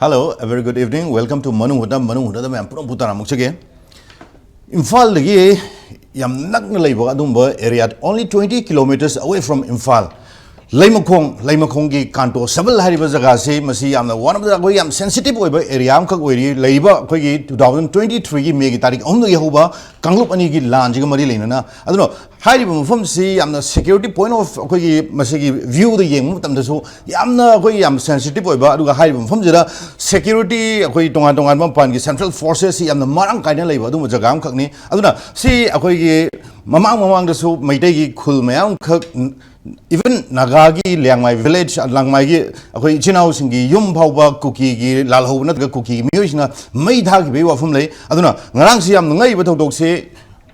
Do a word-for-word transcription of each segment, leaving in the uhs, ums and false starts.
Hello, a very good evening. Welcome to ꯃꯅꯨꯡ ꯍꯨꯠꯅ, ꯃꯅꯨꯡ ꯍꯨꯠꯅꯗ ꯃꯌꯥꯝ ꯄꯨꯝꯅꯃꯛꯄꯨ ꯇꯔꯥꯃꯨꯛꯆꯒꯦ꯫ ꯏꯝꯐꯥꯜꯗꯒꯤ ꯌꯥꯝ ꯅꯛꯅ ꯂꯩꯕ ꯑꯗꯨꯝꯕ area, only twenty kilometers away from Imphal, ꯂꯩꯃꯈꯣꯡ, ꯂꯩꯃꯈꯣꯡꯒꯤ ꯀꯥꯟꯇꯣ ꯁꯕꯜ ꯍꯥꯏꯔꯤꯕ ꯖꯒꯥꯁꯤ, ꯃꯁꯤ ꯌꯥꯝꯅ one of the, ꯑꯩꯈꯣꯏ ꯌꯥꯝ sensitive ꯑꯣꯏꯕ area ꯑꯃꯈꯛ ꯑꯣꯏꯔꯤ꯫ ꯂꯩꯔꯤꯕ ꯑꯩꯈꯣꯏꯒꯤ two thousand twenty-threeꯒꯤ Mayꯒꯤ ꯇꯥꯔꯤꯛ ꯑꯍꯨꯝꯗꯒꯤ ꯍꯧꯕ ꯀꯥꯡꯂꯨꯞ ꯑꯅꯤꯒꯤ ꯂꯥꯟꯁꯤꯒ ꯃꯔꯤ ꯂꯩꯅꯅ꯫ ꯑꯗꯨꯅ ꯍꯥꯏꯔꯤꯕ ꯃꯐꯝꯁꯤ ꯌꯥꯝꯅ security point of ꯑꯩꯈꯣꯏꯒꯤ ꯃꯁꯤꯒꯤ viewꯗ ꯌꯦꯡꯕ ꯃꯇꯝꯗꯁꯨ ꯌꯥꯝꯅ ꯑꯩꯈꯣꯏ ꯌꯥꯝ sensitive ꯑꯣꯏꯕ, ꯑꯗꯨꯒ ꯍꯥꯏꯔꯤꯕ ꯃꯐꯝꯁꯤꯗ security, ꯑꯩꯈꯣꯏ ꯇꯣꯉꯥꯟ ꯇꯣꯉꯥꯟꯕ ꯃꯄꯥꯟꯒꯤ central forcesꯁꯤ ꯌꯥꯝꯅ ꯃꯔꯥꯡ ꯀꯥꯏꯅ ꯂꯩꯕ ꯑꯗꯨꯒꯨꯝꯕ ꯖꯒꯥ ꯑꯃꯈꯛꯅꯤ꯫ ꯑꯗꯨꯅ ꯁꯤ ꯑꯩꯈꯣꯏꯒꯤ ꯃꯃꯥꯡ ꯃꯃꯥꯡꯗꯁꯨ ꯃꯩꯇꯩꯒꯤ ꯈꯨꯜ ꯃꯌꯥꯝ ꯑꯃꯈꯛ, even ꯅꯥꯒꯥꯒꯤ ꯂꯤꯌꯥꯡꯃꯥꯏ village, ꯂꯥꯡꯃꯥꯏꯒꯤ ꯑꯩꯈꯣꯏ ꯏꯆꯤꯟ ꯏꯅꯥꯎꯁꯤꯡꯒꯤ ꯌꯨꯝ ꯐꯥꯎꯕ ꯀꯨꯀꯤꯒꯤ ꯂꯥꯜꯍꯧꯕ ꯅꯠꯇ꯭ꯔꯒ ꯀꯨꯀꯤꯒꯤ ꯃꯤꯑꯣꯏꯁꯤꯡꯅ ꯃꯩ ꯊꯥꯈꯤꯕꯒꯤ ꯋꯥꯐꯝ ꯂꯩ꯫ ꯑꯗꯨꯅ ꯉꯔꯥꯡꯁꯤ ꯌꯥꯝꯅ ꯉꯛꯏꯕ ꯊꯧꯗꯣꯛꯁꯤ,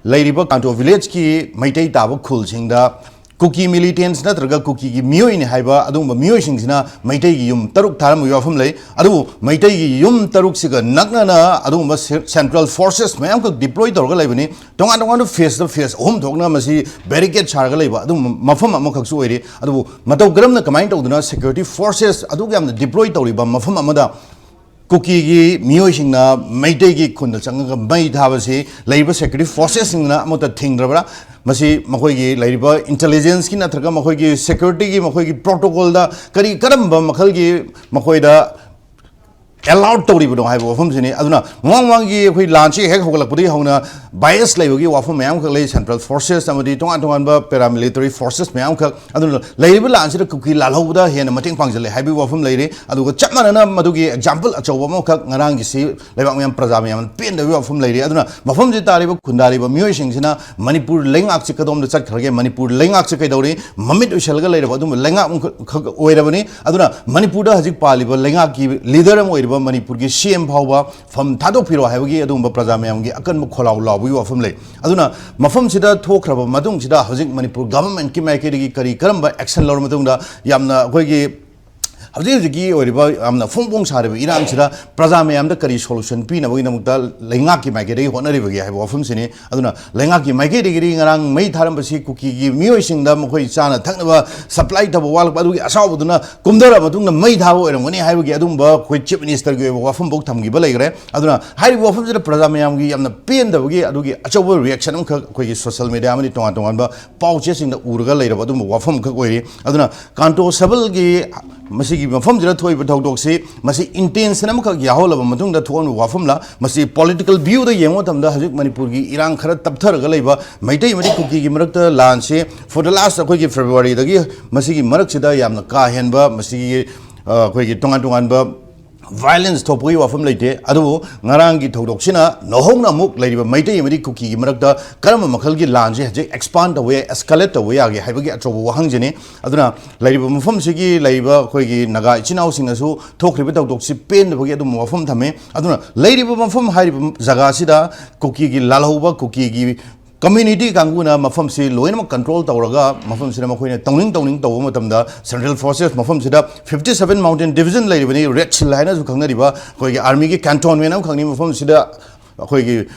ꯂꯩꯔꯤꯕ ꯀꯥꯟꯇꯣ villageꯀꯤ ꯃꯩꯇꯩ ꯇꯥꯕ ꯈꯨꯜꯁꯤꯡꯗ ꯀꯨꯀꯤ militants ꯅꯠꯇ꯭ꯔꯒ ꯀꯨꯀꯤꯒꯤ ꯃꯤꯑꯣꯏꯅꯤ ꯍꯥꯏꯕ ꯑꯗꯨꯒꯨꯝꯕ ꯃꯤꯑꯣꯏꯁꯤꯡꯁꯤꯅ ꯃꯩꯇꯩꯒꯤ ꯌꯨꯝ ꯇꯔꯨꯛ ꯊꯥꯔꯝꯕꯒꯤ ꯋꯥꯐꯝ ꯂꯩ꯫ ꯑꯗꯨꯕꯨ ꯃꯩꯇꯩꯒꯤ ꯌꯨꯝ ꯇꯔꯨꯛꯁꯤꯒ ꯅꯛꯅꯅ ꯑꯗꯨꯒꯨꯝꯕ central forces ꯃꯌꯥꯝꯈꯛ deploy ꯇꯧꯔꯒ ꯂꯩꯕꯅꯤ꯫ ꯇꯣꯉꯥꯟ ꯇꯣꯉꯥꯟꯕ phaseꯇ phase ꯑꯍꯨꯝ ꯊꯣꯛꯅ ꯃꯁꯤ barricade ꯁꯥꯔꯒ ꯂꯩꯕ ꯑꯗꯨꯒꯨꯝꯕ ꯃꯐꯝ ꯑꯃꯈꯛꯁꯨ ꯑꯣꯏꯔꯤ꯫ ꯑꯗꯨꯕꯨ ꯃꯇꯧ ꯀꯔꯝꯅ, ꯀꯃꯥꯏꯅ ꯇꯧꯗꯅ security forces ꯑꯗꯨꯛ ꯌꯥꯝꯅ deploy ꯇꯧꯔꯤꯕ ꯃꯐꯝ ꯑꯃꯗ ꯀꯨꯀꯤꯒꯤ ꯃꯤꯑꯣꯏꯁꯤꯡꯅ ꯃꯩꯇꯩꯒꯤ ꯈꯨꯟꯗ ꯆꯪꯉꯒ ꯃꯩ ꯊꯥꯕꯁꯤ ꯂꯩꯔꯤꯕ security forcesꯁꯤꯡꯅ ꯑꯃꯠꯇ ꯊꯤꯡꯗ꯭ꯔꯕ꯭ꯔꯥ? ꯃꯁꯤ ꯃꯈꯣꯏꯒꯤ ꯂꯩꯔꯤꯕ intelligenceꯀꯤ ꯅꯠꯇ꯭ꯔꯒ ꯃꯈꯣꯏꯒꯤ securityꯒꯤ ꯃꯈꯣꯏꯒꯤ protocolꯗ ꯀꯔꯤ ꯀꯔꯝꯕ ꯃꯈꯜꯒꯤ ꯃꯈꯣꯏꯗ allowed ꯇꯧꯔꯤꯕꯅꯣ ꯍꯥꯏꯕ ꯋꯥꯐꯝꯁꯤꯅꯤ꯫ ꯑꯗꯨꯅ ꯃꯃꯥꯡ ꯃꯃꯥꯡꯒꯤ ꯑꯩꯈꯣꯏ ꯂꯥꯟꯁꯤ ꯍꯦꯛ ꯍꯧꯒꯠꯂꯛꯄꯗꯒꯤ ꯍꯧꯅ bias ꯂꯩꯕꯒꯤ ꯋꯥꯐꯝ ꯃꯌꯥꯝ ꯑꯃꯈꯛ ꯂꯩ꯫ Central forces ꯑꯃꯗꯤ ꯇꯣꯉꯥꯟ ꯇꯣꯉꯥꯟꯕ paramilitary forces ꯃꯌꯥꯝ ꯑꯃꯈꯛ, ꯑꯗꯨꯅ ꯂꯩꯔꯤꯕ ꯂꯥꯟꯁꯤꯗ ꯀꯨꯀꯤ ꯂꯥꯜꯍꯧꯕꯗ ꯍꯦꯟꯅ ꯃꯇꯦꯡ ꯄꯥꯡꯁꯤꯜꯂꯦ ꯍꯥꯏꯕꯒꯤ ꯋꯥꯐꯝ ꯂꯩꯔꯤ꯫ ꯑꯗꯨꯒ ꯆꯞ ꯃꯥꯟꯅꯅ ꯃꯗꯨꯒꯤ example ꯑꯆꯧꯕ ꯑꯃꯈꯛ ꯉꯔꯥꯡꯒꯤꯁꯤ ꯂꯩꯕꯥꯛ ꯃꯌꯥꯝ, ꯄ꯭ꯔꯖꯥ ꯃꯌꯥꯝꯅ ꯄꯦꯟꯗꯕꯒꯤ ꯋꯥꯐꯝ ꯂꯩꯔꯤ꯫ ꯑꯗꯨꯅ ꯃꯐꯝꯁꯤꯗ ꯇꯥꯔꯤꯕ ꯈꯨꯟꯗꯥꯔꯤꯕ ꯃꯤꯑꯣꯏꯁꯤꯡꯁꯤꯅ ꯃꯅꯤꯄꯨꯔ ꯂꯩꯉꯥꯛꯁꯤ ꯀꯗꯣꯝꯗ ꯆꯠꯈ꯭ꯔꯒꯦ, ꯃꯅꯤꯄꯨꯔ ꯂꯩꯉꯥꯛꯁꯤ ꯀꯩꯗꯧꯔꯤ, ꯃꯃꯤꯠ ꯎꯏꯁꯜꯂꯒ ꯂꯩꯔꯕ ꯑꯗꯨꯝꯕ ꯂꯩꯉꯥꯛ ꯑꯃꯈꯛ ꯑꯣꯏꯔꯕꯅꯤ꯫ ꯑꯗꯨꯅ ꯃꯅꯤꯄꯨꯔꯗ ꯍꯧꯖꯤꯛ ꯄꯥꯜꯂꯤꯕ ꯂꯩꯉꯥꯛꯀꯤ leader ꯑꯃ ꯑꯣꯏꯔꯤꯕ ꯃꯅꯤꯄꯨꯔꯒꯤ C M ꯐꯥꯎꯕ ꯐꯝ ꯊꯥꯗꯣꯛꯄꯤꯔꯣ ꯍꯥꯏꯕꯒꯤ ꯑꯗꯨꯒꯨꯝꯕ ꯄ꯭ꯔꯖꯥ ꯃꯌꯥꯝꯒꯤ ꯑꯀꯟꯕ ꯈꯣꯜꯂꯥꯎ ꯂꯥꯎꯕꯒꯤ ꯋꯥꯐꯝ ꯂꯩ꯫ ꯑꯗꯨꯅ ꯃꯐꯝꯁꯤꯗ ꯊꯣꯛꯈ꯭ꯔꯕ ꯃꯇꯨꯡꯁꯤꯗ ꯍꯧꯖꯤꯛ ꯃꯅꯤꯄꯨꯔ governmentꯀꯤ ꯃꯥꯏꯀꯩꯗꯒꯤ ꯀꯔꯤ ꯀꯔꯝꯕ action ꯂꯧꯔ ꯃꯇꯨꯡꯗ ꯌꯥꯝꯅ ꯑꯩꯈꯣꯏꯒꯤ ꯍꯧꯖꯤꯛ ꯍꯧꯖꯤꯛꯀꯤ ꯑꯣꯏꯔꯤꯕ ꯌꯥꯝꯅ ꯐꯣꯡ ꯐꯣꯡ ꯁꯥꯔꯤꯕ ꯏꯔꯥꯡꯁꯤꯗ ꯄ꯭ꯔꯖꯥ ꯃꯌꯥꯝꯗ ꯀꯔꯤ solution ꯄꯤꯅꯕꯒꯤꯗꯃꯛꯇ ꯂꯩꯉꯥꯛꯀꯤ ꯃꯥꯏꯀꯩꯗꯒꯤ ꯍꯣꯠꯅꯔꯤꯕꯒꯦ ꯍꯥꯏꯕ ꯋꯥꯐꯝꯁꯤꯅꯤ꯫ ꯑꯗꯨꯅ ꯂꯩꯉꯥꯛꯀꯤ ꯃꯥꯏꯀꯩꯗꯒꯤꯗꯤ ꯉꯔꯥꯡ ꯃꯩ ꯊꯥꯔꯝꯕꯁꯤ ꯀꯨꯀꯤꯒꯤ ꯃꯤꯑꯣꯏꯁꯤꯡꯗ ꯃꯈꯣꯏ ꯆꯥꯅ ꯊꯛꯅꯕ supply ꯇꯧꯕ ꯋꯥꯠꯂꯛꯄ ꯑꯗꯨꯒꯤ ꯑꯁꯥꯎꯕꯗꯨꯅ ꯀꯨꯝꯊꯔ ꯃꯇꯨꯡꯗ ꯃꯩ ꯊꯥꯕ ꯑꯣꯏꯔꯝꯒꯅꯤ ꯍꯥꯏꯕꯒꯤ ꯑꯗꯨꯒꯨꯝꯕ ꯑꯩꯈꯣꯏ Chief Minister ꯒꯤ ꯑꯣꯏꯕ ꯋꯥꯐꯝꯐꯥꯎ ꯊꯝꯈꯤꯕ ꯂꯩꯈ꯭ꯔꯦ꯫ ꯑꯗꯨꯅ ꯍꯥꯏꯔꯤꯕ ꯋꯥꯐꯝꯁꯤꯗ ꯄ꯭ꯔꯖꯥ ꯃꯌꯥꯝꯒꯤ ꯌꯥꯝꯅ ꯄꯦꯟꯗꯕꯒꯤ ꯑꯗꯨꯒꯤ ꯑꯆꯧꯕ reaction ꯑꯃꯈꯛ ꯑꯩꯈꯣꯏꯒꯤ social media ꯑꯃꯗꯤ ꯇꯣꯉꯥꯟ ꯇꯣꯉꯥꯟꯕ ꯄꯥꯎ ꯆꯦꯁꯤꯡꯗ ꯎꯔꯒ ꯂꯩꯔꯕ ꯑꯗꯨꯒꯨꯝꯕ ꯋꯥꯐꯝ ꯑꯃꯈꯛ ꯑꯣꯏꯔꯤ꯫ ꯑꯗꯨꯅ ꯀꯥꯟꯇꯣ ꯁꯕꯜꯒꯤ ꯃꯁꯤꯒꯤ ꯃꯐꯝꯁꯤꯗ ꯊꯣꯛꯏꯕ ꯊꯧꯗꯣꯛꯁꯤ ꯃꯁꯤ intention ꯑꯃꯈꯛ ꯌꯥꯎꯍꯜꯂꯕ ꯃꯇꯨꯡꯗ ꯊꯣꯛꯍꯟꯕ ꯋꯥꯐꯝꯂ, ꯃꯁꯤ political view ꯗ ꯌꯦꯡꯕ ꯃꯇꯝꯗ ꯍꯧꯖꯤꯛ ꯃꯅꯤꯄꯨꯔꯒꯤ ꯏꯔꯥꯡ ꯈꯔ ꯇꯞꯊꯔꯒ ꯂꯩꯕ ꯃꯩꯇꯩ ꯑꯃꯗꯤ ꯀꯨꯀꯤꯒꯤ ꯃꯔꯛꯇ ꯂꯥꯟꯁꯤ for the last ꯑꯩꯈꯣꯏꯒꯤ February ꯗꯒꯤ ꯃꯁꯤꯒꯤ ꯃꯔꯛꯁꯤꯗ ꯌꯥꯝꯅ ꯀꯥ ꯍꯦꯟꯕ ꯃꯁꯤꯒꯤ, ꯑ, ꯑꯩꯈꯣꯏꯒꯤ ꯇꯣꯉꯥꯟ ꯇꯣꯉꯥꯟꯕ violence ꯊꯣꯛꯄꯒꯤ ꯋꯥꯐꯝ ꯂꯩꯇꯦ꯫ ꯑꯗꯨꯕꯨ ꯉꯔꯥꯡꯒꯤ ꯊꯧꯗꯣꯛꯁꯤꯅ ꯅꯧꯍꯧꯅ ꯑꯃꯨꯛ ꯂꯩꯔꯤꯕ ꯃꯩꯇꯩ ꯑꯃꯗꯤ ꯀꯨꯀꯤꯒꯤ ꯃꯔꯛꯇ ꯀꯔꯝꯕ ꯃꯈꯜꯒꯤ ꯂꯥꯟꯁꯦ ꯍꯧꯖꯤꯛ expand ꯇꯧꯕ ꯌꯥꯏ, escalate ꯇꯧꯕ ꯌꯥꯒꯦ ꯍꯥꯏꯕꯒꯤ ꯑꯆꯧꯕ ꯋꯥꯍꯪꯁꯤꯅꯤ꯫ ꯑꯗꯨꯅ ꯂꯩꯔꯤꯕ ꯃꯐꯝꯁꯤꯒꯤ ꯂꯩꯔꯤꯕ ꯑꯩꯈꯣꯏꯒꯤ ꯅꯥꯒꯥ ꯏꯆꯤꯟ ꯏꯅꯥꯎꯁꯤꯡꯅꯁꯨ ꯊꯣꯛꯈ꯭ꯔꯤꯕ ꯊꯧꯗꯣꯛꯁꯤ ꯄꯦꯟꯗꯕꯒꯤ ꯑꯗꯨꯝꯕ ꯋꯥꯐꯝ ꯊꯝꯃꯤ꯫ ꯑꯗꯨꯅ ꯂꯩꯔꯤꯕ ꯃꯐꯝ ꯍꯥꯏꯔꯤꯕ ꯖꯒꯥꯁꯤꯗ ꯀꯨꯀꯤꯒꯤ ꯂꯥꯜꯍꯧꯕ, ꯀꯨꯀꯤꯒꯤ community ꯀꯥꯡꯕꯨꯅ ꯃꯐꯝꯁꯤ ꯂꯣꯏꯅꯃꯛ control ꯇꯧꯔꯒ ꯃꯐꯝꯁꯤꯗ ꯃꯈꯣꯏꯅ ꯇꯧꯅꯤꯡ ꯇꯧꯅꯤꯡ ꯇꯧꯕ ꯃꯇꯝꯗ Central Forces ꯃꯐꯝꯁꯤꯗ fifty seven Mountain Division ꯂꯩꯔꯤꯕꯅꯤ, Red Hill ꯍꯥꯏꯅꯁꯨ ꯈꯪꯅꯔꯤꯕ ꯑꯩꯈꯣꯏꯒꯤ army ꯒꯤ cantonment ꯑꯃꯈꯛꯅꯤ꯫ ꯃꯐꯝꯁꯤꯗ ꯑꯩꯈꯣꯏꯒꯤ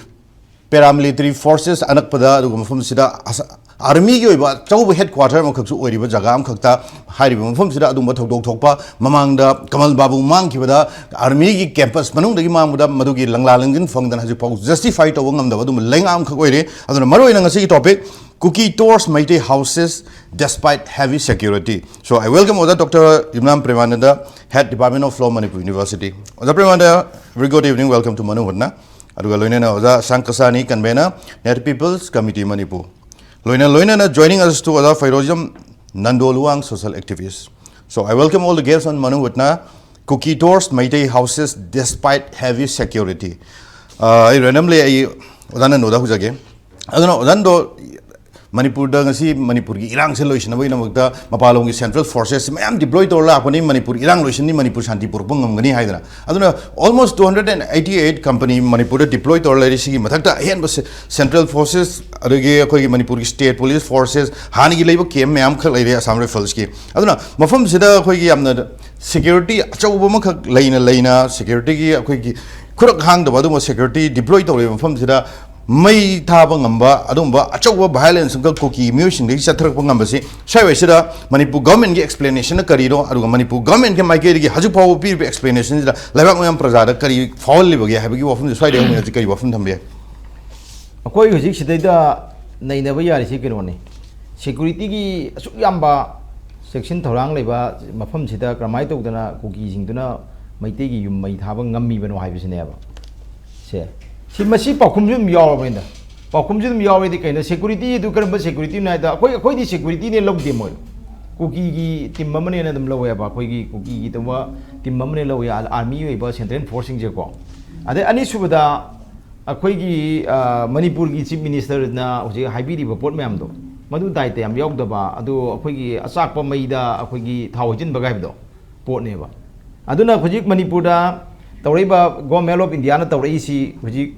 paramilitary forces ꯑꯅꯛꯄꯗ, ꯑꯗꯨꯒ ꯃꯐꯝꯁꯤꯗ ꯑꯁ-, army ꯒꯤ ꯑꯣꯏꯕ ꯑꯆꯧꯕ headquarter ꯑꯃꯈꯛꯁꯨ ꯑꯣꯏꯔꯤꯕ ꯖꯒꯥ ꯑꯃꯈꯛꯇ ꯍꯥꯏꯔꯤꯕ ꯃꯐꯝꯁꯤꯗ ꯑꯗꯨꯒꯨꯝꯕ ꯊꯧꯗꯣꯛ ꯊꯣꯛꯄ, ꯃꯃꯥꯡꯗ ꯀꯃꯜ ꯕꯥꯕꯨ ꯃꯥꯡꯈꯤꯕꯗ army ꯒꯤ campus ꯃꯅꯨꯡꯗꯒꯤ ꯃꯥꯡꯕꯗ ꯃꯗꯨꯒꯤ ꯂꯪꯂꯥ ꯂꯪꯖꯤꯟ ꯐꯪꯗꯅ ꯍꯧꯖꯤꯛꯐꯥꯎ justify ꯇꯧꯕ ꯉꯝꯗꯕ ꯑꯗꯨꯒꯨꯝꯕ ꯂꯩꯉꯥꯛ ꯑꯃꯈꯛ ꯑꯣꯏꯔꯤ꯫ ꯑꯗꯨꯅ ꯃꯔꯨꯑꯣꯏꯅ ꯉꯁꯤꯒꯤ topic Kuki Torch Meitei Houses Despite Heavy Security. So I welcome ꯑꯣꯖꯥ Doctor Yumnam ꯄ꯭ꯔꯦꯃꯥꯅꯟꯗ, Head Department of Law, Manipur University. ꯑꯣꯖꯥ ꯄ꯭ꯔꯦꯃꯥꯅꯟꯗ, very good evening, welcome to Manu Hotna. ꯑꯗꯨꯒ ꯂꯣꯏꯅꯅ ꯑꯣꯖꯥ ꯁꯥꯡꯀꯁꯥꯅꯤ, convener, Native People's Committee Manipur. ꯂꯣꯏꯅ ꯂꯣꯏꯅꯅ joining us to ꯑꯣꯖꯥ ꯐꯩꯔꯣꯖꯝ ꯅꯟꯗꯣꯂꯨꯋꯥꯡ, social activist. So I welcome all the guests on Manu Hotna. Kuki Torch Meitei Houses Despite Heavy Security. ꯑ, ꯑꯩ randomly ꯑꯩ ꯑꯣꯖꯥ ꯅꯟꯗꯣꯗ ꯍꯧꯖꯒꯦ꯫ ꯑꯗꯨꯅ ꯑꯣꯖꯥ ꯅꯟꯗꯣ, ꯃꯅꯤꯄꯨꯔꯗ ꯉꯁꯤ ꯃꯅꯤꯄꯨꯔꯒꯤ ꯏꯔꯥꯡꯁꯦ ꯂꯣꯏꯁꯤꯟꯅꯕꯒꯤꯗꯃꯛꯇ ꯃꯄꯥꯟꯂꯣꯝꯒꯤ ꯁꯦꯟꯇ꯭ꯔꯦꯜ ꯐꯣꯔꯁꯦꯁ ꯃꯌꯥꯝ ꯗꯤꯄ꯭ꯂꯣꯏ ꯇꯧꯔ ꯂꯥꯛꯄꯅꯤ, ꯃꯅꯤꯄꯨꯔ ꯏꯔꯥꯡ ꯂꯣꯏꯁꯤꯟꯅꯤ, ꯃꯅꯤꯄꯨꯔ ꯁꯥꯟꯇꯤ ꯄꯨꯔꯛꯄ ꯉꯝꯒꯅꯤ ꯍꯥꯏꯗꯅ꯫ ꯑꯗꯨꯅ almost two hundred and eighty eight company ꯃꯅꯤꯄꯨꯔꯗ ꯗꯤꯄ꯭ꯂꯣꯏ ꯇꯧꯔ ꯂꯩꯔꯤ꯫ ꯁꯤꯒꯤ ꯃꯊꯛꯇ ꯑꯍꯦꯟꯕ ꯁꯦꯟꯇ꯭ꯔꯦꯜ ꯐꯣꯔꯁꯦꯁ, ꯑꯗꯒꯤ ꯑꯩꯈꯣꯏꯒꯤ ꯃꯅꯤꯄꯨꯔꯒꯤ ꯁ꯭ꯇꯦꯠ ꯄꯨꯂꯤꯁ ꯐꯣꯔꯁꯦꯁ, ꯍꯥꯟꯅꯒꯤ ꯂꯩꯕ ꯀꯦꯝ ꯃꯌꯥꯝ ꯈꯛ ꯂꯩꯔꯦ ꯑꯁꯥꯝ ꯔꯥꯏꯐꯜꯁꯀꯤ꯫ ꯑꯗꯨꯅ ꯃꯐꯝꯁꯤꯗ ꯑꯩꯈꯣꯏꯒꯤ ꯌꯥꯝꯅ ꯁꯦꯀ꯭ꯌꯨꯔꯤꯇꯤ ꯑꯆꯧꯕ ꯑꯃꯈꯛ ꯂꯩꯅ ꯂꯩꯅ, ꯁꯦꯀ꯭ꯌꯨꯔꯤꯇꯤꯒꯤ ꯑꯩꯈꯣꯏꯒꯤ ꯈꯨꯔꯛ ꯍꯥꯡꯗꯕ ꯑꯗꯨꯒꯨꯝꯕ ꯁꯦꯀ꯭ꯌꯨꯔꯤꯇꯤ ꯗꯤꯄ꯭ꯂꯣꯏ ꯇꯧꯔꯤꯕ ꯃꯐꯝꯁꯤꯗ ꯃꯩ ꯊꯥꯕ ꯉꯝꯕ ꯑꯗꯨꯒꯨꯝꯕ ꯑꯆꯧꯕ ꯚꯥꯏꯑꯣꯂꯦꯟꯁ ꯑꯃꯈꯛ ꯀꯨꯀꯤ ꯃꯤꯑꯣꯏꯁꯤꯡꯗꯒꯤ ꯆꯠꯊꯔꯛꯄ ꯉꯝꯕꯁꯤ, ꯁ꯭ꯋꯥꯏꯋꯥꯏꯁꯤꯗ ꯃꯅꯤꯄꯨꯔ ꯒꯚꯔꯟꯃꯦꯟꯒꯤ ꯑꯦꯛꯁꯄ꯭ꯂꯦꯅꯦꯁꯟꯅ ꯀꯔꯤꯅꯣ, ꯑꯗꯨꯒ ꯃꯅꯤꯄꯨꯔ ꯒꯚꯔꯟꯃꯦꯟꯒꯤ ꯃꯥꯏꯀꯩꯗꯒꯤ ꯍꯧꯖꯤꯛ ꯐꯥꯎꯕ ꯄꯤꯔꯤꯕ ꯑꯦꯛꯁꯄ꯭ꯂꯦꯅꯦꯁꯟꯁꯤꯗ ꯂꯩꯕꯥꯛ ꯃꯌꯥꯝ ꯄ꯭ꯔꯖꯥꯗ ꯀꯔꯤ ꯐꯥꯎꯍꯜꯂꯤꯕꯒꯦ ꯍꯥꯏꯕꯒꯤ ꯋꯥꯐꯝꯁꯦ ꯁ꯭ꯋꯥꯏꯗ ꯑꯩꯈꯣꯏ ꯍꯧꯖꯤꯛ ꯀꯔꯤ ꯋꯥꯐꯝ ꯊꯝꯕ ꯌꯥꯏ? ꯑꯩꯈꯣꯏ ꯍꯧꯖꯤꯛ ꯁꯤꯗꯩꯗ ꯅꯩꯅꯕ ꯌꯥꯔꯤꯁꯤ ꯀꯩꯅꯣꯅꯤ, ꯁꯦꯀ꯭ꯌꯨꯔꯤꯇꯤꯒꯤ ꯑꯁꯨꯛ ꯌꯥꯝꯕ ꯆꯦꯛꯁꯤꯟ ꯊꯧꯔꯥꯡ ꯂꯩꯕ ꯃꯐꯝꯁꯤꯗ ꯀꯔꯝꯍꯥꯏꯅ ꯇꯧꯗꯅ ꯀꯨꯀꯤꯁꯤꯡꯗꯨꯅ ꯃꯩꯇꯩꯒꯤ ꯌꯨꯝ ꯃꯩ ꯊꯥꯕ ꯉꯝꯃꯤꯕꯅꯣ ꯍꯥꯏꯕꯁꯤꯅꯦꯕ꯫ ꯁꯦ, ꯁꯤ, ꯃꯁꯤ ꯄꯥꯎꯈꯨꯝꯁꯨ ꯑꯗꯨꯝ ꯌꯥꯎꯔꯕꯅꯤꯗ꯫ ꯄꯥꯎꯈꯨꯝꯁꯨ ꯑꯗꯨꯝ ꯌꯥꯎꯔꯗꯤ ꯀꯩꯅꯣ, ꯁꯦꯀ꯭ꯌꯨꯔꯤꯇꯤ ꯑꯗꯨ ꯀꯔꯝꯕ ꯁꯦꯀ꯭ꯌꯨꯔꯤꯇꯤꯅꯣ ꯍꯥꯏꯗ, ꯑꯩꯈꯣꯏ, ꯑꯩꯈꯣꯏꯗꯤ ꯁꯦꯀ꯭ꯌꯨꯔꯤꯇꯤꯅꯦ ꯂꯧꯗꯦ ꯃꯣꯏ꯫ ꯀꯨꯀꯤꯒꯤ ꯇꯤꯝ ꯑꯃꯅꯦꯅ ꯑꯗꯨꯝ ꯂꯧꯋꯦꯕ, ꯑꯩꯈꯣꯏꯒꯤ ꯀꯨꯀꯤꯒꯤ ꯇꯧꯕ ꯇꯤꯝ ꯑꯃꯅꯦ ꯂꯧꯋꯦ, ꯑꯥꯔꯃꯤ ꯑꯣꯏꯕ ꯁꯦꯟꯇ꯭ꯔꯦꯜ ꯐꯣꯔꯁꯁꯤꯡꯁꯦꯀꯣ꯫ ꯑꯗꯩ ꯑꯅꯤꯁꯨꯕꯗ, ꯑꯩꯈꯣꯏꯒꯤ, ꯑ, ꯃꯅꯤꯄꯨꯔꯒꯤ ꯆꯤꯐ ꯃꯤꯅꯤꯁꯇꯔꯅ ꯍꯧꯖꯤꯛ ꯍꯥꯏꯕꯤꯔꯤꯕ ꯄꯣꯠ ꯃꯌꯥꯝꯗꯣ, ꯃꯗꯨ ꯗꯥꯏꯇ ꯌꯥꯝ ꯌꯥꯎꯗꯕ, ꯑꯗꯨ ꯑꯩꯈꯣꯏꯒꯤ ꯑꯆꯥꯛꯄ ꯃꯩꯗ ꯑꯩꯈꯣꯏꯒꯤ ꯊꯥꯎ ꯍꯩꯖꯤꯟꯕꯒ ꯍꯥꯏꯕꯗꯣ ꯄꯣꯠꯅꯦꯕ꯫ ꯑꯗꯨꯅ ꯍꯧꯖꯤꯛ ꯃꯅꯤꯄꯨꯔꯗ ꯇꯧꯔꯛꯏꯕ Government of Indiaꯅ ꯇꯧꯔꯛꯏꯁꯤ, ꯍꯧꯖꯤꯛ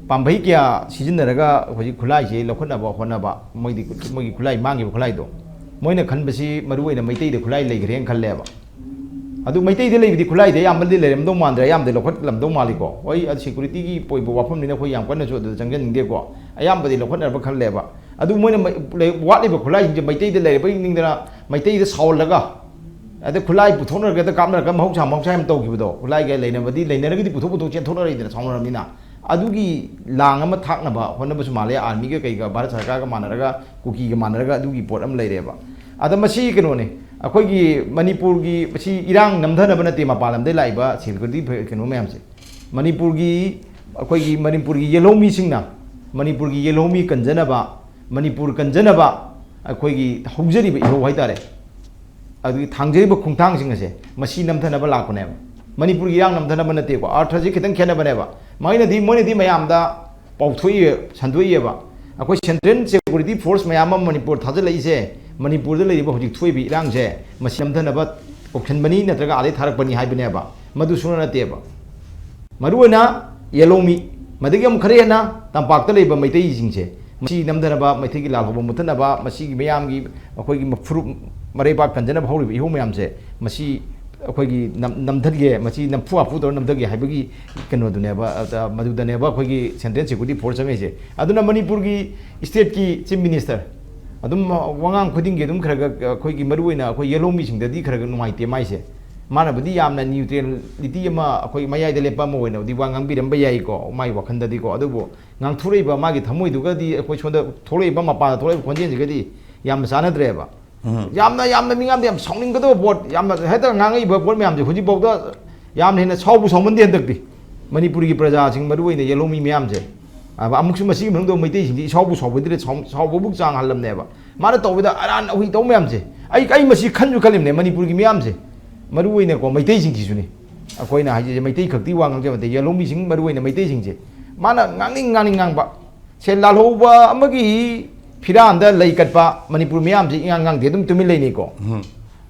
ꯄꯥꯝꯕꯩ ꯀꯌꯥ ꯁꯤꯖꯤꯟꯅꯔꯒ ꯍꯧꯖꯤꯛ ꯈꯨꯠꯂꯥꯏꯁꯦ ꯂꯧꯈꯠꯅꯕ ꯍꯣꯠꯅꯕ, ꯃꯣꯏꯗꯤ, ꯃꯣꯏꯒꯤ ꯈꯨꯠꯂꯥꯏ, ꯃꯥꯡꯈꯤꯕ ꯈꯨꯠꯂꯥꯏꯗꯣ, ꯃꯣꯏꯅ ꯈꯟꯕꯁꯤ ꯃꯔꯨ ꯑꯣꯏꯅ ꯃꯩꯇꯩꯗ ꯈꯨꯠꯂꯥꯏ ꯂꯩꯈ꯭ꯔꯦꯅ ꯈꯜꯂꯦꯕ꯫ ꯑꯗꯨ ꯃꯩꯇꯩꯗ ꯂꯩꯕꯗꯤ ꯈꯨꯠꯂꯥꯏꯗꯤ ꯑꯌꯥꯝꯕꯗꯤ ꯂꯩꯔꯝꯗꯧ ꯃꯥꯟꯗ꯭ꯔꯦ, ꯑꯌꯥꯝꯕꯗꯤ ꯂꯧꯈꯠꯂꯝꯗꯧ ꯃꯥꯜꯂꯤꯀꯣ꯫ ꯍꯣꯏ, ꯑꯗꯨ ꯁꯦꯀ꯭ꯌꯨꯔꯤꯇꯤꯒꯤ ꯑꯣꯏꯕ ꯋꯥꯐꯝꯅꯤꯅ ꯑꯩꯈꯣꯏ ꯌꯥꯝ ꯀꯟꯅꯁꯨ ꯑꯗꯨꯗ ꯆꯪꯖꯅꯤꯡꯗꯦꯀꯣ꯫ ꯑꯌꯥꯝꯕꯗꯤ ꯂꯧꯈꯠꯅꯔꯕ ꯈꯜꯂꯦꯕ꯫ ꯑꯗꯨ ꯃꯣꯏꯅ ꯃꯩ-, ꯂꯩ-, ꯋꯥꯠꯂꯤꯕ ꯈꯨꯠꯂꯥꯏꯁꯤꯡꯁꯦ ꯃꯩꯇꯩꯗ ꯂꯩꯔꯕꯣꯏ ꯅꯤꯡꯗꯅ ꯃꯩꯇꯩꯗ ꯁꯥꯎꯍꯜꯂꯒ, ꯑꯗ ꯈꯨꯠꯂꯥꯏ ꯄꯨꯊꯣꯛꯅꯔꯒ ꯍꯦꯛꯇ ꯀꯥꯞꯅꯔꯒ ꯃꯍꯧꯁꯥ, ꯃꯍꯧꯁꯥ ꯌꯥꯝ ꯇꯧꯈꯤꯕꯗꯣ, ꯈꯨꯠꯂꯥꯏꯒ ꯂꯩꯅꯕꯗꯤ, ꯂꯩꯅꯔꯒꯗꯤ ꯄꯨꯊꯣꯛ ꯄꯨꯊꯣꯛ ꯆꯦꯟꯊꯣꯛꯅꯔꯛꯏꯗꯅ ꯁꯥꯎꯅꯔꯕꯅꯤꯅ꯫ ꯑꯗꯨꯒꯤ ꯂꯥꯡ ꯑꯃ ꯊꯥꯛꯅꯕ ꯍꯣꯠꯅꯕꯁꯨ ꯃꯥꯜꯂꯦ, ꯑꯥꯔꯃꯤꯒ ꯀꯩꯒ ꯚꯥꯔꯠ ꯁꯔꯀꯥꯔꯒ ꯃꯥꯟꯅꯔꯒ, ꯀꯨꯀꯤꯒ ꯃꯥꯟꯅꯔꯒ ꯑꯗꯨꯒꯤ ꯄꯣꯠ ꯑꯃ ꯂꯩꯔꯦꯕ꯫ ꯑꯗ ꯃꯁꯤ ꯀꯩꯅꯣꯅꯦ, ꯑꯩꯈꯣꯏꯒꯤ ꯃꯅꯤꯄꯨꯔꯒꯤ, ꯃꯁꯤ ꯏꯔꯥꯡ ꯅꯝꯊꯅꯕ ꯅꯠꯇꯦ ꯃꯄꯥꯟ ꯂꯝꯗꯒꯤ ꯂꯥꯛꯏꯕ ꯁꯦꯀ꯭ꯌꯨꯔꯤꯇꯤ ꯐ-, ꯀꯩꯅꯣ ꯃꯌꯥꯝꯁꯦ꯫ ꯃꯅꯤꯄꯨꯔꯒꯤ, ꯑꯩꯈꯣꯏꯒꯤ ꯃꯅꯤꯄꯨꯔꯒꯤ ꯌꯦꯜꯍꯧꯃꯤꯁꯤꯡꯅ ꯃꯅꯤꯄꯨꯔꯒꯤ ꯌꯦꯜꯍꯧꯃꯤ ꯀꯟꯖꯅꯕ, ꯃꯅꯤꯄꯨꯔ ꯀꯟꯖꯅꯕ ꯑꯩꯈꯣꯏꯒꯤ ꯍꯧꯖꯔꯤꯕ ꯏꯍꯧ ꯍꯥꯏꯇꯥꯔꯦ, ꯑꯗꯨꯒꯤ ꯊꯥꯡꯖꯔꯤꯕ ꯈꯣꯡꯊꯥꯡꯁꯤꯡ ꯑꯁꯦ, ꯃꯁꯤ ꯅꯝꯊꯅꯕ ꯂꯥꯛꯄꯅꯦꯕ꯫ ꯃꯅꯤꯄꯨꯔꯒꯤ ꯏꯔꯥꯡ ꯅꯝꯊꯅꯕ ꯅꯠꯇꯦꯀꯣ, ꯑꯥꯔꯊꯁꯤ ꯈꯤꯇꯪ ꯈꯦꯠꯅꯕꯅꯦꯕ꯫ ꯃꯣꯏꯅꯗꯤ, ꯃꯣꯏꯅꯗꯤ ꯃꯌꯥꯝꯗ ꯄꯥꯎꯊꯣꯛꯏ, ꯁꯟꯗꯣꯛꯏꯑꯕ꯫ ꯑꯩꯈꯣꯏ ꯁꯦꯟꯇ꯭ꯔꯦꯜ ꯁꯦꯀ꯭ꯌꯨꯔꯤꯇꯤ ꯐꯣꯔꯁ ꯃꯌꯥꯝ ꯑꯃ ꯃꯅꯤꯄꯨꯔ ꯊꯥꯖꯤꯜꯂꯛꯏꯁꯦ, ꯃꯅꯤꯄꯨꯔꯗ ꯂꯩꯔꯤꯕ ꯍꯧꯖꯤꯛ ꯊꯣꯛꯏꯕ ꯏꯔꯥꯡꯁꯦ, ꯃꯁꯤ ꯅꯝꯊꯅꯕ ꯀꯧꯁꯟꯕꯅꯤ ꯅꯠꯇ꯭ꯔꯒ ꯑꯥꯗꯩ ꯊꯥꯔꯛꯄꯅꯤ ꯍꯥꯏꯕꯅꯦꯕ꯫ ꯃꯗꯨ ꯁꯨꯡꯅ ꯅꯠꯇꯦꯕ꯫ ꯃꯔꯨꯑꯣꯏꯅ ꯌꯦꯂꯧꯃꯤ, ꯃꯗꯒꯤ ꯑꯃꯨꯛ ꯈꯔ ꯍꯦꯟꯅ ꯇꯝꯄꯥꯛꯇ ꯂꯩꯕ ꯃꯩꯇꯩꯁꯤꯡꯁꯦ, ꯃꯁꯤ ꯅꯝꯊꯅꯕ, ꯃꯩꯇꯩꯒꯤ ꯂꯥꯜꯍꯧꯕ ꯃꯨꯠꯊꯠꯅꯕ, ꯃꯁꯤꯒꯤ ꯃꯌꯥꯝꯒꯤ ꯑꯩꯈꯣꯏꯒꯤ ꯐꯨꯔꯨꯞ ꯃꯔꯩꯕꯥꯛ ꯀꯟꯖꯅꯕ ꯍꯧꯔꯤꯕ ꯏꯍꯧ ꯃꯌꯥꯝꯁꯦ, ꯃꯁꯤ ꯑꯩꯈꯣꯏꯒꯤ ꯅꯝ-, ꯅꯝꯊꯒꯦ, ꯃꯁꯤ ꯅꯝꯐꯨ ꯍꯥꯐꯨ ꯇꯧꯔ ꯅꯝꯊꯒꯦ ꯍꯥꯏꯕꯒꯤ ꯀꯩꯅꯣꯗꯨꯅꯦꯕ, ꯑ, ꯃꯗꯨꯗꯅꯦꯕ ꯑꯩꯈꯣꯏꯒꯤ ꯁꯦꯟꯇ꯭ꯔꯦꯜ ꯁꯦꯀ꯭ꯌꯨꯔꯤꯇꯤ ꯐꯣꯔꯁ ꯆꯪꯉꯛꯏꯁꯦ꯫ ꯑꯗꯨꯅ ꯃꯅꯤꯄꯨꯔꯒꯤ ꯁ꯭ꯇꯦꯠꯀꯤ ꯆꯤꯐ ꯃꯤꯅꯤꯁꯇꯔ ꯑꯗꯨꯝ ꯋꯥꯉꯥꯡ ꯈꯨꯗꯤꯡꯒꯤ ꯑꯗꯨꯝ ꯈꯔ ꯈꯔ ꯑꯩꯈꯣꯏꯒꯤ ꯃꯔꯨꯑꯣꯏꯅ ꯑꯩꯈꯣꯏ ꯌꯦꯂꯧꯃꯤꯁꯤꯡꯗꯗꯤ ꯈꯔ ꯈꯔ ꯅꯨꯡꯉꯥꯏꯇꯦ ꯃꯥꯏꯁꯦ꯫ ꯃꯥꯅꯕꯨꯗꯤ ꯌꯥꯝꯅ ꯅ꯭ꯌꯨꯇ꯭ꯔꯦꯂꯤꯇꯤ ꯑꯃ ꯑꯩꯈꯣꯏ ꯃꯌꯥꯏꯗ ꯂꯦꯞꯄ ꯑꯃ ꯑꯣꯏꯅꯕꯨꯗꯤ ꯋꯥ ꯉꯥꯡꯕꯤꯔꯝꯕ ꯌꯥꯏꯀꯣ, ꯃꯥꯏ ꯋꯥꯈꯜꯗꯗꯤꯀꯣ꯫ ꯑꯗꯨꯕꯨ ꯉꯥꯡꯊꯣꯔꯛꯏꯕ ꯃꯥꯒꯤ ꯊꯃꯣꯏꯗꯨꯒꯗꯤ ꯑꯩꯈꯣꯏ ꯁꯣꯝꯗ ꯊꯣꯛꯂꯛꯏꯕ, ꯃꯄꯥꯟꯗ ꯊꯣꯛꯂꯛꯏꯕ ꯈꯣꯟꯖꯦꯜꯁꯤꯒꯗꯤ ꯌꯥꯝꯅ ꯆꯥꯟꯅꯗ꯭ꯔꯦꯕ꯫ ꯎꯝ꯫ ꯌꯥꯝꯅ, ꯌꯥꯝꯅ ꯃꯤꯉꯥꯝꯗ ꯌꯥꯝ ꯁꯥꯎꯅꯤꯡꯒꯗꯕ ꯄꯣꯠ, ꯌꯥꯝꯅ ꯍꯦꯛꯇ ꯉꯥꯡꯉꯛꯏꯕ ꯄꯣꯠ ꯃꯌꯥꯝꯁꯦ ꯍꯧꯖꯤꯛꯐꯥꯎꯗ ꯌꯥꯝꯅ ꯍꯦꯟꯅ ꯁꯥꯎꯕ ꯁꯥꯎꯃꯟꯗꯦ ꯍꯟꯗꯛꯇꯤ꯫ ꯃꯅꯤꯄꯨꯔꯒꯤ ꯄ꯭ꯔꯖꯥꯁꯤꯡ, ꯃꯔꯨꯑꯣꯏꯅ ꯌꯦꯂꯧꯃꯤ ꯃꯌꯥꯝꯁꯦ, ꯑ, ꯑꯃꯨꯛꯁꯨ ꯃꯁꯤꯒꯤ ꯃꯅꯨꯡꯗ ꯃꯩꯇꯩꯁꯤꯡꯁꯤ ꯏꯁꯥꯎꯕꯨ ꯁꯥꯎꯕꯗꯤ ꯅꯠꯇꯦ, ꯁꯥꯎ-, ꯁꯥꯎꯕꯕꯨ ꯆꯥꯡ ꯍꯜꯂꯝꯅꯦꯕ꯫ ꯃꯥꯅ ꯇꯧꯕꯗ ꯑꯔꯥꯟ ꯑꯍꯨꯏ ꯇꯧꯕ ꯃꯌꯥꯝꯁꯦ, ꯑꯩ, ꯑꯩ ꯃꯁꯤ ꯈꯟꯁꯨ ꯈꯜꯂꯤꯕꯅꯦ, ꯃꯅꯤꯄꯨꯔꯒꯤ ꯃꯤꯌꯥꯝꯁꯦ, ꯃꯔꯨꯑꯣꯏꯅꯀꯣ ꯃꯩꯇꯩꯁꯤꯡꯁꯤꯁꯨꯅꯤ꯫ ꯑꯩꯈꯣꯏꯅ ꯍꯥꯏꯖꯔꯤꯁꯦ ꯃꯩꯇꯩ ꯈꯛꯇꯤ ꯋꯥ ꯉꯥꯡꯖꯕ ꯅꯠꯇꯦ, ꯌꯦꯂꯧꯃꯤꯁꯤꯡ ꯃꯔꯨꯑꯣꯏꯅ ꯃꯩꯇꯩꯁꯤꯡꯁꯦ, ꯃꯥꯅ ꯉꯥꯡꯅꯤꯡ ꯉꯥꯡꯅꯤꯡ ꯉꯥꯡꯕ꯫ ꯁꯦ, ꯂꯥꯜꯍꯧꯕ ꯑꯃꯒꯤ ꯐꯤꯔꯥꯟꯗ ꯂꯩ ꯀꯠꯄ ꯃꯅꯤꯄꯨꯔ ꯃꯤꯌꯥꯝꯁꯤ ꯏꯉꯥꯡ ꯉꯥꯡꯗꯦ, ꯑꯗꯨꯝ ꯇꯨꯃꯤꯟ ꯂꯩꯅꯩꯀꯣ꯫ ꯎꯝ꯫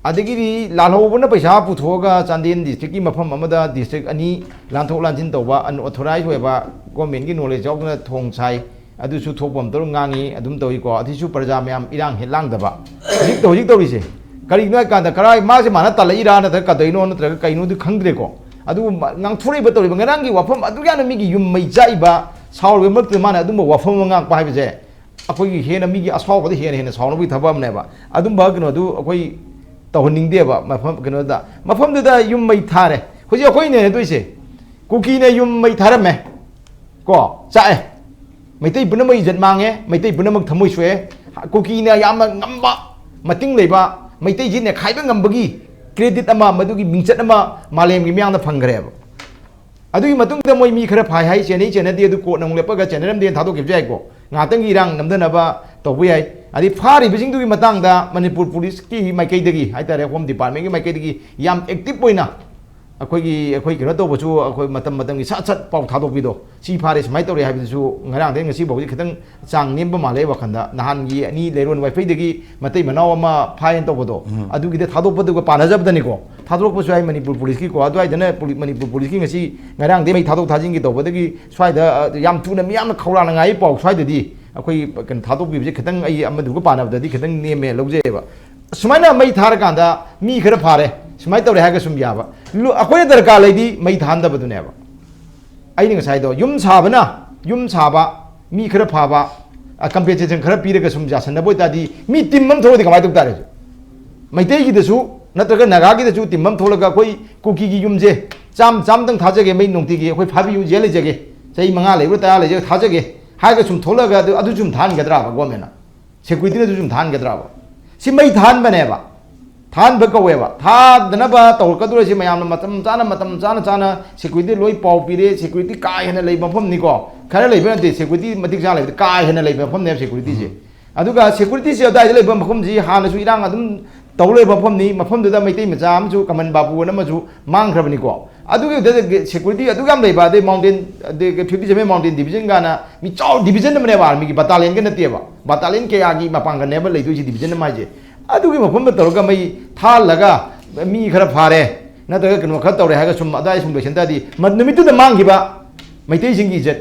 ꯑꯗꯒꯤꯗꯤ ꯂꯥꯜꯍꯧꯕꯅ ꯄꯩꯁꯥ ꯄꯨꯊꯣꯛꯑꯒ ꯆꯥꯟꯗꯦꯜ ꯗꯤꯁꯇ꯭ꯔꯤꯛꯀꯤ ꯃꯐꯝ ꯑꯃꯗ ꯗꯤꯁꯇ꯭ꯔꯤꯛ ꯑꯅꯤ ꯂꯥꯟꯊꯣꯛ ꯂꯥꯟꯁꯤꯟ ꯇꯧꯕ, unauthorized ꯑꯣꯏꯕ, ꯒꯣꯔꯃꯦꯟꯒꯤ ꯅꯣꯂꯦꯖ ꯌꯥꯎꯗꯅ ꯊꯣꯡ ꯁꯥꯏ, ꯑꯗꯨꯁꯨ ꯊꯣꯛꯄ ꯑꯃ ꯇꯧꯔ ꯉꯥꯡꯉꯤ, ꯑꯗꯨꯝ ꯇꯧꯏꯀꯣ꯫ ꯑꯗꯨꯁꯨ ꯄ꯭ꯔꯖꯥ ꯃꯌꯥꯝ ꯏꯔꯥꯡ ꯍꯦꯛ ꯂꯥꯡꯗꯕ꯫ ꯍꯧꯖꯤꯛ, ꯍꯧꯖꯤꯛ ꯇꯧꯔꯤꯁꯦ ꯀꯔꯤꯒꯤꯅꯣ ꯍꯥꯏ ꯀꯥꯟꯗ, ꯀꯔꯥꯏ ꯃꯥꯁꯦ ꯃꯥꯅ ꯇꯥꯜꯂꯛꯏꯔꯥ ꯅꯠꯇ꯭ꯔꯒ ꯀꯗꯩꯅꯣ ꯅꯠꯇ꯭ꯔꯒ ꯀꯩꯅꯣꯗꯤ ꯈꯪꯗ꯭ꯔꯦꯀꯣ꯫ ꯑꯗꯨꯕꯨ ꯃ-, ꯉꯥꯡꯊꯣꯔꯛꯏꯕ ꯇꯧꯔꯤꯕ ꯉꯔꯥꯡꯒꯤ ꯋꯥꯐꯝ ꯑꯗꯨꯛ ꯌꯥꯝꯅ ꯃꯤꯒꯤ ꯌꯨꯝ ꯃꯩ ꯆꯥꯛꯏꯕ, ꯁꯥꯎꯔꯤꯕ ꯃꯔꯛꯇꯨꯗ ꯃꯥꯅ ꯑꯗꯨꯝꯕ ꯋꯥꯐꯝ ꯑꯃ ꯉꯥꯡꯉꯛꯄ ꯍꯥꯏꯕꯁꯦ, ꯑꯩꯈꯣꯏꯒꯤ ꯍꯦꯟꯅ ꯃꯤꯒꯤ ꯑꯁꯥꯎꯕꯗ ꯍꯦꯟꯅ ꯍꯦꯟꯅ ꯁꯥꯎꯅꯕꯒꯤ ꯊꯕꯛ ꯑꯃꯅꯦꯕ꯫ ꯑꯗꯨꯝꯕ ꯀꯩꯅꯣꯗꯨ ꯑꯩꯈꯣꯏ ꯇꯧꯍꯟꯅꯤꯡꯗꯦꯕ꯫ ꯃꯐꯝ ꯀꯩꯅꯣꯗ, ꯃꯐꯝꯗꯨꯗ ꯌꯨꯝ ꯃꯩ ꯊꯥꯔꯦ꯫ ꯍꯧꯖꯤꯛ ꯑꯩꯈꯣꯏꯅ ꯍꯦꯟꯗꯣꯏꯁꯦ, ꯀꯨꯀꯤꯅ ꯌꯨꯝ ꯃꯩ ꯊꯥꯔꯝꯃꯦ ꯀꯣ, ꯆꯥꯛꯑꯦ꯫ ꯃꯩꯇꯩ ꯄꯨꯝꯅꯃꯛ ꯏꯖꯠ ꯃꯥꯡꯉꯦ, ꯃꯩꯇꯩ ꯄꯨꯝꯅꯃꯛ ꯊꯃꯣꯏ ꯁꯣꯛꯑꯦ꯫ ꯀꯨꯀꯤꯅ ꯌꯥꯝꯅ ꯉꯝꯕ, ꯃꯇꯤꯡ ꯂꯩꯕ, ꯃꯩꯇꯩꯁꯤ ꯅꯦꯈꯥꯏꯕ ꯉꯝꯕꯒꯤ credit ꯑꯃ, ꯃꯗꯨꯒꯤ ꯃꯤꯡꯆꯠ ꯑꯃ ꯃꯥꯂꯦꯝꯒꯤ ꯃꯤꯌꯥꯝꯅ ꯐꯪꯈ꯭ꯔꯦꯕ꯫ ꯑꯗꯨꯒꯤ ꯃꯇꯨꯡꯗ ꯃꯣꯏ ꯃꯤ ꯈꯔ ꯐꯥꯏ ꯍꯥꯏ, ꯆꯦꯟꯅꯩ ꯆꯦꯟꯅꯗꯦ, ꯑꯗꯨ ꯀꯣꯔꯠꯅ ꯑꯃꯨꯛ ꯂꯦꯞꯄꯒ ꯆꯦꯟꯅꯔꯝꯗꯦꯅ ꯊꯥꯗꯣꯛꯈꯤꯕꯁꯨ ꯌꯥꯏꯀꯣ꯫ ꯉꯥꯏꯍꯥꯛꯇꯪꯒꯤ ꯏꯔꯥꯡ ꯅꯝꯊꯅꯕ ꯇꯧꯕ ꯌꯥꯏ꯫ ꯑꯗꯩ ꯐꯥꯔꯤꯕꯁꯤꯡꯗꯨꯒꯤ ꯃꯇꯥꯡꯗ ꯃꯅꯤꯄꯨꯔ ꯄꯨꯂꯤꯁꯀꯤ ꯃꯥꯏꯀꯩꯗꯒꯤ ꯍꯥꯏꯇꯥꯔꯦ, ꯍꯣꯝ ꯗꯤꯄꯥꯔꯠꯃꯦꯟꯒꯤ ꯃꯥꯏꯀꯩꯗꯒꯤ ꯌꯥꯝ active ꯑꯣꯏꯅ ꯑꯩꯈꯣꯏꯒꯤ, ꯑꯩꯈꯣꯏ ꯀꯩꯅꯣ ꯇꯧꯕꯁꯨ, ꯑꯩꯈꯣꯏ ꯃꯇꯝ ꯃꯇꯝꯒꯤ ꯁꯠ ꯁꯠ ꯄꯥꯎ ꯊꯥꯗꯣꯛꯄꯤꯗꯣ, ꯁꯤ ꯐꯥꯔꯦ, ꯁꯨꯃꯥꯏꯅ ꯇꯧꯔꯦ ꯍꯥꯏꯕꯗꯨꯁꯨ ꯉꯔꯥꯡꯗꯩ ꯉꯁꯤ ꯐꯥꯎꯗꯤ ꯈꯤꯇꯪ ꯆꯥꯡ ꯅꯦꯝꯕ ꯃꯥꯜꯂꯦ ꯑꯩ ꯋꯥꯈꯜꯗ꯫ ꯅꯍꯥꯟꯒꯤ ꯑꯅꯤ ꯂꯩꯔꯣꯟ ꯋꯥꯏꯐꯩꯗꯒꯤ ꯃꯇꯩ ꯃꯅꯥꯎ ꯑꯃ ꯐꯥꯏꯅ ꯇꯧꯕꯗꯣ, ꯎꯝ꯫ ꯑꯗꯨꯒꯤꯗ ꯊꯥꯗꯣꯛꯄꯗꯨꯒ ꯄꯥꯟꯅꯖꯕꯗꯅꯤꯀꯣ, ꯊꯥꯗꯣꯔꯛꯄꯁꯨ ꯌꯥꯏ ꯃꯅꯤꯄꯨꯔ ꯄꯨꯂꯤꯁꯀꯤꯀꯣ꯫ ꯑꯗꯨꯋꯥꯏꯗꯅ ꯄꯨꯂꯤ-, ꯃꯅꯤꯄꯨꯔ ꯄꯨꯂꯤꯁꯀꯤ ꯉꯁꯤ ꯉꯔꯥꯡꯗꯩ ꯃꯩ ꯊꯥꯗꯣꯛ ꯊꯥꯖꯤꯟꯒꯤ ꯇꯧꯕꯗꯒꯤ ꯁ꯭ꯋꯥꯏꯗ, ꯑ, ꯌꯥꯝ ꯊꯨꯅ ꯃꯤꯌꯥꯝꯅ ꯈꯧꯔꯥꯡꯅꯉꯥꯏ ꯄꯥꯎ ꯁ꯭ꯋꯥꯏꯗꯗꯤ ꯑꯩꯈꯣꯏ ꯀꯩꯅꯣ ꯊꯥꯗꯣꯛꯄꯤꯕꯁꯦ ꯈꯤꯇꯪ ꯑꯩ ꯑꯃꯗꯨꯒ ꯄꯥꯟꯅꯕꯗꯗꯤ ꯈꯤꯇꯪ ꯅꯦꯝꯃꯦ ꯂꯧꯖꯩꯑꯕ꯫ ꯁꯨꯃꯥꯏꯅ ꯃꯩ ꯊꯥꯔꯀꯥꯟꯗ ꯃꯤ ꯈꯔ ꯐꯥꯔꯦ, ꯁꯨꯃꯥꯏꯅ ꯇꯧꯔꯦ ꯍꯥꯏꯔꯒ ꯁꯨꯝ ꯌꯥꯕ꯫ ꯂꯨ-, ꯑꯩꯈꯣꯏꯅ ꯗꯔꯀꯥꯔ ꯂꯩꯗꯤ ꯃꯩ ꯊꯥꯍꯟꯗꯕꯗꯨꯅꯦꯕ꯫ ꯑꯩꯅ ꯉꯁꯥꯏꯗꯣ ꯌꯨꯝ ꯁꯥꯕꯅ, ꯌꯨꯝ ꯁꯥꯕ ꯃꯤ ꯈꯔ ꯐꯥꯕ, ꯑ, compensation ꯈꯔ ꯄꯤꯔꯒ ꯁꯨꯝ ꯌꯥꯁꯟꯅꯕ ꯑꯣꯏꯇꯥꯔꯗꯤ ꯃꯤ ꯇꯤꯝ ꯑꯃ ꯊꯣꯛꯑꯗꯤ ꯀꯃꯥꯏꯅ ꯇꯧ ꯇꯥꯔꯦ ꯍꯧꯖꯤꯛ? ꯃꯩꯇꯩꯒꯤꯗꯁꯨ ꯅꯠꯇ꯭ꯔꯒ ꯅꯥꯒꯥꯒꯤꯗꯁꯨ ꯇꯤꯝ ꯑꯃ ꯊꯣꯛꯂꯒ ꯑꯩꯈꯣꯏ ꯀꯨꯀꯤꯒꯤ ꯌꯨꯝꯁꯦ ꯆꯥꯝ-, ꯆꯥꯝꯗꯪ ꯊꯥꯖꯒꯦ, ꯃꯩ ꯅꯨꯡꯇꯤꯒꯤ ꯑꯩꯈꯣꯏ ꯐꯥꯕꯤꯌꯨ, ꯖꯦꯜ ꯂꯩꯖꯒꯦ, ꯆꯍꯤ ꯃꯉꯥ ꯂꯩꯕ꯭ꯔꯥ ꯇꯔꯥ ꯂꯩꯖꯒꯦ ꯊꯥꯖꯒꯦ ꯍꯥꯏꯔꯒ ꯁꯨꯝ ꯊꯣꯛꯂꯒ ꯑꯗꯨ, ꯑꯗꯨ ꯁꯨꯝ ꯊꯥꯍꯟꯒꯗ꯭ꯔꯥꯕ ꯒꯣꯔꯃꯦꯟꯅ? ꯁꯦꯀ꯭ꯌꯨꯔꯤꯇꯤꯅꯁꯨ ꯁꯨꯝ ꯊꯥꯍꯟꯒꯗ꯭ꯔꯥꯕ? ꯁꯤ ꯃꯩ ꯊꯥꯍꯟꯕꯅꯦꯕ꯫ ꯊꯥꯍꯟꯕ ꯀꯧꯋꯦꯕ꯫ ꯊꯥꯗꯅꯕ ꯇꯧꯔꯛꯀꯗꯧꯔꯤꯁꯤ ꯃꯌꯥꯝꯅ ꯃꯇꯝ ꯆꯥꯅ, ꯃꯇꯝ ꯆꯥꯅ, ꯆꯥꯅ ꯁꯦꯀ꯭ꯌꯨꯔꯤꯇꯤ ꯂꯣꯏ ꯄꯥꯎ ꯄꯤꯔꯦ꯫ ꯁꯦꯀ꯭ꯌꯨꯔꯤꯇꯤ ꯀꯥ ꯍꯦꯟꯅ ꯂꯩꯕ ꯃꯐꯝꯅꯤꯀꯣ꯫ ꯈꯔ ꯂꯩꯕ ꯅꯠꯇꯦ, ꯁꯦꯀ꯭ꯌꯨꯔꯤꯇꯤ ꯃꯇꯤꯛ ꯆꯥꯅ ꯂꯩꯕꯗ ꯀꯥ ꯍꯦꯟꯅ ꯂꯩꯕ ꯃꯐꯝꯅꯦꯕ ꯁꯦꯀ꯭ꯌꯨꯔꯤꯇꯤꯁꯦ꯫ ꯎꯝ꯫ ꯑꯗꯨꯒ ꯁꯦꯀ꯭ꯌꯨꯔꯤꯇꯤꯁꯦ ꯑꯗꯨꯋꯥꯏꯗ ꯂꯩꯕ ꯃꯐꯝꯁꯤ ꯍꯥꯟꯅꯁꯨ ꯏꯔꯥꯡ ꯑꯗꯨꯝ ꯇꯧ ꯂꯩꯕ ꯃꯐꯝꯅꯤ꯫ ꯃꯐꯝꯗꯨꯗ ꯃꯩꯇꯩ ꯃꯆꯥ ꯑꯃꯁꯨ, ꯀꯃꯟ ꯕꯥꯕꯨ ꯑꯅ ꯑꯃꯁꯨ ꯃꯥꯡꯈ꯭ꯔꯕꯅꯤꯀꯣ꯫ ꯑꯗꯨꯒꯤ ꯁꯦꯀ꯭ꯌꯨꯔꯤꯇꯤ ꯑꯗꯨꯛ ꯌꯥꯝ ꯂꯩꯕ, ꯑꯗꯩ ꯃꯥꯎꯟꯇꯦꯟ, ꯑꯗꯩ fifty seven mountain division ꯀꯥꯏꯅ ꯃꯤ ꯆꯥꯎ division ꯑꯃꯅꯦꯕ, ꯑꯥꯔꯃꯤꯒꯤ battalionꯒ ꯅꯠꯇꯦꯕ, battalion ꯀꯌꯥꯒꯤ ꯃꯄꯥꯡꯒꯜꯅꯦꯕ ꯂꯩꯗꯣꯏꯁꯤ division ꯑꯃ ꯍꯥꯏꯁꯦ꯫ ꯑꯗꯨꯒꯤ ꯃꯐꯝꯗ ꯇꯧꯔꯒ ꯃꯩ ꯊꯥꯍꯜꯂꯒ ꯃꯤ ꯈꯔ ꯐꯥꯔꯦ, ꯅꯠꯇ꯭ꯔꯒ ꯀꯩꯅꯣ ꯈꯔ ꯇꯧꯔꯦ ꯍꯥꯏꯔꯒ ꯁꯨꯝ ꯑꯗꯥꯏ ꯁꯨꯝ ꯂꯣꯏꯁꯤꯟ ꯇꯥꯔꯗꯤ, ꯃ-, ꯅꯨꯃꯤꯠꯇꯨꯗ ꯃꯥꯡꯈꯤꯕ ꯃꯩꯇꯩꯁꯤꯡꯒꯤ ꯏꯖꯠ,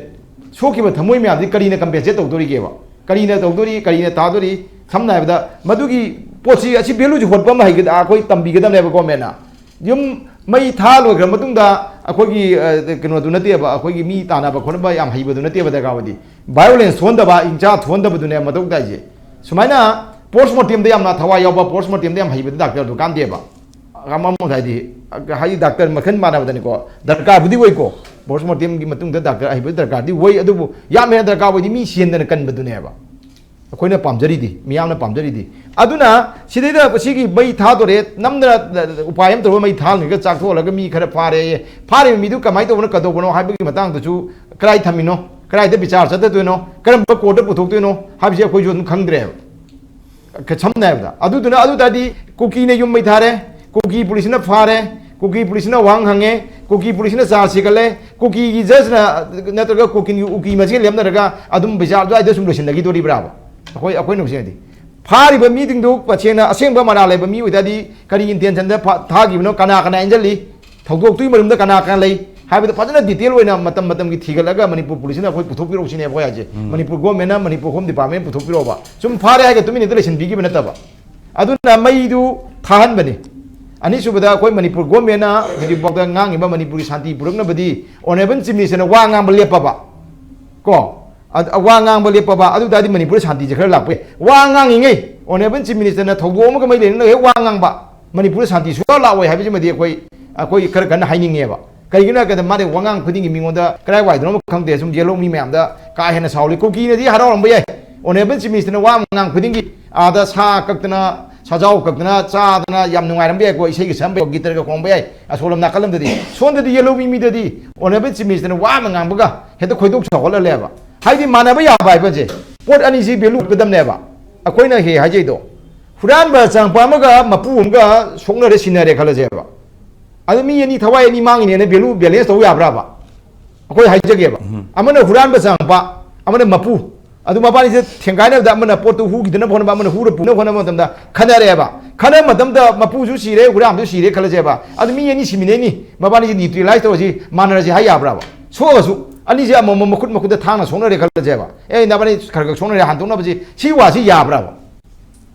ꯁꯣꯛꯈꯤꯕ ꯊꯃꯣꯏ ꯃꯌꯥꯝꯁꯤ ꯀꯔꯤꯅ compensate ꯇꯧꯗꯣꯔꯤꯒꯦꯕ? ꯀꯔꯤꯅ ꯇꯧꯗꯣꯔꯤ? ꯀꯔꯤꯅ ꯊꯥꯗꯣꯔꯤ? ꯁꯝꯅ ꯍꯥꯏꯔꯕꯗ, ꯃꯗꯨꯒꯤ ꯄꯣꯠꯁꯤ, ꯑꯁꯤ valueꯁꯤ ꯍꯣꯠꯄ ꯑꯃ ꯍꯩꯒꯗ-, ꯑꯩꯈꯣꯏ ꯇꯝꯕꯤꯒꯗꯕꯅꯦꯕ ꯒꯣꯔꯃꯦꯟꯅ꯫ ꯌꯨꯝ ꯃꯩ ꯊꯥ ꯂꯣꯏꯈ꯭ꯔ ꯃꯇꯨꯡꯗ ꯑꯩꯈꯣꯏꯒꯤ, ꯑ, ꯀꯩꯅꯣꯗꯨ ꯅꯠꯇꯦꯕ, ꯑꯩꯈꯣꯏꯒꯤ ꯃꯤ ꯇꯥꯟꯅꯕ ꯈꯣꯠꯅꯕ ꯌꯥꯝ ꯍꯩꯕꯗꯨ ꯅꯠꯇꯦꯕ ꯗꯔꯀꯥꯔ ꯑꯣꯏꯗꯤ꯫ Violence ꯊꯣꯛꯍꯟꯗꯕ, ꯍꯤꯡꯁꯥ ꯊꯣꯛꯍꯟꯗꯕꯗꯨꯅꯦ ꯃꯊꯧ ꯇꯥꯏꯁꯦ꯫ ꯁꯨꯃꯥꯏꯅ post mortemꯗ ꯌꯥꯝꯅ ꯊꯋꯥꯏ ꯌꯥꯎꯕ, post mortemꯗ ꯌꯥꯝ ꯍꯩꯕꯗꯨ ꯗꯥꯛꯇꯔꯗꯨ ꯀꯥꯟꯗꯦꯕ꯫ ꯑꯃꯃꯣꯝ ꯍꯥꯏꯗꯤ, ꯍꯥꯏꯗꯤ ꯗꯥꯛꯇꯔ ꯃꯈꯜ ꯃꯥꯟꯅꯕꯗꯅꯤꯀꯣ, ꯗꯔꯀꯥꯔꯕꯨꯗꯤ ꯑꯣꯏꯀꯣ, post mortemꯒꯤ ꯃꯇꯨꯡꯗ ꯗꯥꯛꯇꯔ ꯑꯍꯩꯕ ꯗꯔꯀꯥꯔꯗꯤ ꯑꯣꯏ, ꯑꯗꯨꯕꯨ ꯌꯥꯝ ꯍꯦꯟꯅ ꯗꯔꯀꯥꯔ ꯑꯣꯏꯗꯤ ꯃꯤ ꯁꯤꯍꯟꯗꯅ ꯀꯟꯕꯗꯨꯅꯦꯕ ꯑꯩꯈꯣꯏꯅ ꯄꯥꯝꯖꯔꯤꯗꯤ, ꯃꯤꯌꯥꯝꯅ ꯄꯥꯝꯖꯔꯤꯗꯤ꯫ ꯑꯗꯨꯅ ꯁꯤꯗꯩꯗ ꯁꯤꯒꯤ ꯃꯩ ꯊꯥꯗꯣꯔꯦ, ꯅꯝꯗꯅ ꯎꯄꯥꯏ ꯑꯃ ꯇꯧꯔꯒ ꯃꯩ ꯊꯥꯍꯟꯈ꯭ꯔꯒ ꯆꯥꯛꯊꯣꯛꯍꯜꯂꯒ ꯃꯤ ꯈꯔ ꯐꯥꯔꯦ, ꯐꯥꯔꯤꯕ ꯃꯤꯗꯨ ꯀꯃꯥꯏꯅ ꯇꯧꯕꯅꯣ, ꯀꯩꯗꯧꯕꯅꯣ ꯍꯥꯏꯕꯒꯤ ꯃꯇꯥꯡꯗꯁꯨ ꯀꯗꯥꯏ ꯊꯝꯃꯤꯅꯣ, ꯀꯗꯥꯏꯗ ꯕꯤꯆꯥꯔ ꯆꯠꯊꯗꯣꯏꯅꯣ, ꯀꯔꯝꯕ courtꯇ ꯄꯨꯊꯣꯛꯇꯣꯏꯅꯣ ꯍꯥꯏꯕꯁꯤ ꯑꯩꯈꯣꯏꯁꯨ ꯑꯗꯨꯝ ꯈꯪꯗ꯭ꯔꯦꯕ꯫ ꯁꯝꯅ ꯍꯥꯏꯔꯕꯗ, ꯑꯗꯨꯗꯨꯅ, ꯑꯗꯨ ꯇꯥꯔꯗꯤ ꯀꯨꯀꯤꯅ ꯌꯨꯝ ꯃꯩ ꯊꯥꯔꯦ, ꯀꯨꯀꯤ ꯄꯨꯂꯤꯁꯅ ꯐꯥꯔꯦ, ꯀꯨꯀꯤ ꯄꯨꯂꯤꯁꯅ ꯋꯥꯍꯪ ꯍꯪꯉꯦ, ꯀꯨꯀꯤ ꯄꯨꯂꯤꯁꯅ ꯆꯥꯔꯖ ꯍꯦꯟꯒꯠꯂꯦ, ꯀꯨꯀꯤꯒꯤ ꯖꯖꯅ ꯅꯠꯇ꯭ꯔꯒ ꯀꯨꯀꯤꯒꯤ ꯎꯀꯤ ꯃꯁꯦꯟ ꯂꯦꯞꯅꯔꯒ ꯑꯗꯨꯝ ꯕꯤꯆꯥꯔ ꯑꯗꯨꯋꯥꯏꯗ ꯁꯨꯝ ꯂꯣꯏꯁꯤꯟꯅꯈꯤꯗꯣꯔꯤꯕ꯭ꯔꯥꯕ? ꯑꯩꯈꯣꯏ, ꯑꯩꯈꯣꯏꯅ ꯍꯧꯖꯤꯛ ꯍꯥꯏꯗꯤ ꯐꯥꯔꯤꯕ ꯃꯤꯁꯤꯡꯗꯨ ꯇꯁꯦꯡꯅ ꯑꯁꯦꯡꯕ ꯃꯔꯥꯜ ꯂꯩꯕ ꯃꯤ ꯑꯣꯏꯇꯥꯔꯗꯤ ꯀꯔꯤ ꯏꯟꯇꯦꯟꯁꯟꯗ ꯐꯥ-, ꯊꯥꯈꯤꯕꯅꯣ, ꯀꯅꯥ ꯀꯅꯥ ꯏꯟꯁꯤꯜꯂꯤ, ꯊꯧꯗꯣꯛꯇꯨꯒꯤ ꯃꯔꯝꯗ ꯀꯅꯥ ꯀꯅꯥ ꯂꯩ ꯍꯥꯏꯕꯗꯨ ꯐꯖꯅ ꯗꯤꯇꯦꯜ ꯑꯣꯏꯅ ꯃꯇꯝ ꯃꯇꯝꯒꯤ ꯊꯤꯒꯠꯂꯒ ꯃꯅꯤꯄꯨꯔ ꯄꯨꯂꯤꯁꯅ ꯑꯩꯈꯣꯏ ꯄꯨꯊꯣꯛꯄꯤꯔꯛꯎ ꯁꯤꯅꯦ ꯑꯩꯈꯣꯏ ꯍꯥꯏꯁꯦ꯫ ꯎꯝ꯫ ꯃꯅꯤꯄꯨꯔ ꯒꯣꯔꯃꯦꯟꯅ, ꯃꯅꯤꯄꯨꯔ ꯍꯣꯝ ꯗꯤꯄꯥꯔꯠꯃꯦꯟꯅ ꯄꯨꯊꯣꯛꯄꯤꯔꯛꯑꯣꯕ꯫ ꯁꯨꯝ ꯐꯥꯔꯦ ꯍꯥꯏꯔꯒ ꯇꯨꯃꯤꯟꯅ ꯍꯦꯛꯇ ꯂꯩꯁꯤꯟꯕꯤꯈꯤꯕ ꯅꯠꯇꯕ꯫ ꯑꯗꯨꯅ ꯃꯩꯗꯨ ꯊꯥꯍꯟꯕꯅꯤ꯫ ꯑꯅꯤꯁꯨꯕꯗ ꯑꯩꯈꯣꯏ ꯃꯅꯤꯄꯨꯔ ꯒꯣꯔꯃꯦꯟꯅ ꯍꯧꯖꯤꯛꯐꯥꯎꯗ ꯉꯥꯡꯉꯤꯕ ꯃꯅꯤꯄꯨꯔꯒꯤ ꯁꯥꯟꯇꯤ ꯄꯨꯔꯛꯅꯕꯗꯤ ꯑꯣꯅꯔꯦꯕꯜ ꯆꯤꯐ ꯃꯤꯅꯤꯁꯇꯔꯅ ꯋꯥ ꯉꯥꯡꯕ ꯂꯦꯞꯄꯕ꯫ ꯀꯣ? ꯑ-, ꯋꯥ ꯉꯥꯡꯕ ꯂꯦꯞꯄꯕ꯫ ꯑꯗꯨ ꯇꯥꯔꯗꯤ ꯃꯅꯤꯄꯨꯔꯗ ꯁꯥꯟꯇꯤꯁꯦ ꯈꯔ ꯂꯥꯛꯄ ꯌꯥꯏ꯫ ꯋꯥ ꯉꯥꯡꯉꯤꯉꯩ ꯑꯣꯅꯔꯦꯕꯜ ꯆꯤꯐ ꯃꯤꯅꯤꯁꯇꯔꯅ ꯊꯧꯗꯣꯛ ꯑꯃꯒ ꯃꯔꯤ ꯂꯩꯅꯅ ꯍꯦꯛ ꯋꯥ ꯉꯥꯡꯕ, ꯃꯅꯤꯄꯨꯔꯗ ꯁꯥꯟꯇꯤ ꯁꯨꯡꯂꯥꯛ ꯂꯥꯛꯑꯣꯏ ꯍꯥꯏꯕꯁꯤꯃꯗꯤ ꯑꯩꯈꯣꯏ, ꯑꯩꯈꯣꯏ ꯈꯔ ꯀꯟꯅ ꯍꯥꯏꯅꯤꯡꯉꯦꯕ꯫ ꯀꯩꯒꯤꯅꯣ ꯍꯥꯏ ꯀꯥꯟꯗ ꯃꯥꯗꯤ ꯋꯥꯉꯥꯡ ꯈꯨꯗꯤꯡꯒꯤ ꯃꯤꯉꯣꯟꯗ ꯀꯗꯥꯏꯋꯥꯏꯗꯅꯣ ꯈꯪꯗꯦ, ꯁꯨꯝ ꯌꯦꯜꯍꯧ ꯃꯤ ꯃꯌꯥꯝꯗ ꯀꯥ ꯍꯦꯟꯅ ꯁꯥꯎꯍꯜꯂꯤ꯫ ꯀꯨꯀꯤꯅꯗꯤ ꯍꯔꯥꯎꯔꯝꯕ ꯌꯥꯏ, ꯑꯣꯅꯔꯦꯕꯜ ꯆꯤꯐ ꯃꯤꯅꯤꯁꯇꯔꯅ ꯋꯥ ꯑꯃ ꯉꯥꯡ ꯈꯨꯗꯤꯡꯒꯤ ꯑꯥꯗ ꯁꯥ ꯀꯛꯇꯅ, ꯁꯥꯖꯥꯎ ꯀꯛꯇꯅ ꯆꯥꯗꯅ ꯌꯥꯝ ꯅꯨꯡꯉꯥꯏꯔꯝꯕ ꯌꯥꯏꯀꯣ, ꯏꯁꯩꯒ ꯁꯛꯑꯝꯕ ꯌꯥꯏ, ꯒꯤꯇꯔꯒ ꯈꯣꯡꯕ ꯌꯥꯏ ꯑꯁꯣꯝ ꯂꯝ ꯅꯥꯀꯜ ꯂꯝꯗꯗꯤ꯫ ꯁꯣꯝꯗꯗꯤ ꯌꯦꯜꯍꯧ ꯃꯤ ꯃꯤꯗꯗꯤ ꯑꯣꯅꯔꯦꯕꯜ ꯆꯤꯐ ꯃꯤꯅꯤꯁꯇꯔꯅ ꯋꯥ ꯑꯃ ꯉꯥꯡꯕꯒ ꯍꯦꯛꯇ ꯈꯣꯏꯗꯧ ꯁꯥꯎꯒꯠꯍꯜꯂꯦꯕ꯫ ꯍꯥꯏꯗꯤ ꯃꯥꯟꯅꯕ ꯌꯥꯕ ꯍꯥꯏꯕꯁꯦ ꯄꯣꯠ ꯑꯅꯤꯁꯤ ꯚꯦꯂꯨ ꯎꯠꯀꯗꯕꯅꯦꯕ꯫ ꯑꯩꯈꯣꯏꯅ ꯍꯦꯛ ꯍꯥꯏꯖꯩꯗꯣ, ꯍꯨꯔꯥꯟꯕ ꯆꯪꯉꯛꯄ ꯑꯃꯒ ꯃꯄꯨ ꯑꯃꯒ ꯁꯣꯛꯅꯔꯦ, ꯁꯤꯟꯅꯔꯦ ꯈꯜꯂꯁꯦꯕ꯫ ꯑꯗꯨ ꯃꯤ ꯑꯅꯤ ꯊꯋꯥꯏ ꯑꯅꯤ ꯃꯥꯡꯉꯤꯅꯦꯅ ꯚꯦꯂꯨ ꯕꯦꯂꯦꯟꯁ ꯇꯧ ꯌꯥꯕ꯭ꯔꯥꯕ? ꯑꯩꯈꯣꯏ ꯍꯥꯏꯖꯒꯦꯕ꯫ ꯎꯝ꯫ ꯑꯃꯅ ꯍꯨꯔꯥꯟꯕ ꯆꯪꯉꯛꯄ, ꯑꯃꯅ ꯃꯄꯨ꯫ ꯑꯗꯨ ꯃꯕꯥꯅꯤꯁꯦ ꯊꯦꯡꯒꯥꯏꯅꯕꯗ ꯑꯃꯅ ꯄꯣꯠꯇꯨ ꯍꯨꯈꯤꯗꯅꯕ ꯍꯣꯠꯅꯕ, ꯑꯃꯅ ꯍꯨꯔ ꯄꯨꯅꯕ ꯍꯣꯠꯅꯕ ꯃꯇꯝꯗ ꯈꯟꯅꯔꯦꯕ꯫ ꯈꯟꯅꯕ ꯃꯇꯝꯗ ꯃꯄꯨꯁꯨ ꯁꯤꯔꯦ, ꯍꯨꯔꯥꯟꯕꯁꯨ ꯁꯤꯔꯦ ꯈꯜꯂꯁꯦꯕ꯫ ꯑꯗꯨ ꯃꯤ ꯑꯅꯤ ꯁꯤꯃꯤꯟꯅꯩꯅꯤ, ꯃꯕꯥꯅꯤꯁꯦ ꯅ꯭ꯌꯨꯇ꯭ꯔꯦꯂꯥꯏꯁ ꯇꯧꯔꯁꯤ, ꯃꯥꯟꯅꯔꯁꯤ ꯍꯥꯏ ꯌꯥꯕ꯭ꯔꯥꯕ? ꯁꯣꯛꯑꯒꯁꯨ ꯑꯅꯤꯁꯦ ꯑꯃꯃꯝ ꯃꯈꯨꯠ ꯃꯈꯨꯠꯇ ꯊꯥꯡꯅ ꯁꯣꯛꯅꯔꯦ ꯈꯜꯂꯁꯦꯕ꯫ ꯑꯦ, ꯅꯕꯥꯅꯤ ꯈꯔ ꯈꯔ ꯁꯣꯛꯅꯔꯦ, ꯍꯟꯗꯣꯛꯅꯕꯁꯤ, ꯁꯤ ꯋꯥꯁꯤ ꯌꯥꯕ꯭ꯔꯥꯕ?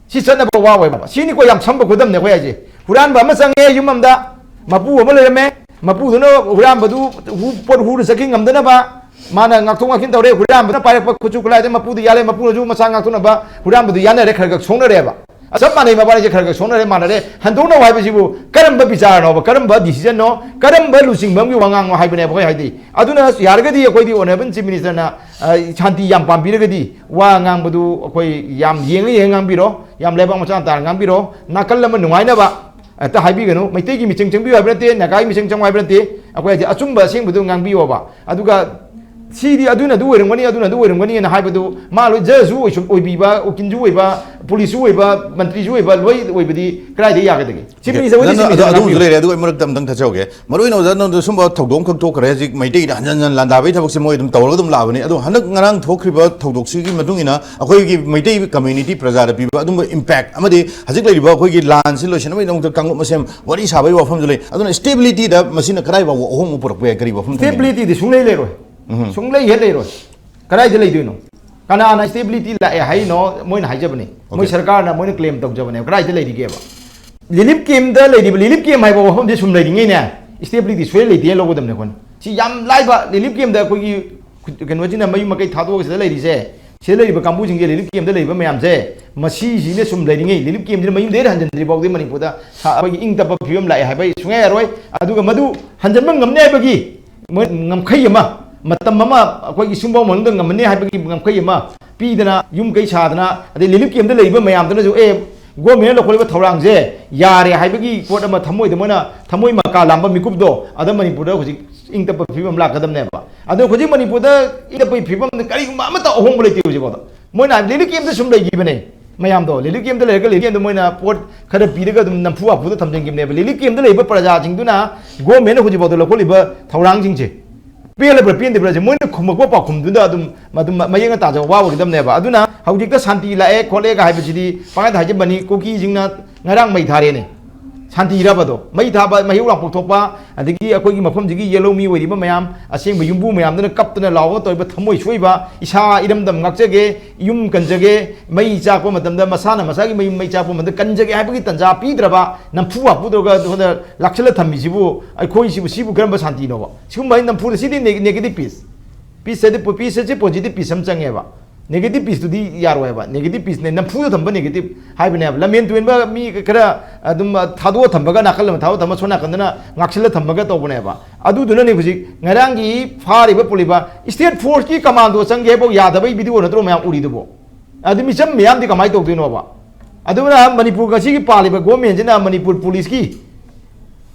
ꯁꯤ ꯆꯠꯅꯕ ꯋꯥ ꯑꯣꯏꯕ꯫ ꯁꯤꯅꯤꯀꯣ ꯌꯥꯝ ꯁꯝꯕ ꯈꯨꯗꯝꯅꯦ ꯑꯩꯈꯣꯏ ꯍꯥꯏꯁꯦ꯫ ꯍꯨꯔꯥꯟꯕ ꯑꯃ ꯆꯪꯉꯦ ꯌꯨꯝ ꯑꯃꯗ, ꯃꯄꯨ ꯑꯃ ꯂꯩꯔꯝꯃꯦ, ꯃꯄꯨꯗꯨꯅ ꯍꯨꯔꯥꯟꯕꯗꯨ ꯍꯨ-, ꯄꯣꯠ ꯍꯨꯔ ꯆꯠꯈꯤ ꯉꯝꯗꯅꯕ, ꯃꯥꯅ ꯉꯥꯛꯊꯣꯛ ꯉꯥꯛꯁꯤꯟ ꯇꯧꯔꯦ, ꯍꯨꯔꯥꯟꯕꯅ ꯄꯥꯏꯔꯛꯄ ꯈꯨꯠꯁꯨ ꯈꯨꯠꯂꯥꯏꯗ ꯃꯄꯨꯗꯨ ꯌꯥꯜꯂꯦ, ꯃꯄꯨꯅꯁꯨ ꯃꯆꯥ ꯉꯥꯛꯊꯣꯛꯅꯕ ꯍꯨꯔꯥꯟꯕꯗꯨ ꯌꯥꯅꯔꯦ, ꯈꯔ ꯈꯔ ꯁꯣꯛꯅꯔꯦꯕ꯫ ꯆꯞ ꯃꯥꯟꯅꯩ, ꯃꯕꯥꯅꯤꯁꯦ ꯈꯔ ꯈꯔ ꯁꯣꯛꯅꯔꯦ, ꯃꯥꯟꯅꯔꯦ꯫ ꯍꯟꯗꯣꯛꯅꯧ ꯍꯥꯏꯕꯁꯤꯕꯨ ꯀꯔꯝꯕ ꯕꯤꯆꯥꯔꯅꯣꯕ, ꯀꯔꯝꯕ ꯗꯤꯁꯤꯖꯟꯅꯣ, ꯀꯔꯝꯕ ꯂꯨꯆꯤꯡꯕ ꯑꯃꯒꯤ ꯋꯥꯉꯥꯡꯅꯣ ꯍꯥꯏꯕꯅꯦꯕ ꯑꯩꯈꯣꯏ ꯍꯥꯏꯗꯤ꯫ ꯑꯗꯨꯅ ꯌꯥꯔꯒꯗꯤ ꯑꯩꯈꯣꯏꯗꯤ ꯑꯣꯅꯔꯦꯕꯜ ꯆꯤꯐ ꯃꯤꯅꯤꯁꯇꯔꯅ, ꯑ, ꯁꯥꯟꯇꯤ ꯌꯥꯝ ꯄꯥꯝꯕꯤꯔꯒꯗꯤ ꯋꯥ ꯉꯥꯡꯕꯗꯨ ꯑꯩꯈꯣꯏ ꯌꯥꯝ ꯌꯦꯡꯉ ꯌꯦꯡꯉ ꯉꯥꯡꯕꯤꯔꯣ, ꯌꯥꯝ ꯂꯩꯕꯥꯛ ꯃꯆꯥ ꯇꯥꯅ ꯉꯥꯡꯕꯤꯔꯣ, ꯅꯥꯀꯜ ꯑꯃ ꯅꯨꯡꯉꯥꯏꯅꯕ ꯍꯦꯛꯇ ꯍꯥꯏꯕꯤꯒꯅꯨ꯫ ꯃꯩꯇꯩꯒꯤ ꯃꯤꯆꯪ ꯆꯪꯕꯤꯌꯨ ꯍꯥꯏꯕ ꯅꯠꯇꯦ, ꯅꯥꯒꯥꯒꯤ ꯃꯤꯆꯪ ꯆꯪꯉꯨ ꯍꯥꯏꯕ ꯅꯠꯇꯦ꯫ ꯑꯩꯈꯣꯏ ꯍꯥꯏꯗꯤ ꯑꯆꯨꯝꯕ ꯑꯁꯦꯡꯕꯗꯨ ꯉꯥꯡꯕꯤꯌꯣꯕ꯫ ꯑꯗꯨꯒ ꯁꯤꯗꯤ ꯑꯗꯨꯅ ꯑꯗꯨ ꯑꯣꯏꯔꯝꯒꯅꯤ, ꯑꯗꯨꯅ ꯑꯗꯨ ꯑꯣꯏꯔꯝꯒꯅꯤꯅ ꯍꯥꯏꯕꯗꯨ, ꯃꯥ ꯂꯣꯏ ꯖꯖꯁꯨ ꯑꯣꯏꯁꯨ-, ꯑꯣꯏꯕꯤꯕ, ꯎꯀꯤꯜꯁꯨ ꯑꯣꯏꯕ, ꯄꯨꯂꯤꯁꯁꯨ ꯑꯣꯏꯕ, ꯃꯟꯇ꯭ꯔꯤꯁꯨ ꯑꯣꯏꯕ, ꯂꯣꯏ ꯑꯣꯏꯕꯗꯤ ꯀꯗꯥꯏꯗ ꯌꯥꯒꯗꯒꯦ? ꯆꯤꯐ ꯃꯤꯅꯤꯁꯇꯔ ꯍꯣꯏꯗꯤ ꯅꯪꯅ ꯆꯤꯐ ꯑꯗꯨ, ꯃꯤꯅꯤꯁꯇꯔ ꯑꯗꯨꯝꯁꯨ ꯉꯥꯛꯄꯤꯌꯨ꯫ ꯂꯩꯔꯦ꯫ ꯑꯗꯨꯒ ꯑꯩ ꯃꯔꯛꯇ ꯑꯝꯇꯪ ꯊꯠꯆꯍꯧꯒꯦ꯫ ꯃꯔꯨ ꯑꯣꯏꯅ ꯑꯣꯖꯥ, ꯅꯪꯗ ꯁꯨꯝꯕ ꯊꯧꯗꯣꯛ ꯑꯃꯈꯛ ꯊꯣꯛꯈ꯭ꯔꯦ꯫ ꯍꯧꯖꯤꯛ ꯃꯩꯇꯩꯗ ꯍꯟꯖꯟ ꯍꯟꯖꯟ ꯂꯥꯟꯗꯥꯕꯒꯤ ꯊꯕꯛꯁꯦ ꯃꯣꯏ ꯑꯗꯨꯝ ꯇꯧꯔꯒ ꯑꯗꯨꯝ ꯂꯥꯛꯑꯕꯅꯤ꯫ ꯑꯗꯣ ꯍꯟꯗꯛ ꯉꯔꯥꯡ ꯊꯣꯛꯈ꯭ꯔꯤꯕ ꯊꯧꯗꯣꯛꯁꯤꯒꯤ ꯃꯇꯨꯡ ꯏꯟꯅ ꯑꯩꯈꯣꯏꯒꯤ ꯃꯩꯇꯩ ꯀꯝꯃ꯭ꯌꯨꯅꯤꯇꯤ, ꯄ꯭ꯔꯖꯥꯗ ꯄꯤꯕ ꯑꯗꯨꯝꯕ ꯏꯝꯄꯦꯛ ꯑꯃꯗꯤ ꯍꯧꯖꯤꯛ ꯂꯩꯔꯤꯕ ꯑꯩꯈꯣꯏꯒꯤ ꯂꯥꯟꯁꯤ ꯂꯣꯏꯁꯤꯟꯅꯕꯒꯤꯗꯃꯛꯇ ꯀꯥꯡꯂꯨꯞ ꯃꯁꯦꯟ ꯋꯥꯔꯤ ꯁꯥꯕꯒꯤ ꯋꯥꯐꯝꯁꯨ ꯂꯩ꯫ ꯑꯗꯨꯅ ꯁ꯭ꯇꯦꯕꯤꯂꯤꯇꯤꯗ ꯃꯁꯤꯅ ꯀꯗꯥꯏ ꯐꯥꯎꯕ ꯑꯍꯣꯡꯕ ꯄꯨꯔꯛꯄ ꯌꯥꯏ? ꯀꯔꯤ ꯋꯥꯐꯝ ꯊꯝꯕꯤꯅꯤ? ꯁ꯭ꯇꯦꯕꯤꯂꯤꯇꯤꯗꯤ ꯁꯨꯡꯂꯩ ꯂꯩꯔꯣꯏ꯫ ꯎꯝ꯫ ꯁꯨꯡꯂꯩ ꯍꯦꯛ ꯂꯩꯔꯣꯏ꯫ ꯀꯗꯥꯏꯗ ꯂꯩꯗꯣꯏꯅꯣ? ꯀꯅꯥꯅ ꯁ꯭ꯇꯦꯕꯤꯂꯤꯇꯤ ꯂꯥꯛꯑꯦ ꯍꯥꯏꯅꯣ? ꯃꯣꯏꯅ ꯍꯥꯏꯖꯕꯅꯦ꯫ ꯃꯣꯏ ꯑꯣꯀꯦ꯫ ꯁꯔꯀꯥꯔꯅ, ꯃꯣꯏꯅ ꯀ꯭ꯂꯦꯝ ꯇꯧꯖꯕꯅꯦꯕ꯫ ꯀꯗꯥꯏꯗ ꯂꯩꯔꯤꯒꯦꯕ? ꯔꯤꯂꯤꯐ ꯀꯦꯝꯗ ꯂꯩꯔꯤꯕ, ꯔꯤꯂꯤꯐ ꯀꯦꯝ ꯍꯥꯏꯕ ꯋꯥꯐꯝꯁꯦ ꯁꯨꯝ ꯂꯩꯔꯤꯉꯩꯅꯦ, ꯁ꯭ꯇꯦꯕꯤꯂꯤꯇꯤ ꯁꯨꯡꯂꯩ ꯂꯩꯇꯦꯅ ꯂꯧꯒꯗꯕꯅꯦ ꯑꯩꯈꯣꯏꯅ꯫ ꯁꯤ ꯌꯥꯝ ꯂꯥꯏꯕ꯫ ꯔꯤꯂꯤꯐ ꯀꯦꯝꯗ ꯑꯩꯈꯣꯏꯒꯤ ꯈꯨ-, ꯀꯩꯅꯣꯁꯤꯅ ꯃꯌꯨꯝ ꯃꯀꯩ ꯊꯥꯗꯣꯛꯑꯒ ꯁꯤꯗ ꯂꯩꯔꯤꯁꯦ, ꯁꯤꯗ ꯂꯩꯔꯤꯕ ꯀꯥꯡꯕꯨꯁꯤꯡꯁꯦ, ꯔꯤꯂꯤꯐ ꯀꯦꯝꯗ ꯂꯩꯔꯤꯕ ꯃꯌꯥꯝꯁꯦ, ꯃꯁꯤꯁꯤꯅ ꯁꯨꯝ ꯂꯩꯔꯤꯉꯩ, ꯔꯤꯂꯤꯐ ꯀꯦꯝꯁꯤꯅ ꯃꯌꯨꯝꯗꯒꯤ ꯍꯟꯖꯤꯟꯗ꯭ꯔꯤ ꯐꯥꯎꯗꯤ ꯃꯅꯤꯄꯨꯔꯗ ꯁꯥ-, ꯑꯩꯈꯣꯏꯒꯤ ꯏꯪ ꯇꯞꯄ ꯐꯤꯕꯝ ꯂꯥꯛꯑꯦ ꯍꯥꯏꯕ ꯁꯨꯡꯌꯥ ꯌꯥꯔꯣꯏ꯫ ꯑꯗꯨꯒ ꯃꯗꯨ ꯍꯟꯖꯤꯟꯕ ꯉꯝꯅꯤ ꯍꯥꯏꯕꯒꯤ ꯃꯣꯏ ꯉꯝꯈꯩ ꯑꯃ, ꯃꯇꯝ ꯑꯃ ꯑꯩꯈꯣꯏꯒꯤ ꯁꯨꯝꯕ ꯃꯅꯨꯡꯗ ꯉꯝꯃꯅꯤ ꯍꯥꯏꯕꯒꯤ ꯉꯝꯈꯩ ꯑꯃ ꯄꯤꯗꯅ, ꯌꯨꯝ ꯀꯩ ꯁꯥꯗꯅ, ꯑꯗꯩ ꯔꯤꯂꯤꯐ ꯀꯦꯝꯗ ꯂꯩꯔꯤꯕ ꯃꯌꯥꯝꯗꯨꯅꯁꯨ, "ꯑꯦ, ꯒꯣꯔꯃꯦꯟꯅ ꯂꯧꯈꯠꯂꯤꯕ ꯊꯧꯔꯥꯡꯁꯦ ꯌꯥꯔꯦ" ꯍꯥꯏꯕꯒꯤ ꯄꯣꯠ ꯑꯃ ꯊꯃꯣꯏꯗ ꯃꯣꯏꯅ ꯊꯃꯣꯏ ꯃꯀꯥ ꯂꯥꯝꯕ ꯃꯤꯀꯨꯞꯇꯣ, ꯑꯗ ꯃꯅꯤꯄꯨꯔꯗ ꯍꯧꯖꯤꯛ ꯏꯪ ꯇꯞꯄ ꯐꯤꯕꯝ ꯂꯥꯛꯀꯗꯕꯅꯦꯕ꯫ ꯑꯗꯣ ꯍꯧꯖꯤꯛ ꯃꯅꯤꯄꯨꯔꯗ ꯏꯪ ꯇꯞꯄꯒꯤ ꯐꯤꯕꯝꯗ ꯀꯔꯤꯒꯨꯝꯕ ꯑꯃꯠꯇ ꯑꯍꯣꯡꯕ ꯂꯩꯇꯦ ꯍꯧꯖꯤꯛꯐꯥꯎꯗ꯫ ꯃꯣꯏꯅ ꯍꯥꯏꯕꯗꯤ ꯔꯤꯂꯤꯐ ꯀꯦꯝꯗ ꯁꯨꯝ ꯂꯩꯈꯤꯕꯅꯦ ꯃꯌꯥꯝꯗꯣ꯫ ꯔꯤꯂꯤꯐ ꯀꯦꯝꯗ ꯂꯩꯔꯒ ꯔꯤꯂꯤꯐ ꯀꯦꯝꯗ ꯃꯣꯏꯅ ꯄꯣꯠ ꯈꯔ ꯄꯤꯔꯒ ꯑꯗꯨꯝ ꯅꯝꯐꯨ ꯍꯥꯐꯨꯗ ꯊꯝꯖꯤꯟꯈꯤꯕꯅꯦꯕ꯫ ꯔꯤꯂꯤꯐ ꯀꯦꯝꯗ ꯂꯩꯕ ꯄ꯭ꯔꯖꯥꯁꯤꯡꯗꯨꯅ ꯒꯣꯔꯃꯦꯟꯅ ꯍꯧꯖꯤꯛꯐꯥꯎꯗ ꯂꯧꯈꯠꯂꯤꯕ ꯊꯧꯔꯥꯡꯁꯤꯡꯁꯦ ꯄꯦꯜꯂꯕ꯭ꯔꯥ ꯄꯦꯟꯗꯕ꯭ꯔꯥꯁꯦ ꯃꯣꯏꯅ ꯈꯨꯝꯃꯛꯄ ꯄꯥꯎꯈꯨꯝꯗꯨꯗ ꯑꯗꯨꯝ, ꯑꯗꯨꯝ ꯃꯌꯦꯛꯅ ꯇꯥꯖꯕ ꯋꯥ ꯑꯣꯏꯒꯗꯕꯅꯦꯕ꯫ ꯑꯗꯨꯅ ꯍꯧꯖꯤꯛꯇ ꯁꯥꯟꯇꯤ ꯂꯥꯛꯑꯦ ꯈꯣꯠꯂꯦꯒ ꯍꯥꯏꯕꯁꯤꯗꯤ ꯄꯪꯍꯥꯏꯗ ꯍꯥꯏꯖꯕꯅꯤ꯫ ꯀꯨꯀꯤꯁꯤꯡꯅ ꯉꯔꯥꯡ ꯃꯩ ꯊꯥꯔꯦꯅꯦ, ꯁꯥꯟꯇꯤꯔꯕꯗꯣ? ꯃꯩ ꯊꯥꯕ, ꯃꯩꯍꯧ ꯂꯥꯡꯄꯣꯛ ꯊꯣꯛꯄ, ꯑꯗꯒꯤ ꯑꯩꯈꯣꯏꯒꯤ ꯃꯐꯝꯁꯤꯒꯤ ꯌꯦꯜꯍꯧꯃꯤ ꯑꯣꯏꯔꯤꯕ ꯃꯌꯥꯝ, ꯑꯁꯦꯡꯕ ꯌꯨꯝꯕꯨ ꯃꯌꯥꯝꯗꯨꯅ ꯀꯞꯇꯅ ꯂꯥꯎꯔꯒ ꯇꯧꯔꯤꯕ ꯊꯃꯣꯏ ꯁꯣꯛꯏꯕ, "ꯏꯁꯥ ꯏꯔꯝꯗꯝ ꯉꯥꯛꯆꯒꯦ, ꯌꯨꯝ ꯀꯟꯖꯒꯦ, ꯃꯩ ꯆꯥꯛꯄ ꯃꯇꯝꯗ ꯃꯁꯥꯅ ꯃꯁꯥꯒꯤ ꯃꯌꯨꯝ ꯃꯩ ꯆꯥꯛꯄ ꯃꯇꯝꯗ ꯀꯟꯖꯒꯦ" ꯍꯥꯏꯕꯒꯤ ꯇꯥꯟꯖꯥ ꯄꯤꯗ꯭ꯔꯕ, ꯅꯝꯐꯨ ꯍꯥꯐꯨ ꯇꯧꯔꯒ ꯁꯣꯝꯗ ꯂꯥꯛꯁꯤꯜꯂ ꯊꯝꯃꯤꯁꯤꯕꯨ, ꯑꯩꯈꯣꯏꯁꯤꯕꯨ, ꯁꯤꯕꯨ ꯀꯔꯝꯕ ꯁꯥꯟꯇꯤꯅꯣꯕ? ꯁꯤꯒꯨꯝꯕ ꯍꯥꯏ ꯅꯝꯐꯨꯗ, ꯁꯤꯗꯤ ꯅꯦ-, ꯅꯦꯒꯦꯇꯤꯚ ꯄꯤꯁ꯫ ꯄꯤꯁ ꯍꯥꯏꯗꯤ ꯄꯣ-, ꯄꯤꯁ ꯑꯁꯤ ꯄꯣꯖꯤꯇꯤꯚ ꯄꯤꯁ ꯑꯃ ꯆꯪꯉꯦꯕ꯫ ꯅꯦꯒꯦꯇꯤꯚ ꯄꯤꯁꯇꯨꯗꯤ ꯌꯥꯔꯣꯏ ꯍꯥꯏꯕ꯫ ꯅꯦꯒꯦꯇꯤꯚ ꯄꯤꯁꯅꯦ, ꯅꯝꯐꯨꯗ ꯊꯝꯕ ꯅꯦꯒꯦꯇꯤꯚ ꯍꯥꯏꯕꯅꯦꯕ꯫ ꯂꯝꯍꯦꯟ ꯇꯨꯍꯦꯟꯕ ꯃꯤ ꯈꯔ ꯑꯗꯨꯝ, ꯑ, ꯊꯥꯗꯣꯛꯑ ꯊꯝꯕꯒ, ꯅꯥꯀꯜ ꯑꯃ ꯊꯥꯗꯣꯛꯑ ꯊꯝꯕ, ꯁꯣꯝ ꯅꯥꯀꯟꯗꯅ ꯉꯥꯛꯁꯤꯜꯂ ꯊꯝꯕꯒ ꯇꯧꯕꯅꯦꯕ꯫ ꯑꯗꯨꯗꯨꯅꯅꯦ ꯍꯧꯖꯤꯛ ꯉꯔꯥꯡꯒꯤ ꯐꯥꯔꯤꯕ ꯄꯨꯂꯤꯕ ꯁ꯭ꯇꯦꯠ ꯐꯣꯔꯁꯀꯤ ꯀꯃꯥꯟꯗꯣ ꯆꯪꯒꯦ ꯍꯥꯏꯐꯥꯎ ꯌꯥꯗꯕꯒꯤ ꯚꯤꯗꯤꯑꯣ ꯅꯠꯇ꯭ꯔꯣ ꯃꯌꯥꯝ ꯎꯔꯤꯗꯨꯕꯣ? ꯑꯗꯨ ꯃꯤꯆꯝ ꯃꯌꯥꯝꯗꯤ ꯀꯃꯥꯏꯅ ꯇꯧꯗꯣꯏꯅꯣꯕ? ꯑꯗꯨꯅ ꯃꯅꯤꯄꯨꯔ ꯉꯁꯤꯒꯤ ꯄꯥꯜꯂꯤꯕ ꯒꯣꯔꯃꯦꯟꯁꯤꯅ ꯃꯅꯤꯄꯨꯔ ꯄꯨꯂꯤꯁꯀꯤ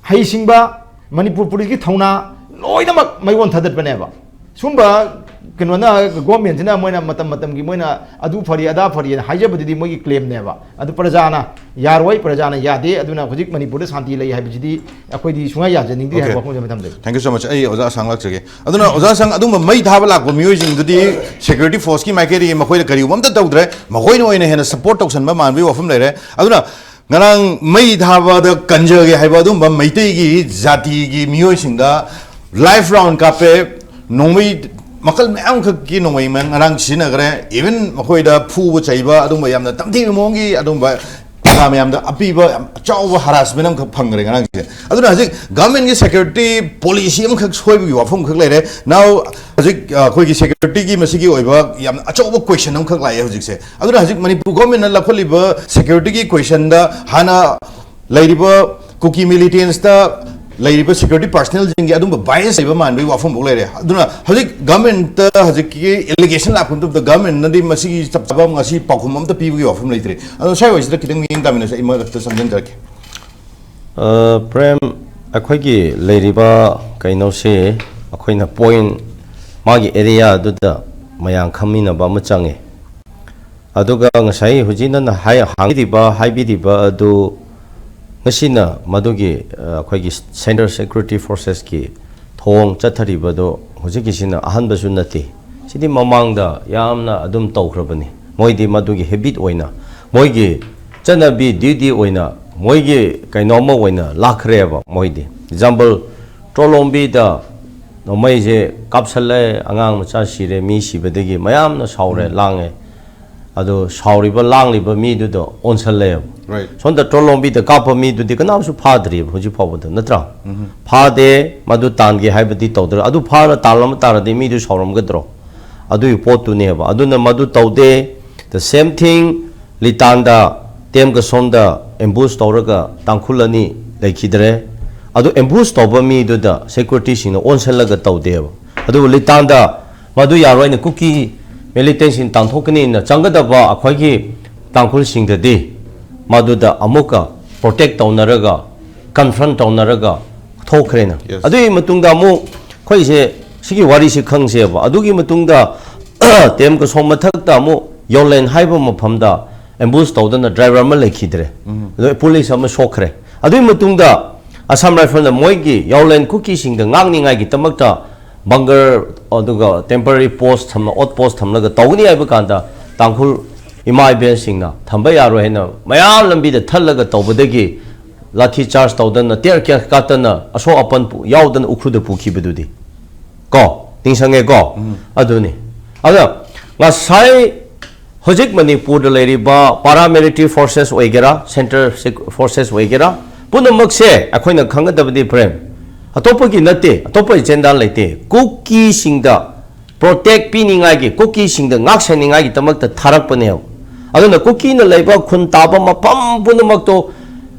ꯍꯩꯁꯤꯡꯕ, ꯃꯅꯤꯄꯨꯔ ꯄꯨꯂꯤꯁꯀꯤ ꯊꯧꯅꯥ ꯂꯣꯏꯅꯃꯛ ꯃꯩꯑꯣꯟ ꯊꯥꯗꯠꯄꯅꯦꯕ꯫ ꯁꯨꯝꯕ ꯀꯩꯅꯣꯅ, ꯒꯣꯔꯃꯦꯟꯁꯤꯅ ꯃꯣꯏꯅ ꯃꯇꯝ ꯃꯇꯝꯒꯤ ꯃꯣꯏꯅ ꯑꯗꯨ ꯐꯔꯤ ꯑꯗꯥ ꯐꯔꯤꯅ ꯍꯥꯏꯖꯕꯗꯨꯗꯤ ꯃꯣꯏꯒꯤ ꯀ꯭ꯂꯦꯝꯅꯦꯕ꯫ ꯑꯗꯨ ꯄ꯭ꯔꯖꯥꯅ ꯌꯥꯔꯣꯏ, ꯄ꯭ꯔꯖꯥꯅ ꯌꯥꯗꯦ, ꯑꯗꯨꯅ ꯍꯧꯖꯤꯛ ꯃꯅꯤꯄꯨꯔꯗ ꯁꯥꯟꯇꯤ ꯂꯩ ꯍꯥꯏꯕꯁꯤꯗꯤ ꯑꯩꯈꯣꯏꯗꯤ ꯁꯨꯡꯌꯥ ꯌꯥꯖꯅꯤꯡꯗꯦ ꯍꯥꯏꯕ ꯋꯥꯐꯝꯁꯦ ꯃꯊꯝꯖꯒꯦ꯫ Thank you so much. ꯑꯩ ꯑꯣꯖꯥ ꯑꯁꯥꯡ ꯂꯥꯛꯆꯒꯦ꯫ ꯑꯗꯨꯅ ꯑꯣꯖꯥ ꯑꯁꯥꯡ, ꯑꯗꯨꯝꯕ ꯃꯩ ꯊꯥꯕ ꯂꯥꯛꯄ ꯃꯤꯑꯣꯏꯁꯤꯡꯗꯨꯗꯤ ꯁꯦꯀ꯭ꯌꯨꯔꯤꯇꯤ ꯐꯣꯔꯁꯀꯤ ꯃꯥꯏꯀꯩꯗꯒꯤ ꯃꯈꯣꯏꯗ ꯀꯔꯤꯒꯨꯝꯕ ꯑꯝꯇ ꯇꯧꯗ꯭ꯔꯦ, ꯃꯈꯣꯏꯅ ꯑꯣꯏꯅ ꯍꯦꯟꯅ ꯁꯞꯄꯣꯔꯠ ꯇꯧꯁꯟꯕ ꯃꯥꯟꯕꯒꯤ ꯋꯥꯐꯝ ꯂꯩꯔꯦ꯫ ꯑꯗꯨꯅ ꯉꯔꯥꯡ ꯃꯩ ꯊꯥꯕꯗ ꯀꯟꯖꯒꯦ ꯍꯥꯏꯕ ꯑꯗꯨꯝꯕ ꯃꯩꯇꯩꯒꯤ ꯖꯥꯇꯤꯒꯤ ꯃꯤꯑꯣꯏꯁꯤꯡꯗ ꯂꯥꯏꯐ ꯔꯥꯎꯟ ꯀꯥꯞꯄꯦ꯫ ꯅꯣꯡꯃꯩ ꯃꯈꯜ ꯃꯌꯥꯝꯈꯛꯀꯤ ꯅꯣꯡꯃꯩ ꯃ-, ꯉꯔꯥꯡ ꯁꯤꯖꯤꯟꯅꯈ꯭ꯔꯦ꯫ ꯏꯚꯟ ꯃꯈꯣꯏꯗ ꯐꯨꯕ ꯆꯩꯕ ꯑꯗꯨꯝꯕ ꯌꯥꯝꯅ ꯇꯝꯊꯤꯕ ꯃꯑꯣꯡꯒꯤ ꯑꯗꯨꯝꯕ ꯄ꯭ꯔꯖꯥ ꯃꯌꯥꯝꯗ ꯑꯄꯤꯕ ꯌꯥꯝ ꯑꯆꯥꯎꯕ ꯍꯔꯥꯁꯃꯦꯟ ꯑꯃꯈꯛ ꯐꯪꯈ꯭ꯔꯦ ꯉꯔꯥꯡꯁꯦ꯫ ꯑꯗꯨꯅ ꯍꯧꯖꯤꯛ ꯒꯚꯔꯟꯃꯦꯟꯒꯤ ꯁꯦꯀ꯭ꯌꯨꯔꯤꯇꯤ ꯄꯣꯂꯤꯁꯤ ꯑꯃꯈꯛ ꯁꯣꯏꯕꯒꯤ ꯋꯥꯐꯝ ꯈꯛ ꯂꯩꯔꯦ꯫ Now ꯍꯧꯖꯤꯛ, ꯑ, ꯑꯩꯈꯣꯏꯒꯤ ꯁꯦꯀ꯭ꯌꯨꯔꯤꯇꯤꯒꯤ ꯃꯁꯤꯒꯤ ꯑꯣꯏꯕ ꯌꯥꯝꯅ ꯑꯆꯧꯕ ꯀꯣꯏꯁꯟ ꯑꯃꯈꯛ ꯂꯥꯛꯑꯦ ꯍꯧꯖꯤꯛꯁꯦ꯫ ꯑꯗꯨꯅ ꯍꯧꯖꯤꯛ ꯃꯅꯤꯄꯨꯔ ꯒꯣꯔꯃꯦꯟꯅ ꯂꯧꯈꯠꯂꯤꯕ ꯁꯦꯀ꯭ꯌꯨꯔꯤꯇꯤꯒꯤ ꯀꯣꯏꯁꯟꯗ ꯍꯥꯟꯅ ꯂꯩꯔꯤꯕ ꯀꯨꯀꯤ ꯃꯤꯂꯤꯇꯦꯟꯁꯇ ꯂꯩꯔꯤꯕ ꯁꯦꯀ꯭ꯌꯨꯔꯤꯇꯤ ꯄꯥꯔꯁꯅꯦꯜꯁꯤꯡꯒꯤ ꯑꯗꯨꯝꯕ ꯕꯥꯏꯁ ꯂꯩꯕ ꯃꯥꯟꯕꯒꯤ ꯋꯥꯐꯝ ꯐꯥꯎ ꯂꯩꯔꯦ꯫ ꯑꯗꯨꯅ ꯍꯧꯖꯤꯛ ꯒꯚꯔꯟꯃꯦꯟꯠꯇ ꯍꯧꯖꯤꯛꯀꯤ ꯑꯦꯂꯤꯒꯦꯁꯟ ꯂꯥꯛꯄ ꯃꯇꯝꯗ ꯒꯚꯔꯟꯃꯦꯟꯠꯅꯗꯤ ꯃꯁꯤꯒꯤ ꯆꯞ ꯆꯥꯕ ꯉꯁꯤ ꯄꯥꯎꯈꯨꯝ ꯑꯝꯇ ꯄꯤꯕꯒꯤ ꯋꯥꯐꯝ ꯂꯩꯇ꯭ꯔꯤ꯫ ꯑꯗꯣ ꯁ꯭ꯋꯥꯏ ꯋꯥꯏꯁꯤꯗ ꯈꯤꯇꯪ ꯃꯤꯠꯌꯦꯡ ꯇꯥꯃꯤꯟꯅꯁꯦ, ꯑꯩ ꯃꯔꯛꯇ ꯆꯪꯁꯤꯟꯖꯔꯛꯀꯦ꯫ ꯑ, ꯄ꯭ꯔꯦꯝ, ꯑꯩꯈꯣꯏꯒꯤ ꯂꯩꯔꯤꯕ ꯀꯩꯅꯣꯁꯤ ꯑꯩꯈꯣꯏꯅ ꯄꯣꯏꯟ ꯃꯥꯒꯤ ꯑꯦꯔꯤꯌꯥ ꯑꯗꯨꯗ ꯃꯌꯥꯝ ꯈꯪꯃꯤꯟꯅꯕ ꯑꯃ ꯆꯪꯉꯤ꯫ ꯑꯗꯨꯒ ꯉꯁꯥꯏ ꯍꯧꯖꯤꯛ ꯅꯪꯅ ꯍꯥꯏ-, ꯍꯥꯡꯕꯤꯔꯤꯕ, ꯍꯥꯏꯕꯤꯔꯤꯕ ꯑꯗꯨ ꯉꯁꯤꯅ ꯃꯗꯨꯒꯤ, ꯑ, ꯑꯩꯈꯣꯏꯒꯤ ꯁꯦꯟꯇ꯭ꯔꯦꯜ ꯁꯦꯀ꯭ꯌꯨꯔꯤꯇꯤ ꯐꯣꯔꯁꯦꯁꯀꯤ ꯊꯧꯑꯣꯡ ꯆꯠꯊꯔꯤꯕꯗꯣ ꯍꯧꯖꯤꯛꯀꯤꯁꯤꯅ ꯑꯍꯥꯟꯕꯁꯨ ꯅꯠꯇꯦ꯫ ꯁꯤꯗꯤ ꯃꯃꯥꯡꯗ ꯌꯥꯝꯅ ꯑꯗꯨꯝ ꯇꯧꯈ꯭ꯔꯕꯅꯤ꯫ ꯃꯣꯏꯗꯤ ꯃꯗꯨꯒꯤ ꯍꯦꯕꯤꯠ ꯑꯣꯏꯅ, ꯃꯣꯏꯒꯤ ꯆꯠꯅꯕꯤ, ꯗ꯭ꯌꯨꯇꯤ ꯑꯣꯏꯅ, ꯃꯣꯏꯒꯤ ꯀꯩꯅꯣꯝꯃ ꯑꯣꯏꯅ ꯂꯥꯛꯈ꯭ꯔꯦꯕ ꯃꯣꯏꯗꯤ꯫ ꯑꯦꯛꯖꯥꯝꯄꯜ, ꯇ꯭ꯔꯣꯂꯣꯝꯕꯤꯗ ꯅꯣꯡꯃꯩꯁꯦ ꯀꯥꯞꯁꯜꯂꯦ, ꯑꯉꯥꯡ ꯃꯆꯥ ꯁꯤꯔꯦ, ꯃꯤ ꯁꯤꯕꯗꯒꯤ ꯃꯌꯥꯝꯅ ꯁꯥꯎꯔꯦ, ꯎꯝ꯫ ꯂꯥꯡꯉꯦ꯫ ꯑꯗꯣ ꯁꯥꯎꯔꯤꯕ, ꯂꯥꯡꯂꯤꯕ ꯃꯤꯗꯨꯗ ꯑꯣꯟꯁꯜꯂꯦꯕ꯫ Right. ꯁꯣꯝꯗ ꯇ꯭ꯔꯣꯂꯣꯝꯕꯤꯗ ꯀꯥꯞꯄ ꯃꯤꯗꯨꯗꯤ ꯀꯅꯥꯝꯁꯨ ꯐꯥꯗ꯭ꯔꯤꯕ ꯍꯧꯖꯤꯛ ꯐꯥꯎꯕꯗ, ꯅꯠꯇ꯭ꯔꯥ? ꯎꯝ꯫ ꯐꯥꯗꯦ, ꯃꯗꯨ ꯇꯥꯟꯒꯦ ꯍꯥꯏꯕꯗꯤ ꯇꯧꯗ꯭ꯔꯦ꯫ ꯑꯗꯨ ꯐꯥꯔ ꯇꯥꯜꯂꯝꯕ ꯇꯥꯔꯗꯤ ꯃꯤꯗꯨ ꯁꯥꯎꯔꯝꯒꯗ꯭ꯔꯣ? ꯑꯗꯨꯒꯤ ꯄꯣꯠꯇꯨꯅꯦꯕ꯫ ꯑꯗꯨꯅ ꯃꯗꯨ ꯇꯧꯗꯦ꯫ The same thing, ꯂꯤꯇꯥꯟꯗ, ꯇꯦꯝ ꯀꯁꯣꯝꯗ ꯑꯦꯝꯕꯨꯁ ꯇꯧꯔꯒ ꯇꯥꯡꯈꯨꯜ ꯑꯅꯤ ꯂꯩꯈꯤꯗ꯭ꯔꯦ꯫ ꯑꯗꯨ ꯑꯦꯝꯕꯨꯁ ꯇꯧꯕ ꯃꯤꯗꯨꯗ ꯁꯦꯀ꯭ꯌꯨꯔꯤꯇꯤꯁꯤꯡꯅ ꯑꯣꯟꯁꯜꯂꯒ ꯇꯧꯗꯦꯕ꯫ ꯑꯗꯨꯕꯨ ꯂꯤꯇꯥꯟꯗ ꯃꯗꯨ ꯌꯥꯔꯣꯏꯅ ꯀꯨꯀꯤ ꯃꯤꯂꯤꯇꯦꯟꯁꯤꯡ ꯇꯥꯟꯊꯣꯛꯀꯅꯤꯅ ꯆꯪꯒꯗꯕ ꯑꯩꯈꯣꯏꯒꯤ ꯇꯥꯡꯈꯨꯜꯁꯤꯡꯗꯗꯤ ꯃꯗꯨꯗ ꯑꯃꯨꯛꯀ ꯄ꯭ꯔꯣꯇꯦꯛ ꯇꯧꯅꯔꯒ, ꯀꯟꯐ꯭ꯔꯟ ꯇꯧꯅꯔꯒ ꯊꯣꯛꯈ꯭ꯔꯦꯅ꯫ Yes. ꯑꯗꯨꯒꯤ ꯃꯇꯨꯡꯗ ꯑꯃꯨꯛ ꯑꯩꯈꯣꯏꯁꯦ ꯁꯤꯒꯤ ꯋꯥꯔꯤꯁꯤ ꯈꯪꯁꯦꯕ꯫ ꯑꯗꯨꯒꯤ ꯃꯇꯨꯡꯗ ꯇꯦꯝ ꯀꯁꯣꯡ ꯃꯊꯛꯇ ꯑꯃꯨꯛ ꯌꯥꯎꯂꯦꯟ ꯍꯥꯏꯕ ꯃꯐꯝꯗ ꯑꯦꯝꯕꯨꯁ ꯇꯧꯗꯅ ꯗ꯭ꯔꯥꯏꯚꯔ ꯑꯃ ꯂꯩꯈꯤꯗ꯭ꯔꯦ꯫ ꯎꯝ꯫ ꯑꯗꯣ ꯄꯨꯂꯤꯁ ꯑꯃ ꯁꯣꯛꯈ꯭ꯔꯦ꯫ ꯑꯗꯨꯒꯤ ꯃꯇꯨꯡꯗ ꯑꯁꯥꯝ ꯔꯥꯏꯐꯜꯅ ꯃꯣꯏꯒꯤ ꯌꯥꯎꯂꯦꯟ ꯀꯨꯀꯤꯁꯤꯡꯗ ꯉꯥꯛꯅꯤꯉꯥꯏꯒꯤꯗꯃꯛꯇ ꯕꯪꯒꯔ ꯑꯗꯨꯒ ꯇꯦꯝꯄꯔꯔꯤ ꯄꯣꯁ ꯊꯝꯂ ꯑꯣꯠ ꯄꯣꯁ ꯊꯝꯂꯒ ꯇꯧꯒꯅꯤ ꯍꯥꯏꯕ ꯀꯥꯟꯗ ꯇꯥꯡꯈꯨꯜ ꯏꯃꯥ ꯏꯕꯦꯟꯁꯤꯡꯅ ꯊꯝꯕ ꯌꯥꯔꯣꯏ ꯍꯥꯏꯅ ꯃꯌꯥꯝ ꯂꯝꯕꯤꯗ ꯊꯜꯂꯒ ꯇꯧꯕꯗꯒꯤ ꯂꯥꯊꯤ ꯆꯥꯔꯖ ꯇꯧꯗꯅ ꯇꯤꯌꯔ ꯒ꯭ꯌꯥꯁ ꯀꯥꯞꯇꯅ ꯑꯁꯣꯛ ꯑꯄꯟ ꯄꯨ- ꯌꯥꯎꯗꯅ ꯎꯈ꯭ꯔꯨꯜꯗ ꯄꯨꯈꯤꯕꯗꯨꯗꯤ ꯀꯣ ꯅꯤꯡꯁꯤꯡꯉꯦꯀꯣ? ꯎꯝ꯫ ꯑꯗꯨꯅꯤ꯫ ꯑꯗ ꯉꯁꯥꯏ ꯍꯧꯖꯤꯛ ꯃꯅꯤꯄꯨꯔꯗ ꯂꯩꯔꯤꯕ ꯄꯥꯔꯥꯃꯤꯂꯤꯇꯔꯤ ꯐꯣꯔꯁꯦꯁ ꯑꯣꯏꯒꯦꯔꯥ, ꯁꯦꯟꯇ꯭ꯔꯦꯜ ꯐꯣꯔꯁꯦꯁ ꯑꯣꯏꯒꯦꯔꯥ, ꯄꯨꯝꯅꯃꯛꯁꯦ ꯑꯩꯈꯣꯏꯅ ꯈꯪꯒꯗꯕꯗꯤ ꯄ꯭ꯔꯦꯝ, ꯑꯇꯣꯞꯄꯒꯤ ꯅꯠꯇꯦ, ꯑꯇꯣꯞꯄ ꯑꯦꯖꯦꯟꯗꯥ ꯂꯩꯇꯦ꯫ ꯀꯨꯀꯤꯁꯤꯡꯗ ꯄ꯭ꯔꯣꯇꯦꯛ ꯄꯤꯅꯤꯡꯉꯥꯏꯒꯤ, ꯀꯨꯀꯤꯁꯤꯡꯗ ꯉꯥꯛ ꯁꯦꯟꯅꯤꯡꯉꯥꯏꯒꯤꯗꯃꯛꯇ ꯊꯥꯔꯛꯄꯅꯦꯕ꯫ ꯑꯗꯨꯅ ꯀꯨꯀꯤꯅ ꯂꯩꯕ ꯈꯨꯟ ꯇꯥꯕ ꯃꯐꯝ ꯄꯨꯝꯅꯃꯛꯇꯣ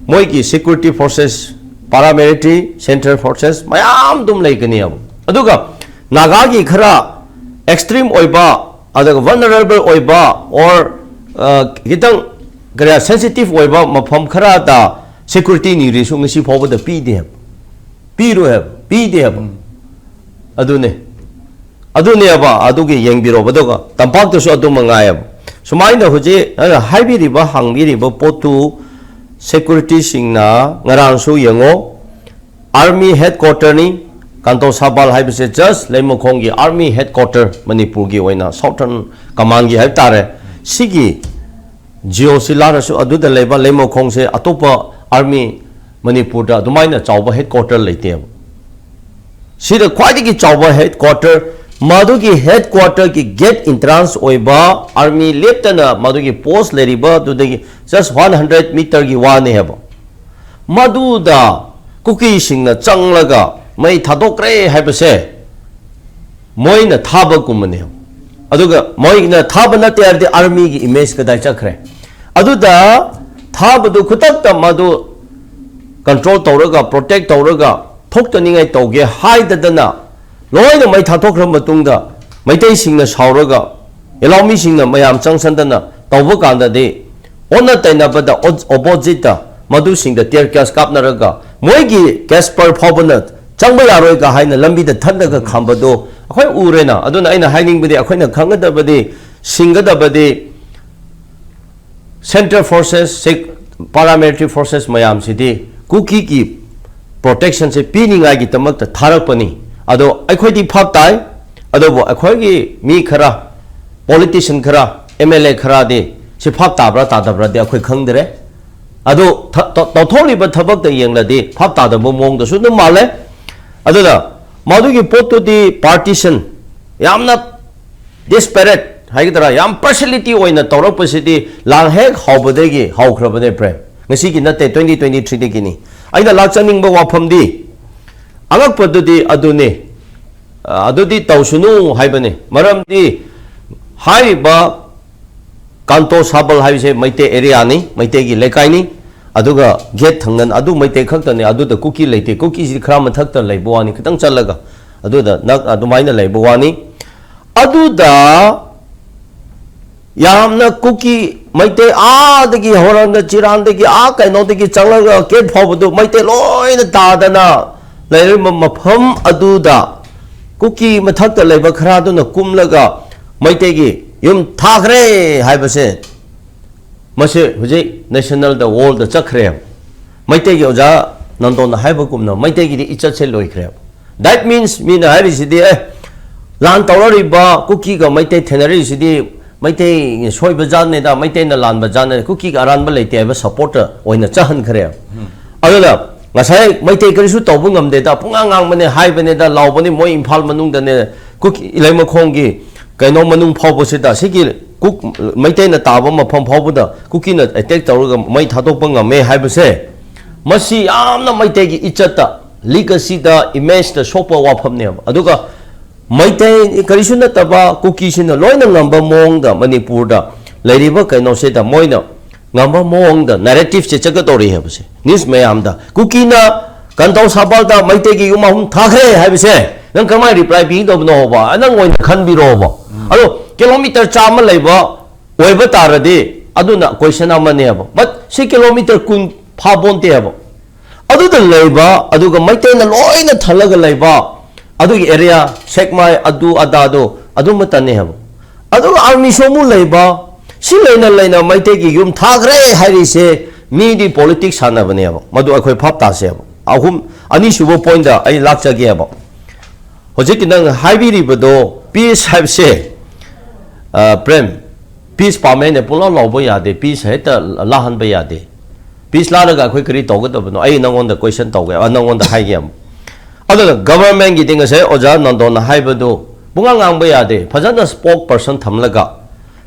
ꯃꯣꯏꯒꯤ ꯁꯦꯀ꯭ꯌꯨꯔꯤꯇꯤ ꯐꯣꯔꯁꯦꯁ, ꯄꯥꯔꯥꯃꯤꯂꯤꯇꯔꯤ, ꯁꯦꯟꯇ꯭ꯔꯦꯜ ꯐꯣꯔꯁꯦꯁ ꯃꯌꯥꯝ ꯑꯗꯨꯝ ꯂꯩꯒꯅꯦꯕ꯫ ꯑꯗꯨꯒ ꯅꯥꯒꯥꯒꯤ ꯈꯔ ꯑꯦꯛꯁꯇ꯭ꯔꯤꯝ ꯑꯣꯏꯕ, ꯑꯗꯨꯒ ꯚꯜꯅꯔꯦꯕꯜ ꯑꯣꯏꯕ, ꯑꯣꯔ ꯈꯤꯇꯪ ꯀꯔꯤ ꯁꯦꯟꯁꯤꯇꯤꯚ ꯑꯣꯏꯕ ꯃꯐꯝ ꯈꯔꯗ ꯁꯦꯀ꯭ꯌꯨꯔꯤꯇꯤ ꯅꯤꯔꯤꯁꯨ ꯉꯁꯤ ꯐꯥꯎꯕꯗ ꯄꯤꯗꯦ ꯍꯥꯏꯕ꯫ ꯄꯤꯔꯣꯏ ꯍꯥꯏꯕ, ꯄꯤꯗꯦ ꯍꯥꯏꯕ꯫ ꯑꯗꯨꯅꯦ꯫ ꯑꯗꯨꯅꯦꯕ, ꯑꯗꯨꯒꯤ ꯌꯦꯡꯕꯤꯔꯣꯕ꯫ ꯑꯗꯨꯒ ꯇꯝꯄꯥꯛꯇꯁꯨ ꯑꯗꯨ ꯃꯉꯥꯏꯑꯕ꯫ ꯁꯨꯃꯥꯏꯅ ꯍꯧꯖꯤꯛ ꯑꯩꯅ ꯍꯥꯏꯕꯤꯔꯤꯕ, ꯍꯪꯕꯤꯔꯤꯕ ꯄꯣꯠꯇꯨ ꯁꯦꯀ꯭ꯌꯨꯔꯤꯇꯤꯁꯤꯡꯅ ꯉꯔꯥꯡꯁꯨ ꯌꯦꯡꯉꯣ, ꯑꯥꯔꯃꯤ ꯍꯦꯗ ꯀ꯭ꯋꯥꯇꯔꯅꯤ꯫ ꯀꯥꯟꯇꯣ ꯁꯥꯕꯥꯜ ꯍꯥꯏꯕꯁꯦ ꯖꯁ ꯂꯩꯃꯈꯣꯡꯒꯤ ꯑꯥꯔꯃꯤ ꯍꯦꯗ ꯀ꯭ꯋꯥꯇꯔ, ꯃꯅꯤꯄꯨꯔꯒꯤ ꯑꯣꯏꯅ ꯁꯥꯎꯊꯔꯟ ꯀꯃꯥꯟꯒꯤ ꯍꯥꯏꯕ ꯇꯥꯔꯦ꯫ ꯁꯤꯒꯤ ꯖꯤꯑꯣꯁꯤ ꯂꯥꯛꯂꯁꯨ ꯑꯗꯨꯗ ꯂꯩꯕ ꯂꯩꯃꯈꯣꯡꯁꯦ ꯑꯇꯣꯞꯄ ꯑꯥꯔꯃꯤ ꯃꯅꯤꯄꯨꯔꯗ ꯑꯗꯨꯃꯥꯏꯅ ꯆꯥꯎꯕ ꯍꯦꯗ ꯀ꯭ꯋꯥꯇꯔ ꯂꯩꯇꯦꯕ꯫ ꯁꯤꯗ ꯈ꯭ꯋꯥꯏꯗꯒꯤ ꯆꯥꯎꯕ ꯍꯦꯗ ꯀ꯭ꯋꯥꯇꯔ, ꯃꯗꯨꯒꯤ ꯍꯦꯗ ꯀ꯭ꯋꯥꯇꯔꯒꯤ ꯒꯦꯠ ꯑꯦꯟꯇ꯭ꯔꯥꯟꯁ ꯑꯣꯏꯕ ꯑꯥꯔꯃꯤ ꯂꯦꯞꯇꯅ ꯃꯗꯨꯒꯤ ꯄꯣꯁ ꯂꯩꯔꯤꯕ ꯑꯗꯨꯗꯒꯤ ꯖꯁ ꯋꯥꯟ ꯍꯟꯗ꯭ꯔꯦꯗ ꯃꯤꯇꯔꯒꯤ ꯋꯥꯅꯦ ꯍꯥꯏꯕ꯫ ꯃꯗꯨꯗ ꯀꯨꯀꯤꯁꯤꯡꯅ ꯆꯪꯂꯒ ꯃꯩ ꯊꯥꯗꯣꯛꯈ꯭ꯔꯦ ꯍꯥꯏꯕꯁꯦ ꯃꯣꯏꯅ ꯊꯥꯕꯒꯨꯝꯕꯅꯦꯕ꯫ ꯑꯗꯨꯒ ꯃꯣꯏꯅ ꯊꯥꯕ ꯅꯠꯇꯦ ꯍꯥꯏꯔꯗꯤ ꯑꯥꯔꯃꯤꯒꯤ ꯏꯃꯦꯖ ꯀꯗꯥꯏ ꯆꯠꯈ꯭ꯔꯦ? ꯑꯗꯨꯗ ꯊꯥꯕꯗꯨ ꯈꯨꯗꯛꯇ ꯃꯗꯨ ꯀꯟꯇ꯭ꯔꯣꯜ ꯇꯧꯔꯒ, ꯄ꯭ꯔꯣꯇꯦꯛ ꯇꯧꯔꯒ ꯊꯣꯛꯇꯅꯤꯡꯉꯥꯏ ꯇꯧꯒꯦ ꯍꯥꯏꯗꯗꯅ ꯂꯣꯏꯅ ꯃꯩ ꯊꯥꯗꯣꯛꯈ꯭ꯔ ꯃꯇꯨꯡꯗ ꯃꯩꯇꯩꯁꯤꯡꯅ ꯁꯥꯎꯔꯒ, ꯌꯦꯂꯥꯎꯃꯤꯁꯤꯡꯅ ꯃꯌꯥꯝ ꯆꯪꯁꯟꯗꯅ ꯇꯧꯕ ꯀꯥꯟꯗꯗꯤ ꯑꯣꯟꯅ ꯇꯩꯅꯕꯗ, ꯑꯣ-, ꯑꯣꯄꯣꯖꯤꯠꯇ ꯃꯗꯨꯁꯤꯡꯗ ꯇꯤꯌꯔ ꯒ꯭ꯌꯥꯁ ꯀꯥꯞꯅꯔꯒ ꯃꯣꯏꯒꯤ ꯀꯦꯁꯄꯔ ꯐꯥꯎꯕꯅ ꯆꯪꯕ ꯌꯥꯔꯣꯏꯒ ꯍꯥꯏꯅ ꯂꯝꯕꯤꯗ ꯊꯠꯂꯒ ꯈꯝꯕꯗꯣ ꯑꯩꯈꯣꯏ ꯎꯔꯦꯅ꯫ ꯑꯗꯨꯅ ꯑꯩꯅ ꯍꯥꯏꯅꯤꯡꯕꯗꯤ, ꯑꯩꯈꯣꯏꯅ ꯈꯪꯒꯗꯕꯗꯤ, ꯁꯤꯡꯒꯗꯕꯗꯤ, central forces, paramilitary forces ꯃꯌꯥꯝꯁꯤꯗꯤ ꯀꯨꯀꯤꯒꯤ protectionꯁꯦ ꯄꯤꯅꯤꯡꯉꯥꯏꯒꯤꯗꯃꯛꯇ ꯊꯥꯔꯛꯄꯅꯤ꯫ ꯑꯗꯣ ꯑꯩꯈꯣꯏꯗꯤ ꯐꯥꯞ ꯇꯥꯏ꯫ ꯑꯗꯨꯕꯨ ꯑꯩꯈꯣꯏꯒꯤ ꯃꯤ ꯈꯔ, politician ꯈꯔ, M L A ꯈꯔꯗꯤ ꯁꯤ ꯐꯥꯞ ꯇꯥꯕ꯭ꯔꯥ ꯇꯥꯗꯕ꯭ꯔꯥꯗꯤ ꯑꯩꯈꯣꯏ ꯈꯪꯗ꯭ꯔꯦ꯫ ꯑꯗꯣ ꯊ- ꯇ- ꯇꯧꯊꯣꯛꯂꯤꯕ ꯊꯕꯛꯇ ꯌꯦꯡꯂꯗꯤ ꯐꯥꯞ ꯇꯥꯗꯕ ꯃꯑꯣꯡꯗꯁꯨ ꯑꯗꯨꯝ ꯃꯥꯜꯂꯦ꯫ ꯑꯗꯨꯅ ꯃꯗꯨꯒꯤ ꯄꯣꯠꯇꯨꯗꯤ partition, ꯌꯥꯝꯅ disparate ꯍꯥꯏꯒꯗ꯭ꯔꯥ, ꯌꯥꯝ partiality ꯑꯣꯏꯅ ꯇꯧꯔꯛꯄꯁꯤꯗꯤ ꯂꯥꯟ ꯍꯦꯛ ꯍꯧꯕꯗꯒꯤ ꯍꯧꯈ꯭ꯔꯕꯅꯦ, ꯄ꯭ꯔꯦꯝ꯫ ꯉꯁꯤꯒꯤ ꯅꯠꯇꯦ, twenty twenty-threeꯗꯒꯤꯅꯤ꯫ ꯑꯩꯅ ꯂꯥꯛꯆꯅꯤꯡꯕ ꯋꯥꯐꯝꯗꯤ, ꯑꯉꯛꯄꯗꯨꯗꯤ ꯑꯗꯨꯅꯤ꯫ ꯑ, ꯑꯗꯨꯗꯤ ꯇꯧꯁꯅꯨ ꯍꯥꯏꯕꯅꯤ꯫ ꯃꯔꯝꯗꯤ ꯍꯥꯏꯔꯤꯕ ꯀꯥꯟꯇꯣ ꯁꯥꯕꯜ ꯍꯥꯏꯕꯁꯦ ꯃꯩꯇꯩ areaꯅꯤ, ꯃꯩꯇꯩꯒꯤ ꯂꯩꯀꯥꯏꯅꯤ꯫ ꯑꯗꯨꯒ gate ꯊꯪꯅꯅ ꯑꯗꯨ ꯃꯩꯇꯩ ꯈꯛꯇꯅꯤ, ꯑꯗꯨꯗ ꯀꯨꯀꯤ ꯂꯩꯇꯦ꯫ ꯀꯨꯀꯤꯁꯤ ꯈꯔ ꯃꯊꯛꯇ ꯂꯩꯕ ꯋꯥꯅꯤ, ꯈꯤꯇꯪ ꯆꯠꯂꯒ ꯑꯗꯨꯗ ꯅꯛ-, ꯑꯗꯨꯃꯥꯏꯅ ꯂꯩꯕ ꯋꯥꯅꯤ꯫ ꯑꯗꯨꯗ ꯌꯥꯝꯅ ꯀꯨꯀꯤ ꯃꯩꯇꯩ ꯑꯥꯗꯒꯤ ꯍꯧꯔꯒ ꯆꯤꯔꯥꯟꯗꯒꯤ ꯑꯥ ꯀꯩꯅꯣꯗꯒꯤ ꯆꯪꯂꯒ gate ꯐꯥꯎꯕꯗꯨ ꯃꯩꯇꯩ ꯂꯣꯏꯅ ꯇꯥꯗꯅ ꯂꯩꯔꯤꯕ ꯃꯐꯝ ꯑꯗꯨꯗ ꯀꯨꯀꯤ ꯃꯊꯛꯇ ꯂꯩꯕ ꯈꯔꯗꯨꯅ ꯀꯨꯝꯂꯒ ꯃꯩꯇꯩꯒꯤ ꯌꯨꯝ ꯊꯥꯈ꯭ꯔꯦ ꯍꯥꯏꯕꯁꯦ, ꯃꯁꯤ ꯍꯧꯖꯤꯛ nationalꯗ, worldꯗ ꯆꯠꯈ꯭ꯔꯦ꯫ ꯃꯩꯇꯩꯒꯤ ꯑꯣꯖꯥ ꯅꯟꯗꯣꯟꯅ ꯍꯥꯏꯕꯒꯨꯝꯅ ꯃꯩꯇꯩꯒꯤꯗꯤ ꯏꯆꯠꯁꯦ ꯂꯣꯏꯈ꯭ꯔꯦꯕ꯫ That means ꯃꯤꯅ ꯍꯥꯏꯔꯤꯁꯤꯗꯤ, ꯑꯦ, ꯂꯥꯟ ꯇꯧꯔꯔꯤꯕ ꯀꯨꯀꯤꯒ ꯃꯩꯇꯩ ꯊꯦꯡꯅꯔꯤꯁꯤꯗꯤ ꯃꯩꯇꯩ ꯁꯣꯏꯕ ꯖꯥꯠꯅꯦꯗ, ꯃꯩꯇꯩꯅ ꯂꯥꯟꯕ ꯖꯥꯠꯅꯦ, ꯀꯨꯀꯤꯒ ꯑꯔꯥꯟꯕ ꯂꯩꯇꯦ ꯍꯥꯏꯕ supportꯇ ꯑꯣꯏꯅ ꯆꯠꯍꯟꯈ꯭ꯔꯦꯕ꯫ ꯑꯗꯨꯅ ꯉꯁꯥꯏ ꯃꯩꯇꯩ ꯀꯔꯤꯁꯨ ꯇꯧꯕ ꯉꯝꯗꯦꯗ, ꯄꯨꯡꯉꯥꯡ ꯉꯥꯡꯕꯅꯦ, ꯍꯥꯏꯕꯅꯦꯗ, ꯂꯥꯎꯕꯅꯤ, ꯃꯣꯏ ꯏꯝꯐꯥꯜ ꯃꯅꯨꯡꯗꯅꯦ, ꯀꯨꯀꯤ ꯂꯩꯃꯈꯣꯡꯒꯤ ꯀꯩꯅꯣ ꯃꯅꯨꯡ ꯐꯥꯎꯕꯁꯤꯗ, ꯁꯤꯒꯤ ꯀꯨꯛ ꯃꯩꯇꯩꯅ ꯇꯥꯕ ꯃꯐꯝ ꯐꯥꯎꯕꯗ ꯀꯨꯀꯤꯅ attack ꯇꯧꯔꯒ ꯃꯩ ꯊꯥꯗꯣꯛꯄ ꯉꯝꯃꯦ ꯍꯥꯏꯕꯁꯦ, ꯃꯁꯤ ꯌꯥꯝꯅ ꯃꯩꯇꯩꯒꯤ ꯏꯆꯠꯇ, legacyꯗ, imageꯇ ꯁꯣꯛꯄ ꯋꯥꯐꯝꯅꯦꯕ꯫ ꯑꯗꯨꯒ ꯃꯩꯇꯩ ꯀꯔꯤꯁꯨ ꯅꯠꯇꯕ ꯀꯨꯀꯤꯁꯤꯡꯅ ꯂꯣꯏꯅ ꯉꯝꯕ ꯃꯑꯣꯡꯗ ꯃꯅꯤꯄꯨꯔꯗ ꯂꯩꯔꯤꯕ ꯀꯩꯅꯣꯁꯤꯗ ꯃꯣꯏꯅ ꯉꯝꯕ ꯃꯑꯣꯡꯗ narrativeꯁꯦ ꯆꯠꯀꯗꯧꯔꯤ ꯍꯥꯏꯕꯁꯦ꯫ News ꯃꯌꯥꯝꯗ ꯀꯨꯀꯤꯅ ꯀꯟꯇꯧ ꯁꯥꯕꯜꯗ ꯃꯩꯇꯩꯒꯤ ꯌꯨꯝ ꯑꯍꯨꯝ ꯊꯥꯈ꯭ꯔꯦ ꯍꯥꯏꯕꯁꯦ ꯅꯪ ꯀꯃꯥꯏꯅ reply ꯄꯤꯒꯗꯧꯕꯅꯣꯕ? ꯅꯪ ꯑꯣꯏꯅ ꯈꯟꯕꯤꯔꯣꯕ꯫ ꯑꯗꯣ kilometre ꯆꯥꯝꯃ ꯂꯩꯕ ꯑꯣꯏꯕ ꯇꯥꯔꯗꯤ ꯑꯗꯨꯅ question ꯑꯃꯅꯦꯕ꯫ But ꯁꯤ kilometre ꯀꯨꯟ ꯐꯥꯕꯣꯟꯇꯦꯕ꯫ ꯑꯗꯨꯗ ꯂꯩꯕ, ꯑꯗꯨꯒ ꯃꯩꯇꯩꯅ ꯂꯣꯏꯅ ꯊꯜꯂꯒ ꯂꯩꯕ, ꯑꯗꯨꯒꯤ ꯑꯦꯔꯤꯌꯥ, ꯁꯦꯛꯃꯥꯏ, ꯑꯗꯨ ꯑꯗꯥꯗꯣ ꯑꯗꯨꯃꯠꯇꯅꯤ ꯍꯥꯏꯕ꯫ ꯑꯗꯨꯒ ꯑꯥꯔꯃꯤꯁꯨ ꯑꯃꯨꯛ ꯂꯩꯕ, ꯁꯤ ꯂꯩꯅ ꯂꯩꯅ ꯃꯩꯇꯩꯒꯤ ꯌꯨꯝ ꯊꯥꯈ꯭ꯔꯦ ꯍꯥꯏꯔꯤꯁꯦ, ꯃꯤꯗꯤ ꯄꯣꯂꯤꯇꯤꯛꯁ ꯁꯥꯟꯅꯕꯅꯦꯕ꯫ ꯃꯗꯨ ꯑꯩꯈꯣꯏ ꯚꯥꯞ ꯇꯥꯁꯦꯕ꯫ ꯑꯍꯨꯝ, ꯑꯅꯤꯁꯨꯕ ꯄꯣꯏꯟꯗ ꯑꯩ ꯂꯥꯛꯆꯒꯦꯕ꯫ ꯍꯧꯖꯤꯛꯀꯤ ꯅꯪ ꯍꯥꯏꯕꯤꯔꯤꯕꯗꯣ, ꯄꯤꯁ ꯍꯥꯏꯕꯁꯦ, ꯑ, ꯄ꯭ꯔꯦꯝ, ꯄꯤꯁ ꯄꯥꯝꯃꯦꯅ ꯄꯨꯡꯂꯥꯎ ꯂꯥꯎꯕ ꯌꯥꯗꯦ, ꯄꯤꯁ ꯍꯦꯛꯇ ꯂꯥꯍꯟꯕ ꯌꯥꯗꯦ꯫ ꯄꯤꯁ ꯂꯥꯔꯒ ꯑꯩꯈꯣꯏ ꯀꯔꯤ ꯇꯧꯒꯗꯕꯅꯣ? ꯑꯩ ꯅꯪꯉꯣꯟꯗ ꯀꯣꯏꯁꯟ ꯇꯧꯒꯦ, ꯑ, ꯅꯪꯉꯣꯟꯗ ꯍꯥꯏꯒꯦ ꯑꯃꯨꯛ꯫ ꯑꯗꯨꯅ ꯒꯚꯔꯟꯃꯦꯟꯒꯤꯗꯤ ꯉꯁꯥꯏ ꯑꯣꯖꯥ ꯅꯟꯗꯣꯟꯅ ꯍꯥꯏꯕꯗꯨ ꯄꯨꯡꯉꯥꯡ ꯉꯥꯡꯕ ꯌꯥꯗꯦ, ꯐꯖꯅ ꯁ꯭ꯄꯣꯛ ꯄꯔꯁꯟ ꯊꯝꯂꯒ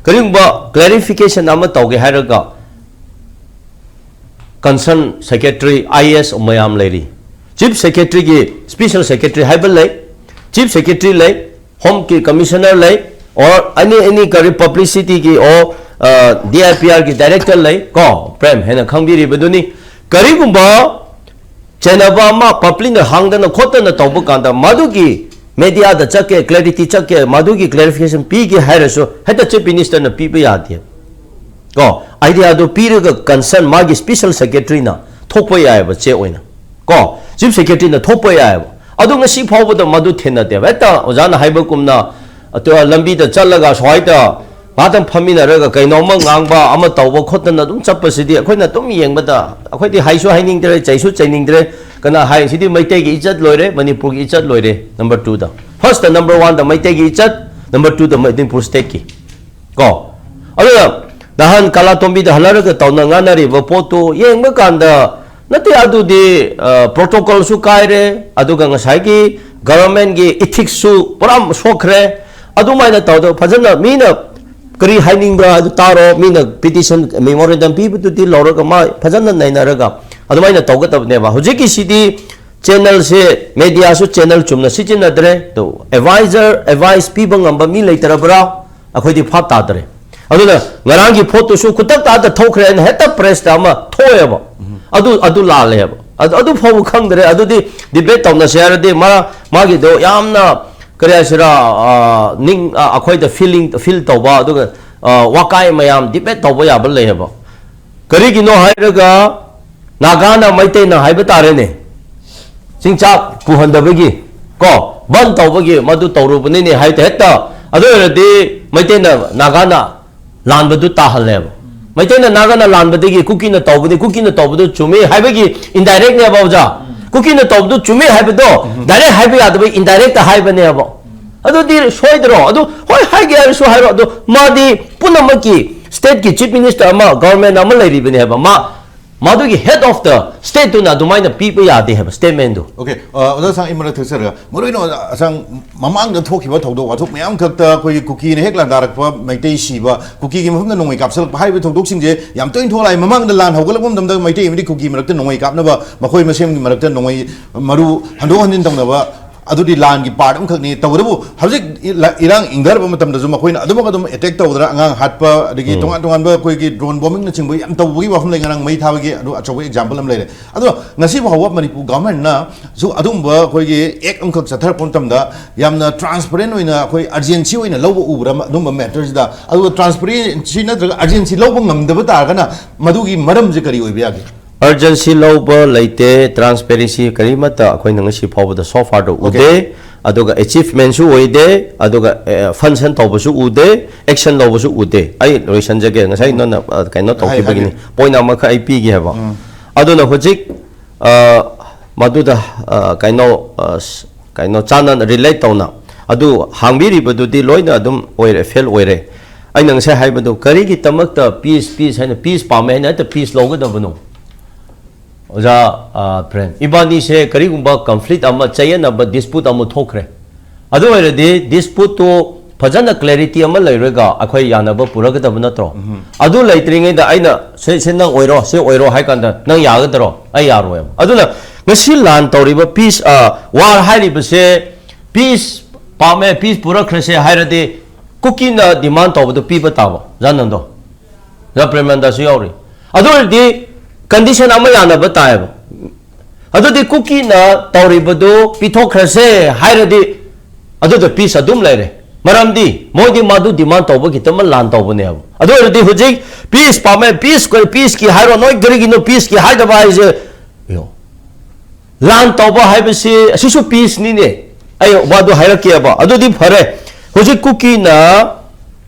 ꯀꯔꯤꯒꯨꯝꯕ ꯀ꯭ꯂꯦꯔꯤꯐꯤꯀꯦꯁꯟ ꯑꯃ ꯇꯧꯒꯦ ꯍꯥꯏꯔꯒ concern secretary, I A S ꯃꯌꯥꯝ ꯂꯩꯔꯤ꯫ ꯆꯤꯐ ꯁꯦꯀ꯭ꯔꯦꯇꯔꯤꯒꯤ ꯁ꯭ꯄꯦꯁꯦꯜ ꯁꯦꯀ꯭ꯔꯦꯇꯔꯤ ꯍꯥꯏꯕ ꯂꯩ, ꯆꯤꯐ ꯁꯦꯀ꯭ꯔꯦꯇꯔꯤ ꯂꯩ, ꯍꯣꯝꯒꯤ ꯀꯃꯤꯁꯅꯔ ꯂꯩ, ꯑꯣꯔ ꯑꯦꯅꯤ, ꯑꯦꯅꯤ ꯀꯔꯤ ꯄꯕ꯭ꯂꯤꯁꯤꯇꯤꯒꯤ ꯑꯣ, ꯗꯤ ꯑꯥꯏ ꯄꯤ ꯑꯥꯔꯒꯤ ꯗꯥꯏꯔꯦꯛꯇꯔ ꯂꯩ ꯀꯣ, ꯄ꯭ꯔꯦꯝ ꯍꯥꯏꯅ ꯈꯪꯕꯤꯔꯤꯕꯗꯨꯅꯤ꯫ ꯀꯔꯤꯒꯨꯝꯕ ꯆꯦꯟꯅꯕ ꯑꯃ ꯄꯕ꯭ꯂꯤꯛꯅ ꯍꯥꯡꯗꯅ ꯈꯣꯠꯇꯅ ꯇꯧꯕ ꯀꯥꯟꯗ ꯃꯗꯨꯒꯤ ꯃꯦꯗꯤꯌꯥꯗ ꯆꯠꯀꯦ, ꯀ꯭ꯂꯦꯔꯤꯇꯤ ꯆꯠꯀꯦ, ꯃꯗꯨꯒꯤ ꯀ꯭ꯂꯦꯔꯤꯐꯤꯀꯦꯁꯟ ꯄꯤꯒꯦ ꯍꯥꯏꯔꯁꯨ ꯍꯦꯛꯇ ꯆꯤꯐ ꯃꯤꯅꯤꯁꯇꯔꯅ ꯄꯤꯕ ꯌꯥꯗꯦ ꯀꯣ꯫ ꯑꯥꯏꯗꯤꯌꯥꯗꯣ ꯄꯤꯔꯒ ꯀꯟꯁꯔꯟ ꯃꯥꯒꯤ ꯁ꯭ꯄꯦꯁꯦꯜ ꯁꯦꯀ꯭ꯔꯦꯇꯔꯤꯅ ꯊꯣꯛꯄ ꯌꯥꯏꯑꯕ, ꯆꯦ ꯑꯣꯏꯅ ꯀꯣ, ꯆꯤꯐ ꯁꯦꯀ꯭ꯔꯦꯇꯔꯤꯅ ꯊꯣꯛꯄ ꯌꯥꯏꯑꯕ꯫ ꯑꯗꯨ ꯉꯁꯤ ꯐꯥꯎꯕꯗ ꯃꯗꯨ ꯊꯦꯡꯅꯗꯦꯕ꯫ ꯍꯦꯛꯇ ꯑꯣꯖꯥꯅ ꯍꯥꯏꯕꯒꯨꯝꯅ ꯑꯗꯨ ꯂꯝꯕꯤꯗ ꯆꯠꯂꯒ ꯁ꯭ꯋꯥꯏꯗ ꯉꯥꯛꯇꯪ ꯐꯝꯃꯤꯟꯅꯔꯒ ꯀꯩꯅꯣꯝꯃ ꯉꯥꯡꯕ ꯑꯃ ꯇꯧꯕ ꯈꯣꯠꯇꯅ ꯑꯗꯨꯝ ꯆꯠꯄꯁꯤꯗꯤ ꯑꯩꯈꯣꯏꯅ ꯑꯗꯨꯝ ꯌꯦꯡꯕꯗ ꯑꯩꯈꯣꯏꯗꯤ ꯍꯥꯏꯁꯨ ꯍꯥꯏꯅꯤꯡꯗ꯭ꯔꯦ, ꯆꯩꯁꯨ ꯆꯩꯅꯤꯡꯗ꯭ꯔꯦ꯫ ꯀꯅꯥ ꯍꯥꯏ? ꯁꯤꯗꯤ ꯃꯩꯇꯩꯒꯤ ꯏꯖꯠ ꯂꯣꯏꯔꯦ, ꯃꯅꯤꯄꯨꯔꯒꯤ ꯏꯖꯠ ꯂꯣꯏꯔꯦ꯫ ꯅꯝꯕꯔ ꯇꯨꯗ, ꯐꯥꯔꯁꯇ ꯅꯝꯕꯔ ꯋꯥꯟꯗ ꯃꯩꯇꯩꯒꯤ ꯏꯖꯠ, ꯅꯝꯕꯔ ꯇꯨꯗ ꯃꯅꯤꯄꯨꯔ ꯁ꯭ꯇꯦꯠꯀꯤ ꯀꯣ꯫ ꯑꯗꯨꯅ ꯅꯍꯥꯟ ꯀꯥꯂꯥꯇꯣꯝꯕꯤꯗ ꯍꯜꯂꯛꯑꯒ ꯇꯧꯅ ꯉꯥꯡꯅꯔꯤꯕ ꯄꯣꯠꯇꯨ ꯌꯦꯡꯕ ꯀꯥꯟꯗ, ꯅꯠꯇꯦ, ꯑꯗꯨꯗꯤ ꯄ꯭ꯔꯣꯇꯣꯀꯣꯜꯁꯨ ꯀꯥꯏꯔꯦ, ꯑꯗꯨꯒ ꯉꯁꯥꯏꯒꯤ ꯒꯚꯔꯟꯃꯦꯟꯒꯤ ꯏꯊꯤꯛꯁꯁꯨ ꯄꯨꯔꯥ ꯁꯣꯛꯈ꯭ꯔꯦ꯫ ꯑꯗꯨꯃꯥꯏꯅ ꯇꯧꯗ ꯐꯖꯅ ꯃꯤꯅ ꯀꯔꯤ ꯍꯥꯏꯅꯤꯡꯕ꯭ꯔꯥ ꯑꯗꯨ ꯇꯥꯔꯣ, ꯃꯤꯅ ꯄꯤꯇꯤꯁꯟ ꯃꯦꯃꯣꯔꯦꯟꯗꯝ ꯄꯤꯕꯗꯨꯗꯤ ꯂꯧꯔꯒ ꯃꯥ ꯐꯖꯅ ꯅꯩꯅꯔꯒ ꯑꯗꯨꯃꯥꯏꯅ ꯇꯧꯒꯗꯕꯅꯦꯕ꯫ ꯍꯧꯖꯤꯛꯀꯤꯁꯤꯗꯤ ꯆꯦꯅꯦꯜꯁꯦ, ꯃꯦꯗꯤꯌꯥꯁꯨ ꯆꯦꯅꯦꯜ ꯆꯨꯝꯅ ꯁꯤꯖꯤꯟꯅꯗ꯭ꯔꯦ꯫ ꯑꯗꯨ ꯑꯦꯗꯚꯥꯏꯖꯔ, ꯑꯦꯗꯚꯥꯏꯁ ꯄꯤꯕ ꯉꯝꯕ ꯃꯤ ꯂꯩꯇ꯭ꯔꯕ꯭ꯔꯥ? ꯑꯩꯈꯣꯏꯗꯤ ꯚꯥꯞ ꯇꯥꯗ꯭ꯔꯦ꯫ ꯑꯗꯨꯅ ꯉꯔꯥꯡꯒꯤ ꯄꯣꯠꯇꯨꯁꯨ ꯈꯨꯗꯛꯇ ꯑꯗ ꯊꯣꯛꯈ꯭ꯔꯦ ꯍꯥꯏꯅ ꯍꯦꯛꯇ ꯄ꯭ꯔꯦꯁꯇ ꯑꯃ ꯊꯣꯛꯑꯦꯕ꯫ ꯑꯗꯨ, ꯑꯗꯨ ꯂꯥꯜꯂꯦꯕ꯫ ꯑꯗꯨ, ꯑꯗꯨ ꯐꯥꯎꯕ ꯈꯪꯗ꯭ꯔꯦ꯫ ꯑꯗꯨꯗꯤ ꯗꯤꯕꯦꯠ ꯇꯧꯅꯁꯦ ꯍꯥꯏꯔꯗꯤ ꯃꯥ, ꯃꯥꯒꯤꯗꯣ ꯌꯥꯝꯅ ꯀꯔꯤ ꯍꯥꯏꯁꯤꯔꯥ, ꯑ, ꯅꯤꯡ-, ꯑ, ꯑꯩꯈꯣꯏꯗ ꯐꯤꯂꯤꯡ, ꯐꯤꯜ ꯇꯧꯕ, ꯑꯗꯨꯒ, ꯑ, ꯋꯥꯀꯥꯏ ꯃꯌꯥꯝ ꯗꯤꯕꯦꯠ ꯇꯧꯕ ꯌꯥꯕ ꯂꯩꯌꯦꯕ꯫ ꯀꯔꯤꯒꯤꯅꯣ ꯍꯥꯏꯔꯒ ꯅꯥꯒꯥꯅ ꯃꯩꯇꯩꯅ ꯍꯥꯏꯕ ꯇꯥꯔꯦꯅꯦ, ꯆꯤꯡꯆꯥꯛ ꯄꯨꯍꯟꯗꯕꯒꯤ, ꯀꯣ, ꯕꯟ ꯇꯧꯕꯒꯤ ꯃꯗꯨ ꯇꯧꯔꯨꯕꯅꯤꯅꯦ ꯍꯥꯏꯗꯤ ꯍꯦꯛꯇ, ꯑꯗꯨ ꯑꯣꯏꯔꯗꯤ ꯃꯩꯇꯩꯅ, ꯅꯥꯒꯥꯅ ꯂꯥꯟꯕꯗꯨ ꯇꯥꯍꯜꯂꯦꯕ꯫ ꯃꯩꯇꯩꯅ ꯅꯥꯒꯥꯅ ꯂꯥꯟꯕꯗꯒꯤ ꯀꯨꯀꯤꯅ ꯇꯧꯕꯗꯤ, ꯀꯨꯀꯤꯅ ꯇꯧꯕꯗꯨ ꯆꯨꯝꯃꯤ ꯍꯥꯏꯕꯒꯤ indirectꯅꯦꯕ ꯑꯣꯖꯥ꯫ ꯀꯨꯀꯤꯅ ꯇꯧꯕꯗꯨ ꯆꯨꯝꯃꯤ ꯍꯥꯏꯕꯗꯣ direct ꯍꯥꯏꯕ ꯌꯥꯗꯕ, indirectꯇ ꯍꯥꯏꯕꯅꯦꯕ꯫ ꯑꯗꯨꯗꯤ ꯁꯣꯏꯗ꯭ꯔꯣ? ꯑꯗꯨ ꯍꯣꯏ, ꯍꯥꯏꯒꯦ ꯍꯥꯏꯔꯁꯨ ꯍꯥꯏꯔꯣ꯫ ꯑꯗꯨ ꯃꯥꯗꯤ ꯄꯨꯝꯅꯃꯛꯀꯤ stateꯀꯤ chief minister ꯑꯃ, government ꯑꯃ ꯂꯩꯔꯤꯕꯅꯦꯕ꯫ ꯃꯥ, ꯃꯗꯨꯒꯤ head of the stateꯇꯨꯅ ꯑꯗꯨꯃꯥꯏꯅ ꯄꯤꯕ ꯌꯥꯗꯦ ꯍꯥꯏꯕ statementꯗꯨ꯫ OK, ꯑ, ꯑꯣꯖꯥ ꯁꯥꯡ, ꯑꯩ ꯃꯔꯛ ꯊꯠꯆꯔꯒ, ꯃꯔꯨꯑꯣꯏꯅ ꯑꯣꯖꯥ ꯁꯥꯡ, ꯃꯃꯥꯡꯗ ꯊꯣꯛꯈꯤꯕ ꯊꯧꯗꯣꯛ ꯋꯥꯊꯣꯛ ꯃꯌꯥꯝ ꯈꯛꯇ ꯑꯩꯈꯣꯏꯒꯤ ꯀꯨꯀꯤꯅ ꯍꯦꯛ ꯂꯥꯟꯗꯥꯔꯛꯄ, ꯃꯩꯇꯩ ꯁꯤꯕ, ꯀꯨꯀꯤꯒꯤ ꯃꯐꯝꯗ ꯅꯣꯡꯃꯩ ꯀꯥꯞꯁꯤꯜꯂꯛꯄ ꯍꯥꯏꯔꯤꯕ ꯊꯧꯗꯣꯛꯁꯤꯡꯁꯦ ꯌꯥꯝ ꯇꯣꯏꯅ ꯊꯣꯛꯂꯛꯑꯦ꯫ ꯃꯃꯥꯡꯗ ꯂꯥꯟ ꯍꯧꯒꯠꯂꯛꯄ ꯃꯇꯝꯗ ꯃꯩꯇꯩ ꯑꯃꯗꯤ ꯀꯨꯀꯤ ꯃꯔꯛꯇ ꯅꯣꯡꯃꯩ ꯀꯥꯞꯅꯕ, ꯃꯈꯣꯏ ꯃꯁꯦꯟꯒꯤ ꯃꯔꯛꯇ ꯅꯣꯡꯃꯩ ꯃꯔꯨ ꯍꯟꯗꯣꯛ ꯍꯟꯖꯤꯟ ꯇꯧꯅꯕ, ꯑꯗꯨꯗꯤ ꯂꯥꯟꯒꯤ part ꯑꯃꯈꯛꯅꯤ꯫ ꯇꯧꯕꯇꯕꯨ ꯍꯧꯖꯤꯛ ꯏ-, ꯂ-, ꯏꯔꯥꯡ ꯏꯪꯊꯔꯕ ꯃꯇꯝꯗꯁꯨ ꯃꯈꯣꯏꯅ ꯑꯗꯨꯃꯛ ꯑꯗꯨꯝ attack ꯇꯧꯗꯅ, ꯑꯉꯥꯡ ꯍꯥꯠꯄ, ꯑꯗꯒꯤ ꯇꯣꯉꯥꯟ ꯇꯣꯉꯥꯟꯕ ꯑꯩꯈꯣꯏꯒꯤ drone bombingꯅꯆꯤꯡꯕ ꯌꯥꯝ ꯇꯧꯕꯒꯤ ꯋꯥꯐꯝ ꯂꯩ꯫ ꯉꯔꯥꯡ ꯃꯩ ꯊꯥꯕꯒꯤ ꯑꯗꯨ ꯑꯆꯧꯕ example ꯑꯃ ꯂꯩꯔꯦ꯫ ꯑꯗꯣ ꯉꯁꯤ ꯐꯥꯎꯕ ꯃꯅꯤꯄꯨꯔ governmentꯅꯁꯨ ꯑꯗꯨꯒꯨꯝꯕ ꯑꯩꯈꯣꯏꯒꯤ act ꯑꯃꯈꯛ ꯆꯠꯊꯔꯛꯄ ꯃꯇꯝꯗ ꯌꯥꯝꯅ transparent ꯑꯣꯏꯅ, ꯑꯩꯈꯣꯏ urgency ꯑꯣꯏꯅ ꯂꯧꯕ ꯎꯕ꯭ꯔꯥ ꯑꯗꯨꯝꯕ matterꯁꯤꯗ? ꯑꯗꯨꯒ transparency ꯅꯠꯇ꯭ꯔꯒ urgency ꯂꯧꯕ ꯉꯝꯗꯕ ꯇꯥꯔꯒꯅ ꯃꯗꯨꯒꯤ ꯃꯔꯝꯁꯦ ꯀꯔꯤ ꯑꯣꯏꯕ ꯌꯥꯒꯦ? Urgency ꯂꯧꯕ ꯂꯩꯇꯦ, transparency ꯀꯔꯤꯃꯠꯇ ꯑꯩꯈꯣꯏꯅ ꯉꯁꯤ ꯐꯥꯎꯕꯗ so farꯗ OK. ꯎꯗꯦ, ꯑꯗꯨꯒ achievementꯁꯨ ꯑꯣꯏꯗꯦ, ꯑꯗꯨꯒ, ꯑꯦ, function ꯇꯧꯕꯁꯨ ꯎꯗꯦ, action ꯂꯧꯕꯁꯨ ꯎꯗꯦ꯫ ꯑꯩ ꯂꯣꯏꯁꯟꯖꯒꯦ, ꯉꯁꯥꯏ ꯅꯪꯅ, ꯑ, ꯀꯩꯅꯣ ꯍꯥꯏ-, ꯇꯧꯈꯤꯕꯒꯤꯅꯤ, ꯍꯥꯏꯕꯤꯌꯨ꯫ Point ꯑꯃꯈꯛ ꯑꯩ ꯄꯤꯒꯦ ꯍꯥꯏꯕ꯫ ꯑꯗꯨꯅ ꯍꯧꯖꯤꯛ, ꯑ, ꯃꯗꯨꯗ, ꯑ, ꯀꯩꯅꯣ, ꯑ, ꯁ-, ꯀꯩꯅꯣ ꯆꯥꯟꯅꯅ relate ꯇꯧꯅ ꯑꯗꯨ ꯍꯥꯡꯕꯤꯔꯤꯕꯗꯨꯗꯤ ꯂꯣꯏꯅ ꯑꯗꯨꯝ ꯑꯣꯏꯔꯦ, fail ꯑꯣꯏꯔꯦ꯫ ꯑꯩꯅ ꯉꯁꯥꯏ ꯍꯥꯏꯕꯗꯣ, ꯀꯔꯤꯒꯤꯗꯃꯛꯇ peace, peace ꯍꯥꯏꯅ, peace ꯄꯥꯝꯃꯦ ꯍꯥꯏꯅ ꯍꯦꯛꯇ peace ꯂꯧꯒꯗꯕꯅꯣ? ꯑꯣꯖꯥ, ꯑ, ꯄ꯭ꯔꯦꯝ, ꯏꯕꯥꯅꯤꯁꯦ ꯀꯔꯤꯒꯨꯝꯕ conflict ꯑꯃ, ꯆꯌꯦꯠꯅꯕ dispute ꯑꯃ ꯊꯣꯛꯈ꯭ꯔꯦ꯫ ꯑꯗꯨ ꯑꯣꯏꯔꯗꯤ disputeꯇꯨ ꯐꯖꯅ clarity ꯑꯃ ꯂꯩꯔꯒ ꯑꯩꯈꯣꯏ ꯌꯥꯅꯕ ꯄꯨꯔꯛꯀꯗꯕ ꯅꯠꯇ꯭ꯔꯣ? ꯑꯗꯨ ꯂꯩꯇ꯭ꯔꯤꯉꯩꯗ ꯑꯩꯅ ꯁꯤ, ꯁꯤ ꯅꯪ ꯑꯣꯏꯔꯣ, ꯁꯤ ꯑꯣꯏꯔꯣ ꯍꯥꯏ ꯀꯥꯟꯗ ꯅꯪ ꯌꯥꯒꯗ꯭ꯔꯣ? ꯑꯩ ꯌꯥꯔꯣꯏꯕ꯫ ꯑꯗꯨꯅ ꯉꯁꯤ ꯂꯥꯟ ꯇꯧꯔꯤꯕ peace, ꯑ, war ꯍꯥꯏꯔꯤꯕꯁꯦ peace ꯄꯥꯝꯃꯦ, peace ꯄꯨꯔꯛꯈ꯭ꯔꯁꯦ ꯍꯥꯏꯔꯗꯤ ꯀꯨꯀꯤꯅ demand ꯇꯧꯕꯗꯨ ꯄꯤꯕ ꯇꯥꯕ, ꯖꯥꯅꯟꯗꯣ꯫ ꯖꯥ ꯄ꯭ꯔꯦꯃꯥꯅꯟꯗꯁꯨ ꯌꯥꯎꯔꯤ꯫ ꯑꯗꯨ ꯑꯣꯏꯔꯗꯤ condition ꯑꯃ ꯌꯥꯅꯕ ꯇꯥꯏꯌꯦꯕ꯫ ꯑꯗꯨꯗꯤ ꯀꯨꯀꯤꯅ ꯇꯧꯔꯤꯕꯗꯨ ꯄꯤꯊꯣꯛꯈ꯭ꯔꯁꯦ ꯍꯥꯏꯔꯗꯤ ꯑꯗꯨꯗ peace ꯑꯗꯨꯝ ꯂꯩꯔꯦ꯫ ꯃꯔꯝꯗꯤ ꯃꯣꯏꯗꯤ ꯃꯗꯨ demand ꯇꯧꯕꯒꯤꯗꯃꯛ ꯂꯥꯟ ꯇꯧꯕꯅꯦꯕ꯫ ꯑꯗꯨ ꯑꯣꯏꯔꯗꯤ ꯍꯧꯖꯤꯛ ꯄꯤꯁ ꯄꯥꯝꯃꯦ, ꯄꯤꯁ, ꯄꯤꯁꯀꯤ ꯍꯥꯏꯔꯣ, ꯅꯣꯏ ꯀꯔꯤꯒꯤꯅꯣ ꯄꯤꯁꯀꯤ ꯍꯥꯏꯗꯕ ꯍꯥꯏꯁꯦ? ꯌꯦꯡꯉꯣ, ꯂꯥꯟ ꯇꯧꯕ ꯍꯥꯏꯕꯁꯤ ꯑꯁꯤꯁꯨ ꯄꯤꯁꯅꯤꯅꯦ꯫ ꯑꯩ ꯋꯥꯗꯨ ꯍꯥꯏꯔꯛꯀꯦꯕ꯫ ꯑꯗꯨꯗꯤ ꯐꯔꯦ, ꯍꯧꯖꯤꯛ ꯀꯨꯀꯤꯅ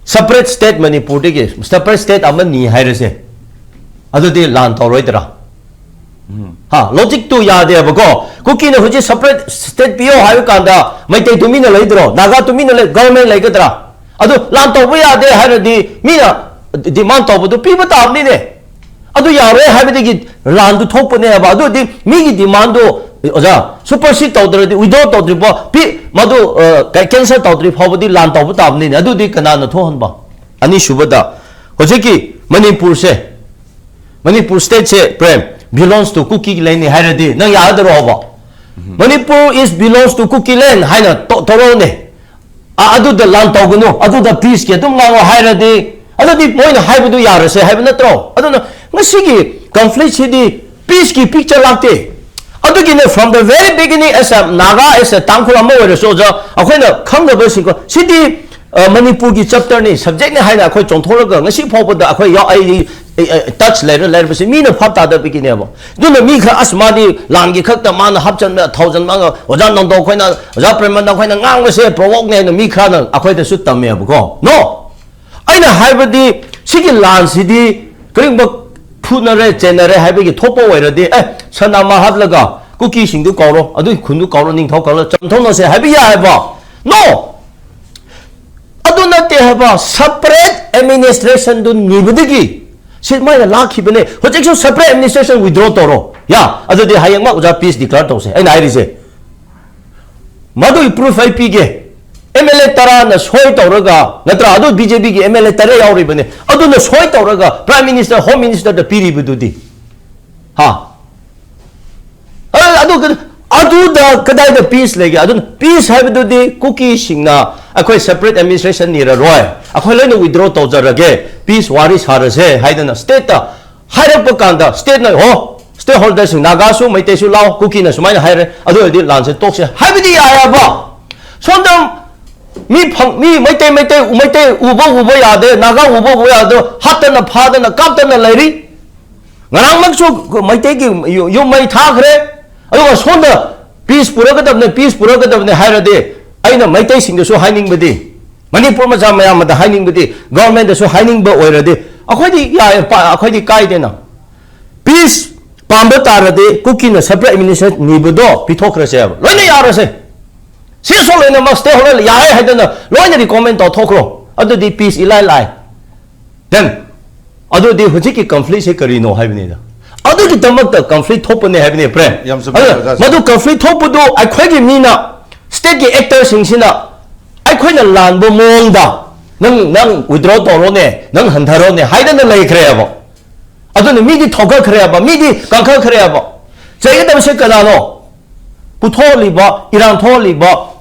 ꯁꯄꯔꯦꯠ ꯁ꯭ꯇꯦꯠ, ꯃꯅꯤꯄꯨꯔꯗꯒꯤ ꯁꯄꯔꯦꯠ ꯁ꯭ꯇꯦꯠ ꯑꯃ ꯅꯤ ꯍꯥꯏꯔꯁꯦ, ꯑꯗꯨꯗꯤ ꯂꯥꯟ ꯇꯧꯔꯣꯏꯗ꯭ꯔꯥ? ꯍꯥ, ꯂꯣꯖꯤꯛꯇꯨ ꯌꯥꯗꯦꯕꯀꯣ꯫ ꯀꯨꯀꯤꯅ ꯍꯧꯖꯤꯛ ꯁꯄꯔꯦꯠ ꯁ꯭ꯇꯦꯠ ꯄꯤꯌꯣ ꯍꯥꯏꯕ ꯀꯥꯟꯗ ꯃꯩꯇꯩ ꯇꯨꯃꯤꯟꯅ ꯂꯩꯗ꯭ꯔꯣ? ꯅꯥꯒꯥ ꯇꯨꯃꯤꯟꯅ ꯂꯩ, ꯒꯚꯔꯟꯃꯦꯟ ꯂꯩꯒꯗ꯭ꯔꯥ? ꯑꯗꯨ ꯂꯥꯟ ꯇꯧꯕ ꯌꯥꯗꯦ ꯍꯥꯏꯔꯗꯤ ꯃꯤꯅ ꯗꯤꯃꯥꯟ ꯇꯧꯕꯗꯨ ꯄꯤꯕ ꯇꯥꯕꯅꯤꯅꯦ꯫ ꯑꯗꯨ ꯌꯥꯔꯣꯏ ꯍꯥꯏꯕꯗꯒꯤ ꯂꯥꯟꯗꯨ ꯊꯣꯛꯄꯅꯦꯕ꯫ ꯑꯗꯨꯗꯤ ꯃꯤꯒꯤ ꯗꯤꯃꯥꯟꯗꯨ, ꯑꯣꯖꯥ, ꯁꯨꯄꯔꯁꯤꯠ ꯇꯧꯗ꯭ꯔꯗꯤ, ꯋꯤꯗ꯭ꯔꯣ ꯇꯧꯗ꯭ꯔꯤꯕꯣ, ꯄꯤ-, ꯃꯗꯨ, ꯑ, ꯀꯦꯟꯁꯦꯜ ꯇꯧꯗ꯭ꯔꯤ ꯐꯥꯎꯕꯗꯤ ꯂꯥꯟ ꯇꯧꯕ ꯇꯥꯕꯅꯤꯅꯦ꯫ ꯑꯗꯨꯗꯤ ꯀꯅꯥꯅ ꯊꯣꯛꯍꯟꯕ? ꯑꯅꯤꯁꯨꯕꯗ, ꯍꯧꯖꯤꯛꯀꯤ ꯃꯅꯤꯄꯨꯔꯁꯦ, Manipur ꯁ꯭ꯇꯦꯠꯁꯦ, Prem, belongs to Kuki land ꯅꯤ ꯍꯥꯏꯔꯗꯤ ꯅꯪ ꯌꯥꯒꯗꯔꯣꯕ? Manipur is belongs to Kuki land ꯍꯥꯏꯅ ꯇꯣ-, ꯇꯧꯔꯛꯎꯅꯦ꯫ ꯑ-, ꯑꯗꯨꯗ ꯂꯥꯟ ꯇꯧꯒꯅꯨ, ꯑꯗꯨꯗ ꯄꯤꯁꯀꯤ ꯑꯗꯨꯝ ꯉꯥꯡꯉꯣ ꯍꯥꯏꯔꯗꯤ, ꯑꯗꯨꯗꯤ ꯃꯣꯏꯅ ꯍꯥꯏꯕꯗꯨ ꯌꯥꯔꯁꯦ ꯍꯥꯏꯕ ꯅꯠꯇ꯭ꯔꯣ? ꯑꯗꯨꯅ ꯉꯁꯤꯒꯤ ꯀꯟꯐ꯭ꯂꯤꯛꯁꯤꯗꯤ ꯄꯤꯁꯀꯤ ꯄꯤꯛꯆꯔ ꯂꯥꯛꯇꯦ꯫ ꯑꯗꯨꯒꯤꯅꯦ, from the very beginning, as a Naga, as a ꯇꯥꯡꯈꯨꯜ ꯑꯃ ꯑꯣꯏꯔꯁꯨ, ꯑꯣꯖꯥ, ꯑꯩꯈꯣꯏꯅ ꯈꯪꯗꯕꯁꯤꯡꯀꯣ, ꯁꯤꯗꯤ, ꯑ, ꯃꯅꯤꯄꯨꯔꯒꯤ ꯆꯦꯞꯇꯔꯅꯤ, ꯁꯕꯖꯦꯛꯅꯤ ꯍꯥꯏꯅ ꯑꯩꯈꯣꯏ ꯆꯣꯡꯊꯣꯛꯂꯒ ꯉꯁꯤ ꯐꯥꯎꯕꯗ ꯑꯩꯈꯣꯏ ꯌꯥꯎ-, ꯑꯩ, ꯑꯩ, ꯑꯩ, ꯇꯆ ꯂꯩꯔ ꯂꯩꯔꯕꯁꯤ ꯃꯤꯅ ꯚꯥꯞ ꯇꯥꯗꯕꯒꯤꯅꯦꯕ꯫ ꯑꯗꯨꯅ ꯃꯤ ꯈꯔ, "ꯑꯁ, ꯃꯥꯗꯤ ꯂꯥꯟꯒꯤ ꯈꯛꯇ ꯃꯥꯅ ꯍꯥꯞꯆꯟꯕ, ꯊꯧꯖꯟꯕ, ꯑꯣꯖꯥ ꯅꯣꯡꯗꯣꯡ ꯈꯣꯏꯅ, ꯑꯣꯖꯥ ꯄ꯭ꯔꯦꯃꯅꯟꯗ ꯈꯣꯏꯅ ꯉꯥꯡꯕꯁꯦ ꯄ꯭ꯔꯣꯚꯣꯛꯅꯦ" ꯍꯥꯏꯅ ꯃꯤ ꯈꯔꯅ ꯑꯩꯈꯣꯏꯗꯁꯨ ꯇꯝꯃꯦꯕꯀꯣ꯫ No! ꯑꯩꯅ ꯍꯥꯏꯕꯗꯤ ꯁꯤꯒꯤ ꯂꯥꯟꯁꯤꯗꯤ ꯀꯔꯤꯒꯨꯝꯕ ꯐꯨꯅꯔꯦ, ꯆꯦꯟꯅꯔꯦ ꯍꯥꯏꯕꯒꯤ ꯊꯣꯛꯄ ꯑꯣꯏꯔꯗꯤ, "ꯑꯦ, ꯁꯅꯥꯃꯥ ꯍꯥꯞꯂꯒ ꯀꯨꯀꯤꯁꯤꯡꯗꯨ ꯀꯧꯔꯣ, ꯑꯗꯨꯒꯤ ꯈꯨꯟꯗꯨ ꯀꯧꯔꯣ, ꯅꯤꯡꯊꯧ ꯀꯧꯔꯣ, ꯆꯝꯊꯣꯛꯅꯁꯦ" ꯍꯥꯏꯕ ꯌꯥꯏꯕ? No! ꯑꯗꯨ ꯅꯠꯇꯦ ꯍꯥꯏꯕ, separate administration ꯗꯨ ꯅꯤꯕꯗꯒꯤ ꯁꯤ ꯃꯣꯏꯅ ꯂꯥꯛꯈꯤꯕꯅꯦ꯫ ꯍꯧꯖꯤꯛꯁꯨ separate administration withdraw ꯇꯧꯔꯣ꯫ ꯌꯥ, ꯑꯗꯨꯗꯤ ꯍꯌꯦꯡꯃꯛ ꯑꯣꯖꯥ peace declare ꯇꯧꯁꯦ꯫ ꯑꯩꯅ ꯍꯥꯏꯔꯤꯁꯦ, ꯃꯗꯨꯒꯤ proof ꯑꯩ ꯄꯤꯒꯦ꯫ MLA ꯇꯔꯥꯅ ꯁꯣꯏ ꯇꯧꯔꯒ, ꯅꯠꯇ꯭ꯔꯥ? ꯑꯗꯨ BJP ꯒꯤ MLA ꯇꯔꯦꯠ ꯌꯥꯎꯔꯤꯕꯅꯦ꯫ ꯑꯗꯨꯅ ꯁꯣꯏ ꯇꯧꯔꯒ Prime Minister, Home Minister ꯗ ꯄꯤꯔꯤꯕꯗꯨꯗꯤ꯫ ꯍꯥ? ꯑ-, ꯑꯗꯨ ꯀ-, ꯑꯗꯨꯗ ꯀꯗꯥꯏꯗ peace ꯂꯩꯒꯦ? ꯑꯗꯨꯅ peace ꯍꯥꯏꯕꯗꯨꯗꯤ ꯀꯨꯀꯤꯁꯤꯡꯅ ꯑꯩꯈꯣꯏ separate administration ꯅꯤꯔꯔꯣꯏ, ꯑꯩꯈꯣꯏ ꯂꯣꯏꯅ withdraw ꯇꯧꯖꯔꯒꯦ, peace ꯋꯥꯔꯤ ꯁꯥꯔꯁꯦ ꯍꯥꯏꯗꯅ state ꯇ ꯍꯥꯏꯔꯛꯄ ꯀꯥꯟꯗ state ꯅ, "ꯍꯣ, stakeholder ꯁꯤꯡ, ꯅꯥꯒꯥꯁꯨ ꯃꯩꯇꯩꯁꯨ ꯂꯥꯎ, ꯀꯨꯀꯤꯅ ꯁꯨꯃꯥꯏꯅ ꯍꯥꯏꯔꯦ, ꯑꯗꯨ ꯑꯣꯏꯔꯗꯤ ꯂꯥꯟꯁꯦ ꯇꯣꯛꯁꯦ" ꯍꯥꯏꯕꯗꯤ ꯌꯥꯏꯑꯕ꯫ ꯁꯣꯝꯗ ꯃꯤ ꯐꯪ ꯃꯤ ꯃꯩꯇꯩ ꯃꯩꯇꯩ ꯃꯩꯇꯩ ꯎꯕ ꯎꯕ ꯌꯥꯗꯦ, ꯅꯥꯒꯥ ꯎꯕ ꯎꯕ ꯌꯥꯗꯦ, ꯍꯥꯠꯇꯅ ꯐꯥꯗꯅ ꯀꯥꯞꯇꯅ ꯂꯩꯔꯤ꯫ ꯉꯔꯥꯡꯃꯛꯁꯨ ꯃꯩꯇꯩꯒꯤ ꯌꯨꯝ ꯃꯩ ꯊꯥꯈ꯭ꯔꯦ꯫ ꯑꯗꯨꯒ ꯁꯣꯝꯗ ꯄꯤꯁ ꯄꯨꯔꯛꯀꯗꯕꯅꯦ, ꯄꯤꯁ ꯄꯨꯔꯛꯀꯗꯕꯅꯦ ꯍꯥꯏꯔꯗꯤ, ꯑꯩꯅ ꯃꯩꯇꯩꯁꯤꯡꯗꯁꯨ ꯍꯥꯏꯅꯤꯡꯕꯗꯤ, ꯃꯅꯤꯄꯨꯔ ꯃꯆꯥ ꯃꯌꯥꯝꯗ ꯍꯥꯏꯅꯤꯡꯕꯗꯤ, ꯒꯣꯔꯃꯦꯟꯗꯁꯨ ꯍꯥꯏꯅꯤꯡꯕ ꯑꯣꯏꯔꯗꯤ, ꯑꯩꯈꯣꯏꯗꯤ ꯌꯥꯏ, ꯑꯩꯈꯣꯏꯗꯤ ꯀꯥꯏꯗꯦꯅ꯫ ꯄꯤꯁ ꯄꯥꯝꯕ ꯇꯥꯔꯗꯤ ꯀꯨꯀꯤꯅ ꯁꯦꯄꯔꯦꯠ ꯑꯦꯗꯃꯤꯅꯤꯁꯇ꯭ꯔꯦꯁꯟ ꯅꯤꯕꯗꯣ ꯄꯤꯊꯣꯛꯈ꯭ꯔꯁꯦꯕ, ꯂꯣꯏꯅ ꯌꯥꯔꯁꯦ꯫ ꯁꯤ ꯑꯁꯣꯛ ꯂꯣꯏꯅꯃꯛ ꯁ꯭ꯇꯦꯛ ꯍꯣꯜꯗꯔ ꯌꯥꯔꯦ ꯍꯥꯏꯗꯅ ꯂꯣꯏꯅ ꯔꯤꯀꯣꯃꯦꯟ ꯇꯧꯊꯣꯛꯈ꯭ꯔꯣ꯫ ꯑꯗꯨꯗꯤ ꯄꯤꯁ ꯏꯂꯥꯏ ꯂꯥꯏ꯫ ꯗꯦꯟ ꯑꯗꯨꯗꯤ ꯍꯧꯖꯤꯛꯀꯤ ꯀꯟꯐ꯭ꯂꯤꯛꯁꯦ ꯀꯔꯤꯅꯣ ꯍꯥꯏꯕꯅꯤꯗ꯫ ꯑꯗꯨꯒꯤꯗꯃꯛꯇ ꯀꯟꯐ꯭ꯂꯤꯛ ꯊꯣꯛꯄꯅꯦ ꯍꯥꯏꯕꯅꯦ, ꯄ꯭ꯔꯦꯝ꯫ ꯌꯥꯝ ꯆꯨꯝꯃꯦ, ꯑꯣꯖꯥ꯫ ꯃꯗꯨ ꯀꯟꯐ꯭ꯂꯤꯛ ꯊꯣꯛꯄꯗꯨ ꯑꯩꯈꯣꯏꯒꯤ ꯃꯤꯅ, ꯁ꯭ꯇꯦꯠꯀꯤ ꯑꯦꯛꯇꯔꯁꯤꯡꯁꯤꯅ ꯑꯩꯈꯣꯏꯅ ꯂꯥꯟꯕ ꯃꯑꯣꯡꯗ, "ꯅꯪ ꯅꯪ ꯋꯤꯗ꯭ꯔꯣ ꯇꯧꯔꯣꯅꯦ, ꯅꯪ ꯍꯟꯊꯔꯣꯅꯦ" ꯍꯥꯏꯗꯅ ꯂꯩꯈ꯭ꯔꯦꯕ꯫ ꯑꯗꯨꯅ ꯃꯤꯗꯤ ꯊꯧꯒꯠꯈ꯭ꯔꯦꯕ, ꯃꯤꯗꯤ ꯀꯟꯈꯠꯈ꯭ꯔꯦꯕ꯫ ꯆꯩꯒꯗꯕꯁꯦ ꯀꯅꯥꯅꯣ? ꯄꯨꯊꯣꯛꯍꯜꯂꯤꯕ, ꯏꯔꯥꯡ ꯊꯣꯛꯍꯜꯂꯤꯕ,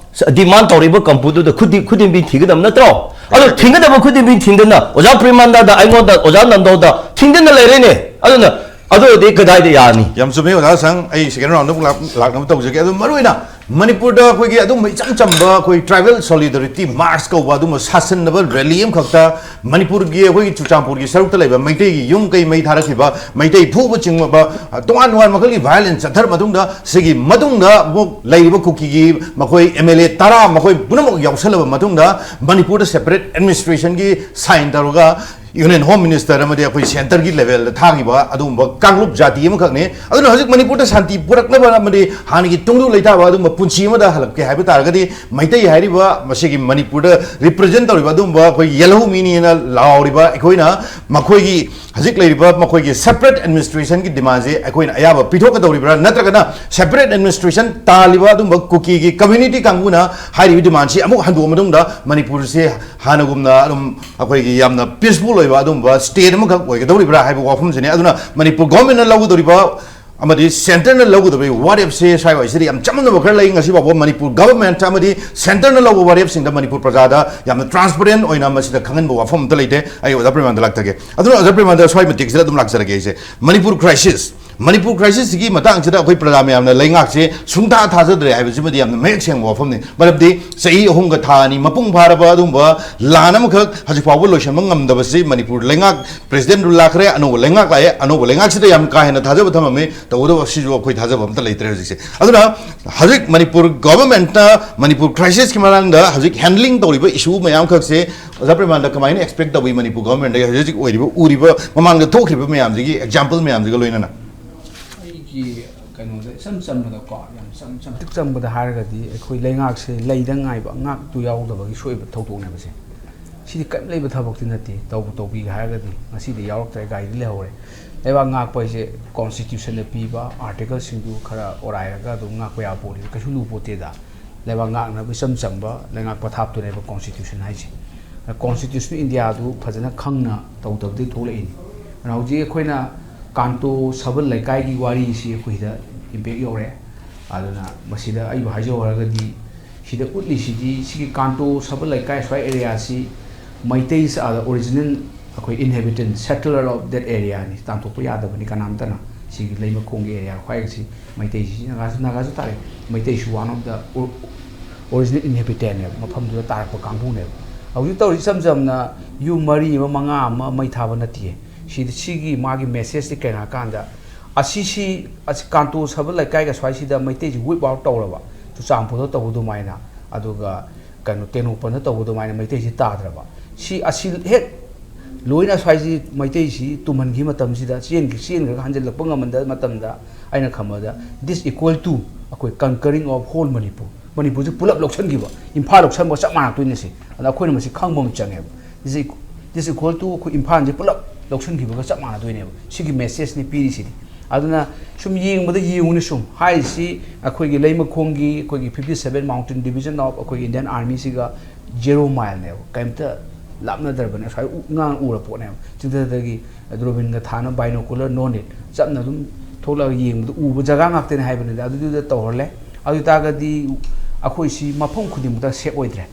ꯗꯤꯃꯥꯟ ꯇꯧꯔꯤꯕ ꯀꯥꯡꯕꯨꯗꯨꯗ ꯈꯨꯗꯤ ꯈꯨꯗꯤꯡꯕꯤ ꯊꯤꯒꯗꯕ ꯅꯠꯇ꯭ꯔꯣ? ꯑꯗꯣ ꯊꯤꯡꯒꯗꯕ ꯈꯨꯗꯤꯡꯕꯤ ꯊꯤꯡꯗꯅ ꯑꯣꯖꯥ ꯄ꯭ꯔꯦꯃꯥꯅꯟꯗꯗ, ꯑꯩꯉꯣꯟꯗ, ꯑꯣꯖꯥ ꯅꯟꯗꯣꯗ ꯊꯤꯡꯗꯅ ꯂꯩꯔꯦꯅꯦ꯫ ꯑꯗꯨꯅ ꯑꯗꯨ ꯑꯣꯏꯔꯗꯤ ꯀꯗꯥꯏꯗ ꯌꯥꯅꯤ? ꯌꯥꯝ ꯆꯨꯝꯃꯤ, ꯑꯣꯖꯥ ꯁꯪ꯫ ꯑꯩ ꯁꯦꯀꯦꯟ ꯔꯥꯎꯟꯗ ꯑꯃꯨꯛ ꯂꯥꯛ- ꯂꯥꯛꯅꯕ ꯇꯧꯖꯒꯦ꯫ ꯑꯗꯨ ꯃꯔꯨꯑꯣꯏꯅ ꯃꯅꯤꯄꯨꯔꯗ ꯑꯩꯈꯣꯏꯒꯤ ꯑꯗꯨꯝꯕ ꯏꯆꯝ ꯆꯝꯕ ꯑꯩꯈꯣꯏ ꯇ꯭ꯔꯥꯏꯕꯦꯜ ꯁꯣꯂꯤꯗꯥꯔꯤꯇꯤ ꯃꯥꯔꯆ ꯀꯧꯕ ꯑꯗꯨꯝꯕ ꯁꯥꯁꯟꯅꯕ ꯔꯦꯂꯤ ꯑꯃꯈꯛꯇ ꯃꯅꯤꯄꯨꯔꯒꯤ ꯑꯩꯈꯣꯏꯒꯤ ꯆꯨꯔꯆꯥꯟꯄꯨꯔꯒꯤ ꯁꯔꯨꯛꯇ ꯂꯩꯕ ꯃꯩꯇꯩꯒꯤ ꯌꯨꯝ ꯀꯩ ꯃꯩ ꯊꯥꯔꯛꯈꯤꯕ, ꯃꯩꯇꯩ ꯐꯨꯕ ꯆꯤꯡꯕ, ꯇꯣꯉꯥꯟ ꯇꯣꯉꯥꯟ ꯃꯈꯜꯒꯤ ꯚꯥꯏꯑꯣꯂꯦꯟꯁ ꯆꯠꯊꯔ ꯃꯇꯨꯡꯗ, ꯁꯤꯒꯤ ꯃꯇꯨꯡꯗ ꯑꯃꯨꯛ ꯂꯩꯔꯤꯕ ꯀꯨꯀꯤꯒꯤ ꯃꯈꯣꯏ ꯑꯦꯝ ꯑꯦꯜ ꯑꯦ ꯇꯔꯥ ꯃꯈꯣꯏ ꯄꯨꯝꯅꯃꯛ ꯌꯥꯎꯁꯜꯂꯕ ꯃꯇꯨꯡꯗ ꯃꯅꯤꯄꯨꯔꯗ ꯁꯦꯄꯔꯦꯠ ꯑꯦꯗꯃꯤꯅꯤꯁꯇ꯭ꯔꯦꯁꯟꯒꯤ ꯁꯥꯏꯟ ꯇꯧꯔꯒ ꯌꯨꯅꯤꯌꯟ ꯍꯣꯝ ꯃꯤꯅꯤꯁꯇꯔ ꯑꯃꯗꯤ ꯑꯩꯈꯣꯏ ꯁꯦꯟꯇꯔꯒꯤ ꯂꯦꯚꯦꯜꯗ ꯊꯥꯈꯤꯕ ꯑꯗꯨꯒꯨꯝꯕ ꯀꯥꯡꯂꯨꯞ ꯖꯥꯇꯤ ꯑꯃꯈꯛꯅꯤ꯫ ꯑꯗꯨꯅ ꯍꯧꯖꯤꯛ ꯃꯅꯤꯄꯨꯔꯗ ꯁꯥꯟꯇꯤ ꯄꯨꯔꯛꯅꯕ ꯑꯃꯗꯤ ꯍꯥꯟꯅꯒꯤ ꯇꯨꯡꯂꯨꯞ ꯂꯩꯇꯥꯕ ꯑꯗꯨꯒꯨꯝꯕ ꯄꯨꯟꯁꯤ ꯑꯃꯗ ꯍꯜꯂꯛꯀꯦ ꯍꯥꯏꯕ ꯇꯥꯔꯒꯗꯤ, ꯃꯩꯇꯩ ꯍꯥꯏꯔꯤꯕ ꯃꯁꯤꯒꯤ ꯃꯅꯤꯄꯨꯔꯗ ꯔꯤꯄ꯭ꯔꯖꯦꯟ ꯇꯧꯔꯤꯕ ꯑꯗꯨꯒꯨꯝꯕ ꯑꯩꯈꯣꯏ ꯌꯦꯜꯍꯧ ꯃꯤꯅꯤꯅ ꯂꯥꯎꯔꯤꯕ ꯑꯩꯈꯣꯏꯅ ꯃꯈꯣꯏꯒꯤ ꯍꯧꯖꯤꯛ ꯂꯩꯔꯤꯕ ꯃꯈꯣꯏꯒꯤ ꯁꯦꯄꯔꯦꯠ ꯑꯦꯗꯃꯤꯅꯤꯁꯇ꯭ꯔꯦꯁꯟꯒꯤ ꯗꯤꯃꯥꯟꯁꯦ ꯑꯩꯈꯣꯏꯅ ꯑꯌꯥꯕ ꯄꯤꯊꯣꯛꯀꯗꯧꯔꯤꯕ꯭ꯔꯥ, ꯅꯠꯇ꯭ꯔꯒꯅ ꯁꯦꯄꯔꯦꯠ ꯑꯦꯗꯃꯤꯅꯤꯁꯇ꯭ꯔꯦꯁꯟ ꯇꯥꯜꯂꯤꯕ ꯑꯗꯨꯒꯨꯝꯕ ꯀꯨꯀꯤꯒꯤ ꯀꯝꯃ꯭ꯌꯨꯅꯤꯇꯤ ꯀꯥꯡꯕꯨꯅ ꯍꯥꯏꯔꯤꯕ ꯗꯤꯃꯥꯟꯁꯤ ꯑꯃꯨꯛ ꯍꯟꯗꯣꯛꯑ ꯃꯇꯨꯡꯗ ꯃꯅꯤꯄꯨꯔꯁꯦ ꯍꯥꯟꯅꯒꯨꯝꯅ ꯑꯗꯨꯝ ꯑꯩꯈꯣꯏꯒꯤ ꯌꯥꯝꯅ ꯄꯤꯁꯐꯨꯜ ꯑꯣꯏꯕ ꯑꯗꯨꯒꯨꯝꯕ ꯁ꯭ꯇꯦꯠ ꯑꯃꯈꯛ ꯑꯣꯏꯒꯗꯧꯔꯤꯕ꯭ꯔꯥ ꯍꯥꯏꯕ ꯋꯥꯐꯝꯁꯤꯅꯤ꯫ ꯑꯗꯨꯅ ꯃꯅꯤꯄꯨꯔ ꯒꯣꯔꯃꯦꯟꯅ ꯂꯧꯒꯗꯧꯔꯤꯕ ꯑꯃꯗꯤ ꯁꯦꯟꯇꯔꯅ ꯂꯧꯒꯗꯧꯔꯤꯕ ꯋꯥꯔꯦꯞꯁꯦ ꯁ꯭ꯋꯥꯏꯋꯥꯏꯁꯤꯗ ꯌꯥꯝ ꯆꯃꯝꯅꯕ ꯈꯔ ꯂꯩ꯫ ꯉꯁꯤ ꯐꯥꯎꯕ ꯃꯅꯤꯄꯨꯔ ꯒꯚꯔꯟꯃꯦꯟꯠ ꯑꯃꯗꯤ ꯁꯦꯟꯇꯔꯅ ꯂꯧꯕ ꯋꯥꯔꯦꯞꯁꯤꯡꯗ ꯃꯅꯤꯄꯨꯔ ꯄ꯭ꯔꯖꯥꯗ ꯌꯥꯝꯅ ꯇ꯭ꯔꯥꯟꯁꯄꯔꯦꯟꯠ ꯑꯣꯏꯅ ꯃꯁꯤꯗ ꯈꯪꯍꯟꯕ ꯋꯥꯐꯝ ꯑꯝꯇ ꯂꯩꯇꯦ꯫ ꯑꯩ ꯑꯣꯖꯥ ꯄ꯭ꯔꯦꯃꯥꯅꯟꯗ ꯂꯥꯛꯆꯒꯦ꯫ ꯑꯗꯨꯅ ꯑꯣꯖꯥ ꯄ꯭ꯔꯦꯃꯥꯅꯟꯗ ꯁ꯭ꯋꯥꯏ ꯃꯇꯤꯛꯁꯤꯗ ꯑꯗꯨꯝ ꯂꯥꯛꯆꯔꯒꯦ ꯑꯩꯁꯦ꯫ ꯃꯅꯤꯄꯨꯔ ꯀ꯭ꯔꯥꯏꯁꯤꯁ, ꯃꯅꯤꯄꯨꯔ ꯀ꯭ꯔꯥꯏꯁꯤꯁꯁꯤꯒꯤ ꯃꯇꯥꯡꯁꯤꯗ ꯑꯩꯈꯣꯏ ꯄ꯭ꯔꯖꯥ ꯃꯌꯥꯝꯅ ꯂꯩꯉꯥꯛꯁꯦ ꯁꯨꯡꯊꯥ ꯊꯥꯖꯗ꯭ꯔꯦ ꯍꯥꯏꯕꯁꯤꯃꯗꯤ ꯌꯥꯝꯅ ꯃꯌꯦꯛ ꯁꯦꯡꯕ ꯋꯥꯐꯝꯅꯤ꯫ ꯃꯔꯝꯗꯤ ꯆꯍꯤ ꯑꯍꯨꯝꯒ ꯊꯥ ꯑꯅꯤ ꯃꯄꯨꯡ ꯐꯥꯔꯕ ꯑꯗꯨꯒꯨꯝꯕ ꯂꯥꯟ ꯑꯃꯈꯛ ꯍꯧꯖꯤꯛ ꯐꯥꯎꯕ ꯂꯣꯏꯁꯤꯟꯕ ꯉꯝꯗꯕꯁꯤ ꯃꯅꯤꯄꯨꯔ ꯂꯩꯉꯥꯛ president ꯔꯨꯜ ꯂꯥꯛꯈ꯭ꯔꯦ, ꯑꯅꯧꯕ ꯂꯩꯉꯥꯛ ꯂꯥꯛꯑꯦ, ꯑꯅꯧꯕ ꯂꯩꯉꯥꯛꯁꯤꯗ ꯌꯥꯝ ꯀꯥ ꯍꯦꯟꯅ ꯊꯥꯖꯕ ꯊꯝꯃꯝꯃꯤ꯫ ꯇꯧꯕꯇꯕꯨ ꯑꯁꯤꯁꯨ ꯑꯩꯈꯣꯏ ꯊꯥꯖꯕ ꯑꯝꯇ ꯂꯩꯇ꯭ꯔꯦ ꯍꯧꯖꯤꯛꯁꯦ꯫ ꯑꯗꯨꯅ ꯍꯧꯖꯤꯛ ꯃꯅꯤꯄꯨꯔ government ꯅ ꯃꯅꯤꯄꯨꯔ crisis ꯀꯤ ꯃꯇꯥꯡꯗ ꯍꯧꯖꯤꯛ handling ꯇꯧꯔꯤꯕ issue ꯃꯌꯥꯝꯈꯛꯁꯦ ꯑꯣꯖꯥ ꯄ꯭ꯔꯦꯃꯥꯟꯗ ꯀꯃꯥꯏꯅ expect ꯇꯧꯏ ꯃꯅꯤꯄꯨꯔ government ꯇꯒꯤ ꯍꯧꯖꯤꯛ ꯍꯧꯖꯤꯛ ꯑꯣꯏꯔꯤꯕ, ꯎꯔꯤꯕ, ꯃꯃꯥꯡꯗ ꯊꯣꯛꯈ꯭ꯔꯤꯕ ꯃꯌꯥꯝꯁꯤꯒꯤ example ꯃꯌꯥꯝꯁꯤꯒ ꯂꯣꯏꯅꯅ? ꯑꯩꯒꯤ ꯀꯩꯅꯣꯗ ꯏꯆꯝ ꯆꯝꯕꯗꯀꯣ, ꯌꯥꯝ ꯏꯆꯝ ꯆꯝ ꯏꯆꯝ ꯆꯝꯕꯗ ꯍꯥꯏꯔꯒꯗꯤ ꯑꯩꯈꯣꯏ ꯂꯩꯉꯥꯛꯁꯦ ꯂꯩꯗ ꯉꯥꯏꯕ, ꯉꯥꯛꯇꯨ ꯌꯥꯎꯗꯕꯒꯤ ꯁꯣꯏꯕ ꯊꯧꯗꯣꯛꯅꯦꯕꯁꯦ꯫ ꯁꯤꯗꯤ ꯀꯔꯤꯝ ꯂꯩꯕ ꯊꯕꯛꯇꯤ ꯅꯠꯇꯦ꯫ ꯇꯧꯕꯨ ꯇꯧꯕꯤꯒꯦ ꯍꯥꯏꯔꯒꯗꯤ ꯉꯁꯤꯗꯤ ꯌꯥꯎꯔꯛꯇ꯭ꯔꯦ, ꯒꯥꯔꯤꯗ ꯂꯩꯍꯧꯔꯦ꯫ ꯂꯩꯕꯥꯛ ꯉꯥꯛꯄ ꯍꯥꯏꯁꯦ constitution ꯗ ꯄꯤꯕ article ꯁꯤꯡꯗꯨ ꯈꯔ ꯑꯣꯔꯥꯏꯔꯒ ꯑꯗꯨꯝ ꯉꯥꯛꯄ ꯌꯥꯕ ꯄꯣꯠꯅꯤ, ꯀꯩꯁꯨ ꯂꯨꯄꯣꯠꯇꯦꯗ꯫ ꯂꯩꯕꯥꯛ ꯉꯥꯛꯅꯕ ꯏꯆꯝ ꯆꯝꯕ ꯂꯩꯉꯥꯛ ꯄꯊꯥꯞꯇꯨꯅꯦꯕ constitution ꯍꯥꯏꯁꯦ꯫ Constitution ꯏꯟꯗꯤꯌꯥꯗꯨ ꯐꯖꯅ ꯈꯪꯅ ꯇꯧꯗꯕꯗꯒꯤ ꯊꯣꯛꯂꯛꯏꯅꯤ꯫ ꯑꯗꯨꯅ ꯍꯧꯖꯤꯛ ꯑꯩꯈꯣꯏꯅ ꯀꯥꯟꯇꯣ ꯁꯕꯜ ꯂꯩꯀꯥꯏꯒꯤ ꯋꯥꯔꯤꯁꯤ ꯑꯩꯈꯣꯏꯗ impact ꯌꯧꯔꯛꯑꯦ꯫ ꯑꯗꯨꯅ ꯃꯁꯤꯗ ꯑꯩꯕꯨ ꯍꯥꯏꯖꯧ ꯍꯥꯏꯔꯒꯗꯤ ꯁꯤꯗ ꯎꯠꯂꯤꯁꯤꯗꯤ ꯁꯤꯒꯤ ꯀꯥꯟꯇꯣ ꯁꯕꯜ ꯂꯩꯀꯥꯏ ꯁ꯭ꯋꯥꯏ area ꯁꯤ ꯃꯩꯇꯩ ꯑꯥ, original ꯑꯩꯈꯣꯏ inhabitant, settler of that area ꯅꯤ꯫ ꯇꯥꯟꯊꯣꯛꯄ ꯌꯥꯗꯕꯅꯤ ꯀꯅꯥꯝꯇꯅ꯫ ꯁꯤꯒꯤ ꯂꯩꯃꯈꯣꯡꯒꯤ area ꯈ꯭ꯋꯥꯏꯒꯤ ꯃꯩꯇꯩꯁꯤ ꯅꯥꯒꯥꯁꯨ, ꯅꯥꯒꯥꯁꯨ ꯇꯥꯔꯦ꯫ ꯃꯩꯇꯩꯁꯨ one of the original inhabitant ꯅꯦꯕ, ꯃꯐꯝꯗꯨꯗ ꯇꯥꯔꯛꯄ ꯀꯥꯡꯕꯨꯅꯦꯕ꯫ ꯍꯧꯖꯤꯛ ꯇꯧꯔꯤ ꯏꯆꯝ ꯆꯝꯅ ꯌꯨꯝ ꯃꯔꯤ ꯑꯃ ꯃꯉꯥ ꯑꯃ ꯃꯩ ꯊꯥꯕ ꯅꯠꯇꯦ꯫ ꯁꯤꯗ, ꯁꯤꯒꯤ ꯃꯥꯒꯤ message ꯁꯤ ꯀꯩꯅꯣ ꯍꯥꯏꯀꯥꯟꯗ ꯑꯁꯤꯁꯤ, ꯑꯁꯤ ꯀꯥꯟꯇꯣ ꯁꯕꯜ ꯂꯩꯀꯥꯏꯒ ꯁ꯭ꯋꯥꯏꯁꯤꯗ ꯃꯩꯇꯩꯁꯤ wipe out ꯇꯧꯔꯕ, ꯆꯨꯔꯆꯥꯟꯄꯨꯔꯗ ꯇꯧꯕ ꯑꯗꯨꯃꯥꯏꯅ, ꯑꯗꯨꯒ ꯀꯩꯅꯣ ꯇꯦꯡꯅꯧꯄꯜꯗ ꯇꯧꯕ ꯑꯗꯨꯃꯥꯏꯅ ꯃꯩꯇꯩꯁꯤ ꯇꯥꯗ꯭ꯔꯕ꯫ ꯁꯤ, ꯑꯁꯤ ꯍꯦꯛ ꯂꯣꯏꯅ ꯁ꯭ꯋꯥꯏꯁꯤ ꯃꯩꯇꯩꯁꯤ ꯇꯨꯝꯍꯟꯈꯤꯕ ꯃꯇꯝꯁꯤꯗ, ꯆꯦꯟꯈꯤ-, ꯆꯦꯟꯈ꯭ꯔꯒ ꯍꯟꯖꯤꯜꯂꯛꯄ ꯉꯝꯃꯟꯗꯕ ꯃꯇꯝꯗ, ꯑꯩꯅ ꯈꯟꯕꯗ this equal to ꯑꯩꯈꯣꯏ conquering of whole Manipur꯫ ꯃꯅꯤꯄꯨꯔꯁꯤ ꯄꯨꯂꯞ ꯂꯧꯁꯤꯟꯈꯤꯕ, ꯏꯝꯐꯥꯜ ꯂꯧꯁꯤꯟꯕꯒ ꯆꯞ ꯃꯥꯟꯅꯗꯣꯏꯅꯦ ꯁꯤ꯫ ꯑꯗ ꯑꯩꯈꯣꯏꯅ ꯃꯁꯤ ꯈꯪꯕ ꯑꯃ ꯆꯪꯉꯦꯕ꯫ This equal, this equal to ꯑꯩꯈꯣꯏ ꯏꯝꯐꯥꯜꯁꯤ ꯄꯨꯂꯞ ꯂꯧꯁꯤꯟꯈꯤꯕꯒ ꯆꯞ ꯃꯥꯟꯅꯗꯣꯏꯅꯦꯕ꯫ ꯁꯤꯒꯤ message ꯅꯤ ꯄꯤꯔꯤꯁꯤꯗꯤ꯫ ꯑꯗꯨꯅ ꯁꯨꯝ ꯌꯦꯡꯕꯗ, ꯌꯦꯡꯉꯨꯅꯦ ꯁꯨꯝ, ꯍꯥꯏꯔꯤꯁꯤ ꯑꯩꯈꯣꯏꯒꯤ ꯂꯩꯃꯈꯣꯡꯒꯤ ꯑꯩꯈꯣꯏꯒꯤ fifty seven Mountain Division of ꯑꯩꯈꯣꯏꯒꯤ Indian Army ꯁꯤꯒ zero mile ꯅꯦꯕ, ꯀꯩꯝꯇ ꯂꯥꯞꯅꯗ꯭ꯔꯕꯅꯦ꯫ ꯁ꯭ꯋꯥꯏ ꯎ-, ꯉꯥꯡ ꯎꯔ ꯄꯣꯠꯅꯦꯕ꯫ ꯆꯤꯡꯊꯗꯒꯤ ꯗꯨꯔꯕꯤꯟꯒ ꯊꯥꯅ binocular no need, ꯆꯞꯅ ꯑꯗꯨꯝ ꯊꯣꯛꯂꯛꯑꯒ ꯌꯦꯡꯕꯗ ꯎꯕ ꯖꯒꯥ ꯉꯥꯛꯇꯅꯦ ꯍꯥꯏꯕꯅꯤꯗ꯫ ꯑꯗꯨꯗꯨꯗ ꯇꯧꯍꯜꯂꯦ꯫ ꯑꯗꯨ ꯑꯣꯏꯇꯥꯔꯒꯗꯤ ꯑꯩꯈꯣꯏꯁꯤ ꯃꯐꯝ ꯈꯨꯗꯤꯡꯃꯛꯇ safe ꯑꯣꯏꯗ꯭ꯔꯦ꯫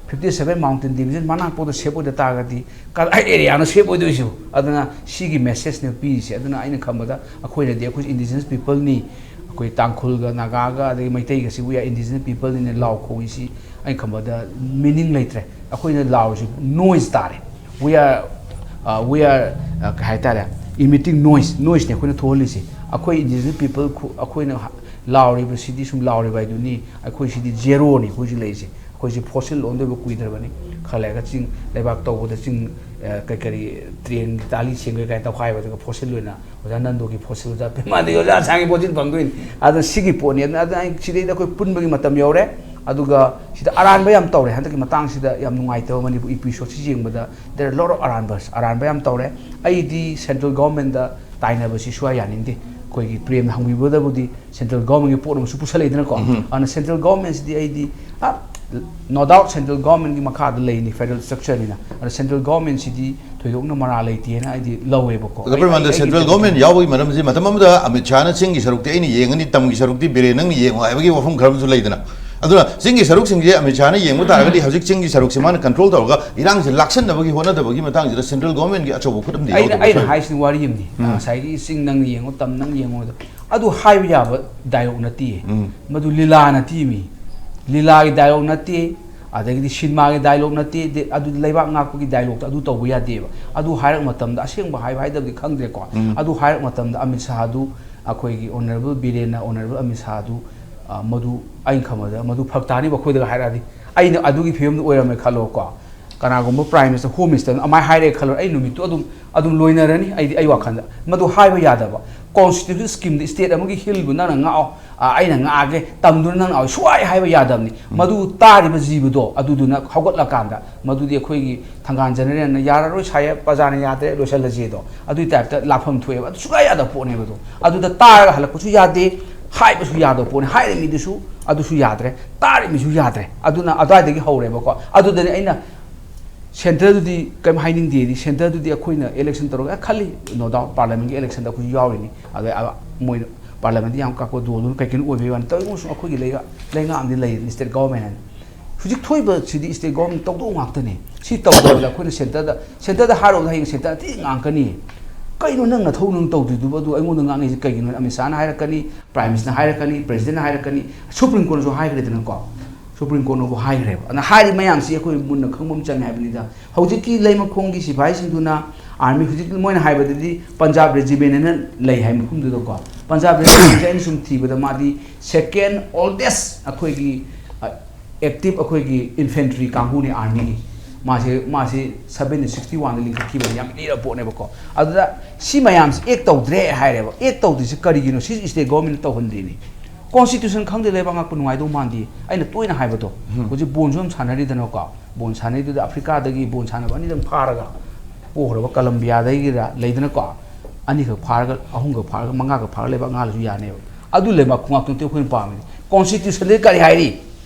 ꯐꯤꯐꯇꯤ ꯁꯚꯦꯟ mountain division ꯃꯅꯥꯛꯄꯨꯗ ꯁꯦꯞ ꯑꯣꯏꯗ ꯇꯥꯔꯒꯗꯤ ꯀꯗꯥꯏ ꯑꯦꯔꯤꯌꯥꯅꯣ ꯁꯦꯞ ꯑꯣꯏꯗꯣꯏꯁꯤꯕꯨ? ꯑꯗꯨꯅ ꯁꯤꯒꯤ ꯃꯦꯁꯦꯖꯅꯦ ꯄꯤꯔꯤꯁꯦ꯫ ꯑꯗꯨꯅ ꯑꯩꯅ ꯈꯟꯕꯗ ꯑꯩꯈꯣꯏꯅꯗꯤ, ꯑꯩꯈꯣꯏ ꯏꯟꯗꯤꯖꯤꯅꯁ ꯄꯤꯄꯜꯅꯤ, ꯑꯩꯈꯣꯏ ꯇꯥꯡꯈꯨꯜꯒ ꯅꯥꯒꯥꯒ ꯑꯗꯒꯤ ꯃꯩꯇꯩꯒꯁꯤ we are indigenous peopleꯅꯤꯅ ꯂꯥꯎ ꯈꯣꯡꯉꯤꯁꯤ ꯑꯩꯅ ꯈꯟꯕꯗ ꯃꯤꯅꯤꯡ ꯂꯩꯇ꯭ꯔꯦ꯫ ꯑꯩꯈꯣꯏꯅ ꯂꯥꯎꯔꯤꯁꯤ ꯅꯣꯏꯁ ꯇꯥꯔꯦ꯫ We are, uh, we are, uh, ꯀꯩ ꯍꯥꯏꯇꯥꯔꯦ, emitting noise, ꯅꯣꯏꯁꯅꯦ ꯑꯩꯈꯣꯏꯅ ꯊꯣꯛꯍꯜꯂꯤꯁꯦ꯫ ꯑꯩꯈꯣꯏ ꯏꯟꯗꯤꯖꯤꯅꯁ ꯄꯤꯄꯜ ꯑꯩꯈꯣꯏꯅ ꯂꯥꯎꯔꯤꯕꯁꯤꯗꯤ ꯁꯨꯝ ꯂꯥꯎꯔꯤꯕ ꯍꯥꯏꯗꯨꯅꯤ꯫ ꯑꯩꯈꯣꯏ ꯁꯤꯗꯤ ꯖꯦꯔꯣꯅꯤ ꯑꯩꯈꯣꯏ ꯍꯧꯖꯤꯛ ꯂꯩꯔꯤꯁꯦ꯫ ꯑꯩꯈꯣꯏꯁꯦ ꯐꯣꯁꯤꯜ ꯑꯣꯟꯗꯣꯏꯕ ꯀꯨꯏꯗ꯭ꯔꯕꯅꯤ꯫ ꯈꯔ ꯂꯩꯔꯒ ꯆꯤꯡ ꯂꯩꯕꯥꯛ ꯇꯧꯕꯗ ꯆꯤꯡ, ꯑ, ꯀꯩ ꯀꯔꯤ, ꯇ꯭ꯔꯦꯟꯒꯤ ꯇꯥꯂꯤ ꯁꯦꯡꯗꯣꯏ ꯀꯥꯏꯅ ꯇꯧꯈꯥꯏꯕ, ꯑꯗꯨꯒ ꯐꯣꯁꯤꯜ ꯑꯣꯏꯅ ꯑꯣꯖꯥ ꯅꯟꯗꯣꯒꯤ ꯐꯣꯁꯤꯜ ꯑꯣꯖꯥ ꯄꯦꯃꯥꯗꯤ ꯑꯣꯖꯥ ꯑꯁꯥꯡꯒꯤ ꯐꯣꯁꯤꯜ ꯐꯪꯗꯣꯏꯅꯤ꯫ ꯑꯗꯨꯅ ꯁꯤꯒꯤ ꯄꯣꯠꯅꯤ꯫ ꯑꯗꯨꯅ, ꯑꯗꯨꯅ ꯑꯩ ꯁꯤꯗꯩꯗ ꯑꯩꯈꯣꯏ ꯄꯨꯟꯕꯒꯤ ꯃꯇꯝ ꯌꯧꯔꯦ꯫ ꯑꯗꯨꯒ ꯁꯤꯗ ꯑꯔꯥꯟꯕ ꯌꯥꯝ ꯇꯧꯔꯦ ꯍꯟꯗꯛꯀꯤ ꯃꯇꯥꯡꯁꯤꯗ꯫ ꯌꯥꯝ ꯅꯨꯡꯉꯥꯏꯇꯕ ꯃꯅꯤꯄꯨꯔ episodeꯁꯤ ꯌꯦꯡꯕꯗ there are lot of ꯑꯔꯥꯟꯕ, ꯑꯔꯥꯟꯕ ꯌꯥꯝ ꯇꯧꯔꯦ꯫ ꯑꯩꯗꯤ central governmentꯗ ꯇꯥꯏꯅꯕꯁꯤ ꯁꯨꯡꯌꯥ ꯌꯥꯅꯤꯡꯗꯦ꯫ ꯑꯩꯈꯣꯏꯒꯤ ꯄ꯭ꯔꯦꯝꯅ ꯍꯪꯕꯤꯕꯗꯕꯨꯗꯤ central governmentꯀꯤ ꯄꯣꯠ ꯑꯃꯁꯨ ꯄꯨꯁꯜꯂꯛꯏꯗꯅꯀꯣ꯫ ꯎꯝ꯫ ꯑꯗꯨꯅ central governmentꯁꯤꯗꯤ ꯑꯩꯗꯤ, ꯑ, no doubt central governmentꯀꯤ ꯃꯈꯥꯗ ꯂꯩꯅꯤ, federal structureꯅꯤꯅ꯫ ꯑꯗꯣ central governmentꯁꯤꯗꯤ ꯊꯣꯏꯗꯣꯛꯅ ꯃꯔꯥ ꯂꯩꯇꯦꯅ ꯑꯩꯗꯤ ꯂꯧꯋꯦꯕꯀꯣ꯫ ꯑꯗꯣ ꯑꯩ, ꯄ꯭ꯔꯦꯃꯥꯅꯟꯗ, ꯑꯩꯒꯤ central ꯀꯩꯅꯣꯗꯤ government ꯌꯥꯎꯕꯒꯤ ꯃꯔꯝꯁꯤ ꯃꯇꯝ ꯑꯃꯗ ꯑꯃꯤꯠ ꯁꯥꯍꯅ ꯆꯤꯡꯒꯤ ꯁꯔꯨꯛꯇꯤ ꯑꯩꯅ ꯌꯦꯡꯉꯅꯤ, ꯇꯝꯒꯤ ꯁꯔꯨꯛꯇꯤ ꯕꯤꯔꯦꯟ ꯅꯪꯅ ꯌꯦꯡꯉꯣ ꯍꯥꯏꯕꯒꯤ ꯋꯥꯐꯝ ꯈꯔ ꯑꯃꯁꯨ ꯂꯩꯗꯅ꯫ ꯑꯗꯨꯅ ꯆꯤꯡꯒꯤ ꯁꯔꯨꯛꯁꯤꯡꯁꯦ ꯑꯃꯤꯠ ꯁꯥꯍꯅ ꯌꯦꯡꯕ ꯇꯥꯔꯒꯗꯤ ꯍꯧꯖꯤꯛ ꯆꯤꯡꯒꯤ ꯁꯔꯨꯛꯁꯦ ꯃꯥꯅ control ꯇꯧꯔꯒ ꯏꯔꯥꯡꯁꯦ ꯂꯥꯛꯁꯟꯅꯕꯒꯤ ꯍꯣꯠꯅꯗꯕꯒꯤ ꯃꯇꯥꯡꯁꯤꯗ central governmentꯀꯤ ꯑꯆꯧꯕ ꯈꯨꯠ ꯑꯃꯗꯤ ꯑꯩꯅ, ꯌꯥꯎꯗꯕ ꯑꯩꯅ ꯁꯣꯏ꯫ ꯍꯥꯏꯁꯤꯅ ꯋꯥꯔꯤ ꯑꯃꯅꯤ꯫ ꯎꯝ꯫ ꯉꯁꯥꯏꯒꯤ ꯆꯤꯡ ꯅꯪꯅ ꯌꯦꯡꯉꯣ, ꯇꯝ ꯅꯪꯅ ꯌꯦꯡꯉꯣ ꯍꯥꯏꯗꯣ꯫ ꯑꯗꯨ ꯍꯥꯏꯕ ꯌꯥꯕ dialogue ꯅꯠꯇꯤꯌꯦ꯫ ꯎꯝ꯫ ꯃꯗꯨ ꯂꯤꯂꯥ ꯅꯠꯇꯤꯃꯤ꯫ ꯂꯤꯂꯥꯒꯤ dialogue ꯅꯠꯇꯦ, ꯑꯗꯒꯤꯗꯤ ꯁꯤꯅꯦꯃꯥꯒꯤ dialogue ꯅꯠꯇꯦ, ꯗꯦ-, ꯑꯗꯨꯗꯤ ꯂꯩꯕꯥꯛ ꯉꯥꯛꯄꯒꯤ dialogueꯇ ꯑꯗꯨ ꯇꯧꯕ ꯌꯥꯗꯦꯕ꯫ ꯑꯗꯨ ꯍꯥꯏꯔꯛ ꯃꯇꯝꯗ, ꯑꯁꯦꯡꯕ ꯍꯥꯏꯕ ꯍꯥꯏꯗꯕꯗꯤ ꯈꯪꯗ꯭ꯔꯦꯀꯣ꯫ ꯎꯝ꯫ ꯑꯗꯨ ꯍꯥꯏꯔꯛ ꯃꯇꯝꯗ ꯑꯃꯤꯠ ꯁꯥꯍꯗꯨ, ꯑꯩꯈꯣꯏꯒꯤ honourable ꯕꯤꯔꯦꯟꯅ, honourable ꯑꯃꯤꯠ ꯁꯥꯍꯗꯨ, ꯑ, ꯃꯗꯨ ꯑꯩꯅ ꯈꯟꯕꯗ ꯃꯗꯨ ꯐꯔꯛ ꯇꯥꯅꯤꯕ ꯑꯩꯈꯣꯏꯗꯒ ꯍꯥꯏꯔꯛꯑꯗꯤ꯫ ꯑꯩꯅ ꯑꯗꯨꯒꯤ ꯐꯤꯕꯝꯗꯨ ꯑꯣꯏꯔꯝꯃꯦ ꯈꯜꯂꯣꯀꯣ꯫ ꯀꯅꯥꯒꯨꯝꯕ Prime Minister, Home Ministerꯅ ꯑꯃꯥꯏ ꯍꯥꯏꯔꯛꯑꯦ ꯈꯜꯂꯣ, ꯑꯩ ꯅꯨꯃꯤꯠꯇꯨ ꯑꯗꯨꯝ, ꯑꯗꯨꯝ ꯂꯣꯏꯅꯔꯅꯤ꯫ ꯑꯩꯗꯤ, ꯑꯩ ꯋꯥꯈꯜꯗ ꯃꯗꯨ ꯍꯥꯏꯕ ꯌꯥꯗꯕ꯫ Constitutional schemeꯗ state ꯑꯃꯒꯤ hillꯕꯨ ꯅꯪꯅ ꯉꯥꯛꯑꯣ, ꯑ, ꯑꯩꯅ ꯉꯥꯛꯑꯒꯦ, ꯇꯝꯗꯨꯅ ꯅꯪꯅ ꯉꯥꯛꯑꯣ, ꯁꯨꯡꯍꯥꯏ ꯍꯥꯏꯕ ꯌꯥꯗꯕꯅꯤ꯫ ꯎꯝ꯫ ꯃꯗꯨ ꯇꯥꯔꯤꯕ ꯖꯤꯕꯗꯣ ꯑꯗꯨꯗꯨꯅ ꯍꯧꯒꯠꯂꯀꯥꯟꯗ, ꯃꯗꯨꯗꯤ ꯑꯩꯈꯣꯏꯒꯤ ꯊꯪꯒꯥꯜ Generalꯅ "ꯌꯥꯔꯔꯣꯏ ꯁꯥꯍꯦꯕ, ꯄ꯭ꯔꯖꯥꯅ ꯌꯥꯗ꯭ꯔꯦ, ꯂꯣꯏꯁꯤꯜꯂꯁꯦꯗꯣ", ꯑꯗꯨꯒꯤ typeꯇ ꯂꯥꯛꯐꯝ ꯊꯣꯛꯑꯦꯕ꯫ ꯑꯗꯨ ꯁꯨꯡꯌꯥ ꯌꯥꯗꯕ ꯄꯣꯠꯅꯦꯕ ꯑꯗꯣ꯫ ꯑꯗꯨꯗ ꯇꯥꯔꯒ ꯍꯜꯂꯛꯄꯁꯨ ꯌꯥꯗꯦ, ꯍꯥꯏꯕꯁꯨ ꯌꯥꯗꯕ ꯄꯣꯠꯅꯤ꯫ ꯍꯥꯏꯔꯤꯕ ꯃꯤꯗꯨꯁꯨ ꯑꯗꯨꯁꯨ ꯌꯥꯗ꯭ꯔꯦ, ꯇꯥꯔꯤꯕ ꯃꯤꯁꯨ ꯌꯥꯗ꯭ꯔꯦ꯫ ꯑꯗꯨꯅ ꯑꯗꯨꯋꯥꯏꯗꯒꯤ ꯍꯧꯔꯦꯕꯀꯣ꯫ ꯑꯗꯨꯗꯅꯤ ꯑꯩꯅ centreꯗꯨꯗꯤ ꯀꯩꯝ ꯍꯥꯏꯅꯤꯡꯗꯦꯗꯤ, centreꯗꯨꯗꯤ ꯑꯩꯈꯣꯏꯅ election ꯇꯧꯔꯒ ꯈꯜꯂꯤ, no doubt parliamentꯀꯤ electionꯗ ꯑꯩꯈꯣꯏꯁꯨ ꯌꯥꯎꯔꯤꯅꯤ꯫ ꯑꯗꯩ ꯑ-, ꯃꯣꯏꯅ parliamentꯗ ꯌꯥꯝ ꯀꯥꯛꯄ ꯗꯣꯜꯗꯨꯅ ꯀꯩꯀꯩꯅꯣ ꯑꯣꯏꯕꯩ ꯋꯥꯅꯤ꯫ ꯇꯧꯏꯒꯨꯝꯕꯁꯨ ꯑꯩꯈꯣꯏꯒꯤ ꯂꯩꯉꯥꯛ, ꯂꯩꯉꯥꯛ ꯑꯃꯗꯤ ꯂꯩꯔꯤꯅꯤ, state government ꯍꯥꯏꯅ꯫ ꯍꯧꯖꯤꯛ ꯊꯣꯛꯏꯕꯁꯤꯗꯤ state government ꯇꯧꯗꯧ ꯉꯥꯛꯇꯅꯤ꯫ ꯁꯤ ꯇꯧꯗꯕꯗ ꯑꯩꯈꯣꯏꯅ centreꯗ centreꯗ ꯍꯥꯏꯔꯨꯕꯗ ꯍꯌꯦꯡ centre ꯊꯤ ꯉꯥꯡꯀꯅꯤ꯫ "ꯀꯩꯅꯣ ꯅꯪ ꯅꯊꯧ ꯅꯪ ꯇꯧꯗ꯭ꯔꯤꯗꯨꯕꯨ?" ꯑꯗꯨ ꯑꯩꯉꯣꯟꯗ ꯉꯥꯡꯉꯤꯁꯦ ꯀꯩꯒꯤꯅꯣ? ꯑꯃꯤꯠ ꯁꯥꯍꯅ ꯍꯥꯏꯔꯛꯀꯅꯤ, prime ministerꯅ ꯍꯥꯏꯔꯛꯀꯅꯤ, presidentꯅ ꯍꯥꯏꯔꯛꯀꯅꯤ, supreme courtꯅꯁꯨ ꯍꯥꯏꯈ꯭ꯔꯦꯗꯅꯀꯣ꯫ Supreme courtꯅꯕꯨ ꯍꯥꯏꯈ꯭ꯔꯦꯕ꯫ ꯑꯗꯨꯅ ꯍꯥꯏꯔꯤꯕ ꯃꯌꯥꯝꯁꯤ ꯑꯩꯈꯣꯏ ꯃꯨꯟꯅ ꯈꯪꯕ ꯑꯃ ꯆꯪꯉꯦ ꯍꯥꯏꯕꯅꯤꯗ꯫ ꯍꯧꯖꯤꯛꯀꯤ ꯂꯩꯃꯈꯣꯡꯒꯤ ꯁꯤꯐꯥꯏꯁꯤꯡꯗꯨꯅ, army, ꯍꯧꯖꯤꯛ ꯃꯣꯏꯅ ꯍꯥꯏꯕꯗꯗꯤ Punjab regiment ꯍꯥꯏꯅ ꯂꯩ ꯍꯥꯏ ꯃꯐꯝꯗꯨꯗꯀꯣ꯫ Punjab regimentꯁꯦ ꯑꯩꯅ ꯁꯨꯝ ꯊꯤꯕꯗ ꯃꯥꯗꯤ second oldest ꯑꯩꯈꯣꯏꯒꯤ, ꯑ, active ꯑꯩꯈꯣꯏꯒꯤ infantry ꯀꯥꯡꯕꯨꯅꯤ armyꯒꯤ꯫ ꯃꯥꯁꯦ, ꯃꯥꯁꯦ seventeen sixty oneꯗ ꯂꯤꯡꯈꯠꯈꯤꯕꯅꯤ, ꯌꯥꯝ ꯂꯤꯔꯕ ꯄꯣꯠꯅꯦꯕꯀꯣ꯫ ꯑꯗꯨꯗ ꯁꯤ ꯃꯌꯥꯝꯁꯦ act ꯇꯧꯗ꯭ꯔꯦ ꯍꯥꯏꯔꯦꯕ꯫ Act ꯇꯧꯗ꯭ꯔꯤꯁꯤ ꯀꯔꯤꯒꯤꯅꯣ? ꯁꯤ state governmentꯅ ꯇꯧꯍꯟꯗ꯭ꯔꯤꯅꯤ꯫ Constitution ꯈꯪꯗꯦ ꯂꯩꯕꯥꯛ ꯉꯥꯛꯄ ꯅꯨꯡꯉꯥꯏꯗꯧ ꯃꯥꯟꯗꯦ꯫ ꯑꯩꯅ ꯇꯣꯏꯅ ꯍꯥꯏꯕꯗꯣ, ꯎꯝ꯫ ꯍꯧꯖꯤꯛ ꯕꯣꯟꯁꯨ ꯌꯥꯝ ꯁꯥꯟꯅꯔꯤꯗꯅꯀꯣ꯫ ꯕꯣꯟ ꯁꯥꯟꯅꯩꯗꯨꯗ ꯑꯐ꯭ꯔꯤꯀꯥꯗꯒꯤ ꯕꯣꯟ ꯁꯥꯟꯅꯕ ꯑꯅꯤꯗꯪ ꯐꯥꯔꯒ ꯄꯣꯈ꯭ꯔꯕ ꯀꯂꯝꯕꯤꯌꯥꯗꯒꯤꯔ ꯂꯩꯗꯅꯀꯣ꯫ ꯑꯅꯤꯈꯛ ꯐꯥꯔꯒ, ꯑꯍꯨꯝꯈꯛ ꯐꯥꯔꯒ, ꯃꯉꯥꯈꯛ ꯐꯥꯔꯒ ꯂꯩꯕꯥꯛ ꯉꯥꯛꯂꯁꯨ ꯌꯥꯅꯦꯕ꯫ ꯑꯗꯨ ꯂꯩꯕꯥꯛ ꯈꯣꯡꯉꯥꯛꯇꯨ ꯅꯠꯇꯦ ꯑꯩꯈꯣꯏꯅ ꯄꯥꯝꯃꯤꯁꯦ꯫ Constitutionꯗ ꯀꯔꯤ ꯍꯥꯏꯔꯤ?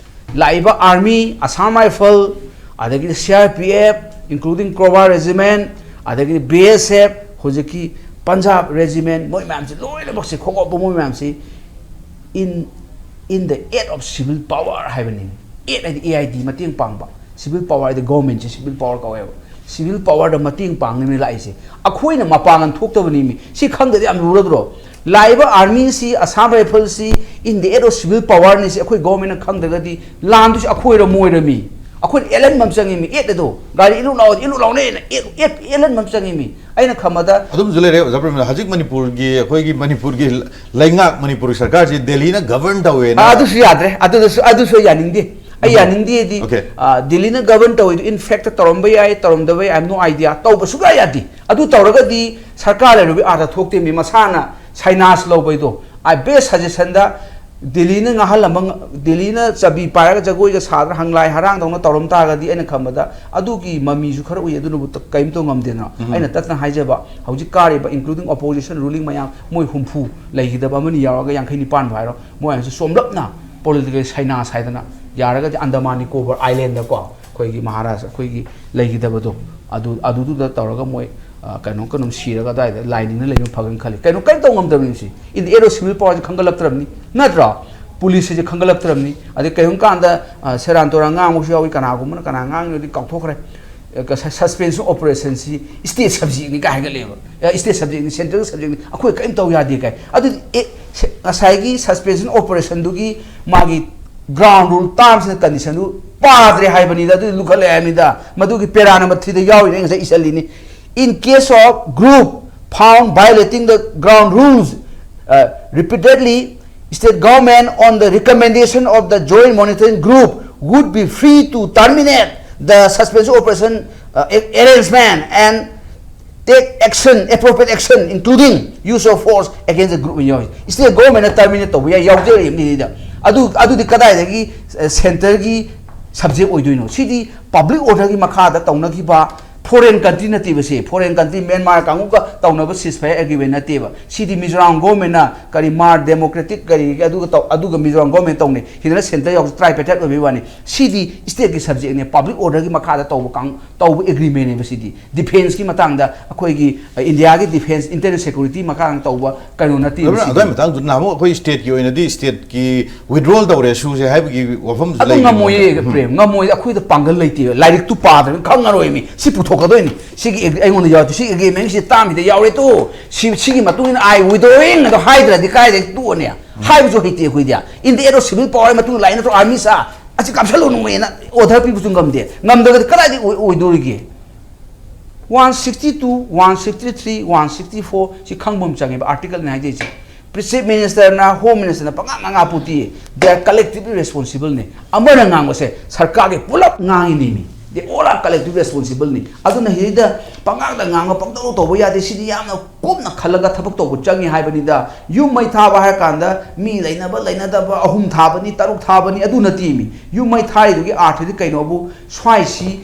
ꯂꯥꯛꯏꯕ army, Assam Rifle, ꯑꯗꯒꯤꯗꯤ C R P F, including Cobra Regiment, ꯑꯗꯒꯤꯗꯤ B S F, ꯍꯧꯖꯤꯛꯀꯤ Punjab Regiment, ꯃꯣꯏ ꯃꯌꯥꯝꯁꯤ ꯂꯣꯏꯅꯃꯛꯁꯦ ꯈꯣꯡꯎꯞꯄ ꯃꯣꯏ ꯃꯌꯥꯝꯁꯤ in, in the aid of civil power ꯍꯥꯏꯕꯅꯤ꯫ Aid ꯍꯥꯏꯗꯤ A I D, ꯃꯇꯦꯡ ꯄꯥꯡꯕ꯫ Civil power ꯍꯥꯏꯗꯤ governmentꯁꯦ civil power ꯀꯧꯋꯦꯕ꯫ Civil powerꯗ ꯃꯇꯦꯡ ꯄꯥꯡꯅꯕꯅꯤ ꯂꯥꯛꯏꯁꯦ꯫ ꯑꯩꯈꯣꯏꯅ ꯃꯄꯥꯡꯒꯜ ꯊꯣꯛꯇꯕꯅꯤ ꯃꯤ꯫ ꯁꯤ ꯈꯪꯗ꯭ꯔꯗꯤ ꯌꯥꯝ ꯂꯨꯔꯗ꯭ꯔꯣ? ꯂꯥꯛꯏꯕ armyꯁꯤ, Assam Rifleꯁꯤ in the aid of civil powerꯅꯤ꯫ ꯁꯤ ꯑꯩꯈꯣꯏ governmentꯅ ꯈꯪꯗ꯭ꯔꯒꯗꯤ ꯂꯥꯟꯗꯣꯏꯁꯤ ꯑꯩꯈꯣꯏꯔ ꯃꯣꯏꯔ ꯃꯤ? ꯑꯩꯈꯣꯏꯅ ꯑꯦꯜꯍꯟꯕ ꯑꯃ ꯆꯪꯉꯤ ꯃꯤ꯫ Aid ꯑꯗꯣ ꯒꯥꯔꯤ ꯏꯜꯂꯨ ꯂꯥꯛꯑꯣ, ꯏꯜꯂꯨ ꯂꯥꯛꯑꯣꯅꯦꯅ aid, aid, ꯑꯦꯜꯍꯟꯕ ꯑꯃ ꯆꯪꯉꯤ ꯃꯤ꯫ ꯑꯩꯅ ꯈꯟꯕꯗ ꯑꯗꯨꯝꯁꯨ ꯂꯩꯔꯦ, ꯑꯣꯖꯥ ꯄ꯭ꯔꯦꯝꯖꯤꯠ꯫ ꯍꯧꯖꯤꯛ ꯃꯅꯤꯄꯨꯔꯒꯤ, ꯑꯩꯈꯣꯏꯒꯤ ꯃꯅꯤꯄꯨꯔꯒꯤ ꯂꯩꯉꯥꯛ, ꯃꯅꯤꯄꯨꯔꯒꯤ ꯁꯔꯀꯥꯔꯁꯤ ꯗꯦꯜꯂꯤꯅ govern ꯇꯧꯋꯦꯅ ꯑꯥ, ꯑꯗꯨꯁꯨ ꯌꯥꯗ꯭ꯔꯦ꯫ ꯑꯗꯨꯗꯁꯨ, ꯑꯗꯨꯁꯨ ꯑꯩ ꯌꯥꯅꯤꯡꯗꯦ꯫ ꯑꯩ ꯎꯝ꯫ ꯌꯥꯅꯤꯡꯗꯦꯗꯤ, Okay꯫ Ah, ꯗꯦꯜꯂꯤꯅ govern ꯇꯧꯋꯤꯗꯨ in fact ꯇꯧꯔꯝꯕ ꯌꯥꯏ, ꯇꯧꯔꯝꯗꯕ ꯌꯥꯏ, I have no idea꯫ ꯇꯧꯕ ꯁꯨꯡꯌꯥ ꯌꯥꯗꯦ꯫ ꯑꯗꯨ ꯇꯧꯔꯒꯗꯤ ꯁꯔꯀꯥꯔ ꯂꯩꯔꯨꯕꯒꯤ ꯑꯥꯔꯊ ꯊꯣꯛꯇꯦ ꯃꯤ꯫ ꯃꯁꯥꯅ ꯁꯥꯏꯅꯥꯁ ꯂꯧꯕꯩꯗꯣ, I best suggestionꯗ ꯗꯦꯜꯂꯤꯅ ꯉꯥꯡꯍꯜꯂꯝꯕ ꯉ-, ꯗꯦꯜꯂꯤꯅ ꯆꯕꯤ ꯄꯥꯏꯔꯒ ꯖꯒꯣꯏꯒ ꯁꯥꯗꯅ ꯍꯪꯂꯥꯏ ꯍꯔꯥꯡꯗꯧꯅ ꯇꯧꯔꯝ ꯇꯥꯔꯒꯗꯤ ꯑꯩꯅ ꯈꯟꯕꯗ ꯑꯗꯨꯒꯤ ꯃꯃꯤꯁꯨ ꯈꯔ ꯎꯏ꯫ ꯑꯗꯨꯅꯕꯨ ꯇ-, ꯀꯔꯤꯝ ꯇꯧ ꯉꯝꯗꯦꯗꯅ꯫ ꯎꯝ꯫ ꯑꯩꯅ ꯇꯠꯇꯅ ꯍꯥꯏꯖꯕ, ꯍꯧꯖꯤꯛ ꯀꯥꯔꯤꯕ including opposition ruling ꯃꯌꯥꯝ, ꯃꯣꯏ ꯍꯨꯝꯐꯨ ꯂꯩꯈꯤꯗꯕ ꯑꯃꯅꯤ ꯌꯥꯎꯔꯒ ꯌꯥꯡꯈꯩ ꯅꯤꯄꯥꯟꯕꯨ ꯍꯥꯏꯔꯣ, ꯃꯣꯏ ꯍꯥꯏꯁꯨ ꯆꯣꯝꯂꯞꯅ political ꯁꯥꯏꯅꯥꯁ ꯍꯥꯏꯗꯅ, ꯌꯥꯔꯒꯗꯤ ꯑꯟꯗꯃꯥꯟ ꯅꯤꯀꯣꯕꯔ islandꯗꯀꯣ, ꯑꯩꯈꯣꯏꯒꯤ ꯃꯍꯥꯔꯥꯖ, ꯑꯩꯈꯣꯏꯒꯤ ꯂꯩꯈꯤꯗꯕꯗꯣ, ꯑꯗꯨ, ꯑꯗꯨꯗꯨꯗ ꯇꯧꯔꯒ ꯃꯣꯏ, ꯑ, ꯀꯩꯅꯣꯝ ꯀꯩꯅꯣꯝ ꯁꯤꯔꯒ ꯑꯗꯨꯋꯥꯏꯗ ꯂꯥꯏꯅꯤꯡꯅ ꯂꯩꯕ ꯐꯒꯅꯤ ꯈꯜꯂꯤ꯫ ꯀꯩꯅꯣ, ꯀꯔꯤꯝ ꯇꯧ ꯉꯝꯗꯕꯅꯤ ꯁꯤ꯫ In the aid of civil powerꯁꯤ ꯈꯪꯒꯠꯂꯛꯇ꯭ꯔꯕꯅꯤ, ꯅꯠꯇ꯭ꯔꯣ? ꯄꯨꯂꯤꯁꯁꯤꯁꯦ ꯈꯪꯒꯠꯂꯛꯇ꯭ꯔꯕꯅꯤ꯫ ꯑꯗꯩ ꯀꯔꯤꯒꯨꯝꯕ ꯀꯥꯟꯗ ꯁꯦꯔꯥꯟ ꯇꯨꯔꯥꯟ ꯉꯥꯡꯕꯁꯨ ꯌꯥꯎꯏ꯫ ꯀꯅꯥꯒꯨꯝꯕꯅ ꯀꯅꯥ ꯉꯥꯡꯉꯤꯅꯣꯗꯤ ꯀꯥꯎꯊꯣꯛꯈ꯭ꯔꯦ꯫ ꯁꯁꯄꯦꯟꯁꯟ ꯑꯣꯄꯔꯦꯁꯟꯁꯤ ꯁ꯭ꯇꯦꯠ ꯁꯕꯖꯦꯛꯅꯤ ꯀꯥꯏ ꯍꯥꯏꯒꯠꯂꯦꯕ꯫ ꯁ꯭ꯇꯦꯠ ꯁꯕꯖꯦꯛꯅꯤ, ꯁꯦꯟꯇ꯭ꯔꯦꯜ ꯁꯕꯖꯦꯛꯅꯤ, ꯑꯩꯈꯣꯏ ꯀꯔꯤꯝ ꯇꯧ ꯌꯥꯗꯦ ꯀꯥꯏ꯫ ꯑꯗꯨꯗꯤ ꯑꯦ, ꯉꯁꯥꯏꯒꯤ ꯁꯁꯄꯦꯟꯁꯟ ꯑꯣꯄꯔꯦꯁꯟꯗꯨꯒꯤ ꯃꯥꯒꯤ ꯒ꯭ꯔꯥꯎꯟ ꯔꯨꯜ, ꯇꯥꯔꯝꯁ ꯑꯦꯟ ꯀꯟꯗꯤꯁꯟꯗꯨ ꯄꯥꯗ꯭ꯔꯦ ꯍꯥꯏꯕꯅꯤꯗ꯫ ꯑꯗꯨꯗꯤ ꯂꯨꯈꯠꯂꯛꯑꯦ ꯍꯥꯏꯕꯅꯤꯗ꯫ ꯃꯗꯨꯒꯤ ꯄꯦꯔꯥ ꯅꯝꯕꯔ ꯊ꯭ꯔꯤꯗ ꯌꯥꯎꯔꯤꯅꯦ, ꯑꯩ ꯉꯁꯥꯏ ꯏꯁꯜꯂꯤꯅꯤ꯫ In case of group found violating the ground rules, uh, repeatedly, state government, on the recommendation of the Joint Monitoring Group, would be free to terminate the suspension operation, uh, arrangement and take action, appropriate action, including use of force against the group. ꯌꯥꯎꯏ꯫ State government ꯅ terminate ꯇꯧꯕ ꯌꯥꯏ, ꯌꯥꯎꯖꯔꯤꯕꯅꯤꯗ꯫ ꯑꯗꯨ, ꯑꯗꯨꯗꯤ ꯀꯗꯥꯏꯗꯒꯤ, ꯑ, centre ꯒꯤ subject ꯑꯣꯏꯗꯣꯏꯅꯣ? ꯁꯤꯗꯤ public order ꯒꯤ ꯃꯈꯥꯗ ꯇꯧꯅꯈꯤꯕ foreign country ꯅꯠꯇꯦꯕ꯫ ꯁꯤ foreign country, ꯃ꯭ꯌꯥꯟꯃꯥꯔ ꯀꯥꯡꯕꯨꯒ ꯇꯧꯅꯕ ceasefire agreement ꯅꯠꯇꯦꯕ꯫ ꯁꯤꯗꯤ ꯃꯤꯖꯣꯔꯥꯝ government ꯅ ꯀꯔꯤ ꯃꯥꯔ democratic ꯀꯔꯤ ꯑꯗꯨꯒ ꯇꯧ-, ꯑꯗꯨꯒ ꯃꯤꯖꯣꯔꯥꯝ government ꯇꯧꯅꯩ꯫ ꯁꯤꯗꯅ centre ꯌꯥꯎꯁꯤ, tripartite ꯑꯣꯏꯕꯩ ꯋꯥꯅꯤ꯫ ꯁꯤꯗꯤ state ꯀꯤ subject ꯅꯦ, public order ꯒꯤ ꯃꯈꯥꯗ ꯇꯧꯕ ꯀꯥꯡ-, ꯇꯧꯕ agreement ꯅꯦꯕ ꯁꯤꯗꯤ꯫ Defence ꯀꯤ ꯃꯇꯥꯡꯗ ꯑꯩꯈꯣꯏꯒꯤ, ꯑ, India ꯒꯤ defence, internal security ꯃꯈꯥꯗ ꯇꯧꯕ ꯀꯩꯅꯣ ꯅꯠꯇꯦꯕ ꯁꯤꯗꯤ꯫ ꯑꯗꯨꯒꯤ ꯃꯇꯥꯡꯗꯨꯗ ꯅꯍꯥꯟꯃꯨꯛ ꯑꯩꯈꯣꯏ state ꯀꯤ ꯑꯣꯏꯅꯗꯤ state ꯀꯤ withdrawal ꯇꯧꯔꯦ ꯁꯨꯁꯦ ꯍꯥꯏꯕꯒꯤ ꯋꯥꯐꯝꯁꯨ ꯑꯗꯨ ꯂꯩꯔꯤꯕ ꯉꯝꯃꯣꯏꯌꯦ, ꯅꯠꯇ꯭ꯔꯣ? ꯄ꯭ꯔꯦꯝ, ꯉꯝꯃꯣꯏ꯫ ꯑꯩꯈꯣꯏꯗ ꯄꯥꯡꯒꯜ ꯂꯩꯇꯦꯕ꯫ ꯂꯥꯏꯔꯤꯛꯇꯨ ꯄꯥꯗ꯭ꯔꯕꯅꯤꯅ ꯈꯪꯉꯔꯣꯏꯃꯤ꯫ ꯁꯤ ꯄꯨꯊꯣꯛꯀꯗꯣꯏꯅꯤ꯫ ꯁꯤꯒꯤ ꯑꯦꯒ-, ꯑꯩꯉꯣꯟꯗ ꯌꯥꯎꯔꯦ꯫ ꯁꯤ agreement ꯁꯤ ꯇꯥꯝꯁꯤꯗ ꯌꯥꯎꯔꯦ ꯇꯨ꯫ ꯁꯤ, ꯁꯤꯒꯤ ꯃꯇꯨꯡ ꯏꯟꯅ I withdrawing ꯑꯗꯣ ꯍꯥꯏꯗ꯭ꯔꯗꯤ ꯀꯥꯏꯗꯒꯤ ꯇꯣꯛꯑꯅꯤ? ꯍꯥꯏꯕꯁꯨ ꯍꯩꯇꯦ ꯑꯩꯈꯣꯏꯗꯤ꯫ In the act of civil power ꯍꯥꯏ ꯃꯇꯨꯡꯗ ꯂꯥꯛꯏ ꯅꯠꯇ꯭ꯔꯣ, army ꯁꯥ? ꯑꯁꯤ ꯀꯥꯞꯁꯜꯂꯨꯅꯨꯅ order ꯄꯤꯕꯁꯨ ꯉꯝꯗꯦ꯫ ꯉꯝꯗ꯭ꯔꯒꯗꯤ ꯀꯗꯥꯏꯗꯒꯤ ꯑꯣꯏ-, ꯑꯣꯏꯗꯣꯔꯤꯒꯦ? One sixty two, one sixty three, one sixty four ꯁꯤ ꯈꯪꯕ ꯑꯃ ꯆꯪꯉꯦꯕ, article ꯅꯤ ꯍꯥꯏꯗꯣꯏꯁꯦ꯫ Chief Minister ꯅ, Home Minister ꯅ ꯄꯉꯥꯡ ꯉꯥꯡꯉꯥ ꯄꯨꯇꯤ, they are collectively responsible ꯅꯤ꯫ ꯑꯃꯅ ꯉꯥꯡꯕꯁꯦ ꯁꯔꯀꯥꯔꯒꯤ ꯄꯨꯂꯞ ꯉꯥꯡꯉꯤꯅꯦꯃꯤ꯫ They all are collectively responsible ꯅꯤ꯫ ꯑꯗꯨꯅ ꯁꯤꯗ ꯄꯉꯥꯡꯗ ꯉꯥꯡꯉ ꯄꯪꯇꯧ ꯇꯧꯕ ꯌꯥꯗꯦ꯫ ꯁꯤꯗꯤ ꯌꯥꯝꯅ ꯀꯨꯞꯅ ꯈꯜꯂꯒ ꯊꯕꯛ ꯇꯧꯕ ꯆꯪꯉꯤ ꯍꯥꯏꯕꯅꯤꯗ꯫ ꯌꯨꯝ ꯃꯩ ꯊꯥꯕ ꯍꯥꯏꯔ ꯀꯥꯟꯗ ꯃꯤ ꯂꯩꯅꯕ ꯂꯩꯅꯗꯕ ꯑꯍꯨꯝ ꯊꯥꯕꯅꯤ, ꯇꯔꯨꯛ ꯊꯥꯕꯅꯤ, ꯑꯗꯨ ꯅꯠꯇꯦꯃꯤ꯫ ꯌꯨꯝ ꯃꯩ ꯊꯥꯔꯤꯗꯨꯒꯤ ꯑꯥꯔꯊꯗꯤ ꯀꯩꯅꯣꯕꯨ, ꯁ꯭ꯋꯥꯏꯁꯤ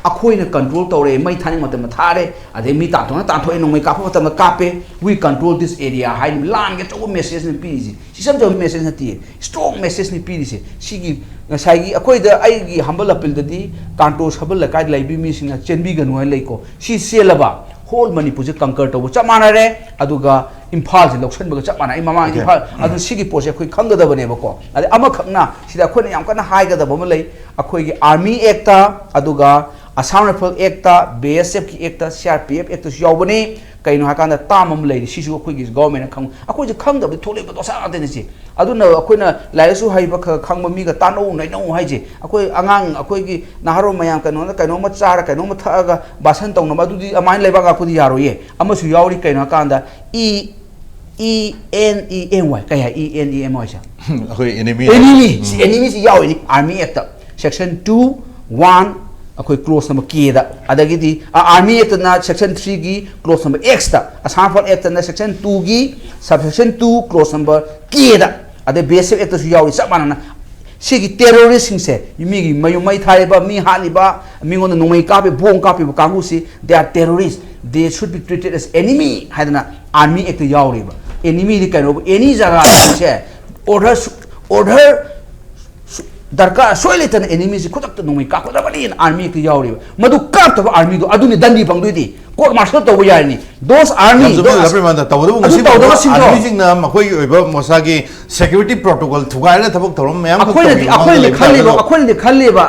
ꯑꯩꯈꯣꯏꯅ control ꯇꯧꯔꯦ, ꯃꯩ ꯊꯥꯅꯤꯡꯕ ꯃꯇꯝꯗ ꯊꯥꯔꯦ, ꯑꯗꯩ ꯃꯤ ꯇꯥꯟꯊꯣꯛꯅ ꯇꯥꯟꯊꯣꯛꯑꯦ, ꯅꯣꯡꯃꯩ ꯀꯥꯞꯄ ꯃꯇꯝꯗ ꯀꯥꯞꯄꯦ, we control this area ꯍꯥꯏꯅ ꯂꯥꯟꯒꯤ ꯑꯆꯧꯕ message ꯅꯤ ꯄꯤꯔꯤꯁꯦ꯫ ꯁꯤ ꯏꯆꯝ ꯆꯝꯕ message ꯅꯠꯇꯦ, strong message ꯅꯤ ꯄꯤꯔꯤꯁꯦ꯫ ꯁꯤꯒꯤ ꯉꯁꯥꯏꯒꯤ ꯑꯩꯈꯣꯏꯗ, ꯑꯩꯒꯤ humble appeal ꯗꯗꯤ ꯀꯥꯟꯇꯣ ꯁꯕꯜ ꯂꯩꯀꯥꯏꯗ ꯂꯩꯕꯤ ꯃꯤꯁꯤꯡꯅ ꯆꯦꯟꯕꯤꯒꯅꯨ ꯍꯥꯏꯅ ꯂꯩꯀꯣ꯫ ꯁꯤ ꯆꯦꯜꯂꯕ ꯍꯣꯜ ꯃꯅꯤꯄꯨꯔꯁꯦ ꯀꯪꯀꯔ ꯇꯧꯕ ꯆꯞ ꯃꯥꯟꯅꯔꯦ꯫ ꯑꯗꯨꯒ ꯏꯝꯐꯥꯜꯁꯦ ꯂꯧꯁꯤꯟꯕꯒ ꯆꯞ ꯃꯥꯟꯅꯩ꯫ ꯃꯃꯥꯡ Okay. ꯏꯝꯐꯥꯜ ꯑꯗꯨꯅ ꯁꯤꯒꯤ ꯄꯣꯠꯁꯦ ꯑꯩꯈꯣꯏ ꯈꯪꯒꯗꯕꯅꯦꯕꯀꯣ꯫ ꯑꯗꯩ ꯑꯃꯈꯛꯅ ꯁꯤꯗ ꯑꯩꯈꯣꯏꯅ ꯌꯥꯝ ꯀꯟꯅ ꯍꯥꯏꯒꯗꯕ ꯑꯃ ꯂꯩ꯫ ꯑꯩꯈꯣꯏꯒꯤ ꯑꯥꯔꯃꯤ ꯑꯦꯛꯇ, ꯑꯗꯨꯒ Assam rifle act, B S ꯑꯦꯐꯀꯤ act, C R P F ꯑꯦꯛꯇꯁꯨ ꯌꯥꯎꯕꯅꯤ꯫ ꯀꯩꯅꯣ ꯍꯥꯏꯀꯥꯟꯗ ꯇꯥꯝ ꯑꯃ ꯂꯩꯔꯤ, ꯁꯤꯁꯨ ꯑꯩꯈꯣꯏꯒꯤ ꯒꯣꯔꯃꯦꯟꯅ ꯈꯪ ꯑꯩꯈꯣꯏꯁꯦ ꯈꯪꯗꯕꯗꯤ ꯊꯣꯛꯂꯛꯏꯕ ꯗꯣꯁꯥ ꯉꯥꯛꯇꯅꯤ ꯁꯤ꯫ ꯑꯗꯨꯅ ꯑꯩꯈꯣꯏꯅ ꯂꯥꯏꯔꯤꯛꯁꯨ ꯍꯩꯕ ꯈꯔ ꯈꯪꯕ ꯃꯤꯒ ꯇꯥꯟꯅꯧ ꯅꯩꯅꯧ ꯍꯥꯏꯁꯦ꯫ ꯑꯩꯈꯣꯏ ꯑꯉꯥꯡ ꯑꯩꯈꯣꯏꯒꯤ ꯅꯍꯥꯔꯣꯜ ꯃꯌꯥꯝ ꯀꯩꯅꯣꯅ ꯀꯩꯅꯣꯝꯃ ꯆꯥꯔ ꯀꯩꯅꯣꯝꯃ ꯊꯛꯑꯒ ꯚꯥꯁꯟ ꯇꯧꯅꯕ, ꯑꯗꯨꯗꯤ ꯑꯗꯨꯃꯥꯏꯅ ꯂꯩꯕꯥꯛ ꯉꯥꯛꯄꯨꯗꯤ ꯌꯥꯔꯣꯏꯌꯦ꯫ ꯑꯃꯁꯨ ꯌꯥꯎꯔꯤ, ꯀꯩꯅꯣ ꯍꯥꯏꯀꯥꯟꯗ E E N E M Y. ꯀꯩ ꯍꯥꯏ? ꯏ ꯑꯦꯟ ꯏ ꯑꯦꯝ ꯋꯥꯏꯁꯦ? ꯑꯩꯈꯣꯏ ꯑꯦꯅꯤꯃꯤ ꯑꯦꯅꯤꯃꯤ꯫ ꯁꯤ ꯑꯦꯅꯤꯃꯤꯁꯤ ꯌꯥꯎꯔꯤꯅꯤ army act, section two one, ꯑꯩꯈꯣꯏ ꯀ꯭ꯂꯣꯁ ꯅꯝꯕꯔ ꯀꯦꯗ꯫ ꯑꯗꯒꯤꯗꯤ ꯑꯥꯔꯃꯤ ꯑꯦꯛꯇꯅ ꯁꯦꯛꯁꯟ ꯊ꯭ꯔꯤꯒꯤ clause number exact, Assam rifle ꯑꯦꯛꯇꯅ ꯁꯦꯛꯁꯟ ꯇꯨꯒꯤ sub section two clause number ꯀꯦꯗ꯫ ꯑꯗꯩ ꯕꯤ ꯑꯦꯁ ꯑꯦꯐ ꯑꯦꯛꯇꯁꯨ ꯌꯥꯎꯔꯤ ꯆꯞ ꯃꯥꯟꯅꯅ꯫ ꯁꯤꯒꯤ ꯇꯦꯔꯣꯔꯤꯁꯁꯤꯡꯁꯦ, ꯃꯤꯒꯤ ꯃꯌꯨꯝ ꯃꯩ ꯊꯥꯔꯤꯕ, ꯃꯤ ꯍꯥꯠꯂꯤꯕ, ꯃꯤꯉꯣꯟꯗ ꯅꯣꯡꯃꯩ ꯀꯥꯞꯄꯤ, bomb ꯀꯥꯞꯄꯤꯕ ꯀꯥꯡꯕꯨꯁꯤ, they are terrorists, they should be treated as enemy ꯍꯥꯏꯗꯅ ꯑꯥꯔꯃꯤ ꯑꯦꯛꯇ ꯌꯥꯎꯔꯤꯕ꯫ ꯑꯦꯅꯤꯃꯤꯗꯤ ꯀꯩꯅꯣꯕꯨ, ꯑꯦꯅꯤ ꯖꯒꯥꯗꯁꯦ ꯑꯣꯔꯗꯔ ꯑꯣꯔꯗꯔ ꯗꯔꯀꯥꯔ ꯁꯣꯏ ꯂꯩꯇꯅ ꯑꯦꯅꯤꯃꯤꯁꯤ ꯈꯨꯗꯛꯇ ꯅꯣꯡꯃꯩ ꯀꯥꯞꯀꯗꯕꯅꯤꯅ ꯑꯥꯔꯃꯤ ꯑꯦꯛꯇ ꯌꯥꯎꯔꯤꯕ꯫ ꯃꯗꯨ ꯀꯥꯞꯇꯕ ꯑꯥꯔꯃꯤꯗꯣ ꯑꯗꯨꯅꯤ ꯗꯟꯗꯤ ꯐꯪꯗꯣꯏꯗꯤ꯫ ꯀꯣꯔꯠ ꯃꯥꯔꯁꯦꯜ ꯇꯧꯕ ꯌꯥꯔꯤꯅꯤ꯫ ꯗꯣꯁ ꯑꯥꯔꯃꯤ ꯌꯥꯝ ꯆꯨꯝꯃꯦ, ꯗꯣꯁ ꯗꯥ ꯄ꯭ꯔꯦꯃꯥꯅꯟꯗ꯫ ꯇꯧꯕꯇꯕꯨ ꯑꯗꯨ ꯉꯁꯤ ꯐꯥꯎꯕ ꯇꯧꯗꯕꯁꯤꯡꯗꯣ ꯑꯥꯔꯃꯤꯁꯤꯡꯅ ꯃꯈꯣꯏꯒꯤ ꯑꯣꯏꯕ ꯃꯁꯥꯒꯤ ꯁꯦꯀ꯭ꯌꯨꯔꯤꯇꯤ ꯄ꯭ꯔꯣꯇꯣꯀꯣꯜ ꯊꯨꯒꯥꯏꯔꯒ ꯊꯕꯛ ꯊꯧꯔꯝ ꯃꯌꯥꯝ ꯑꯩꯈꯣꯏꯅꯗꯤ ꯇꯧꯔꯤꯕ ꯑꯩꯈꯣꯏꯅꯗꯤ ꯃꯃꯥꯡꯗ ꯈꯜꯂꯤꯕ ꯂꯩꯕ ꯑꯩꯈꯣꯏꯅꯗꯤ ꯈꯜꯂꯤꯕ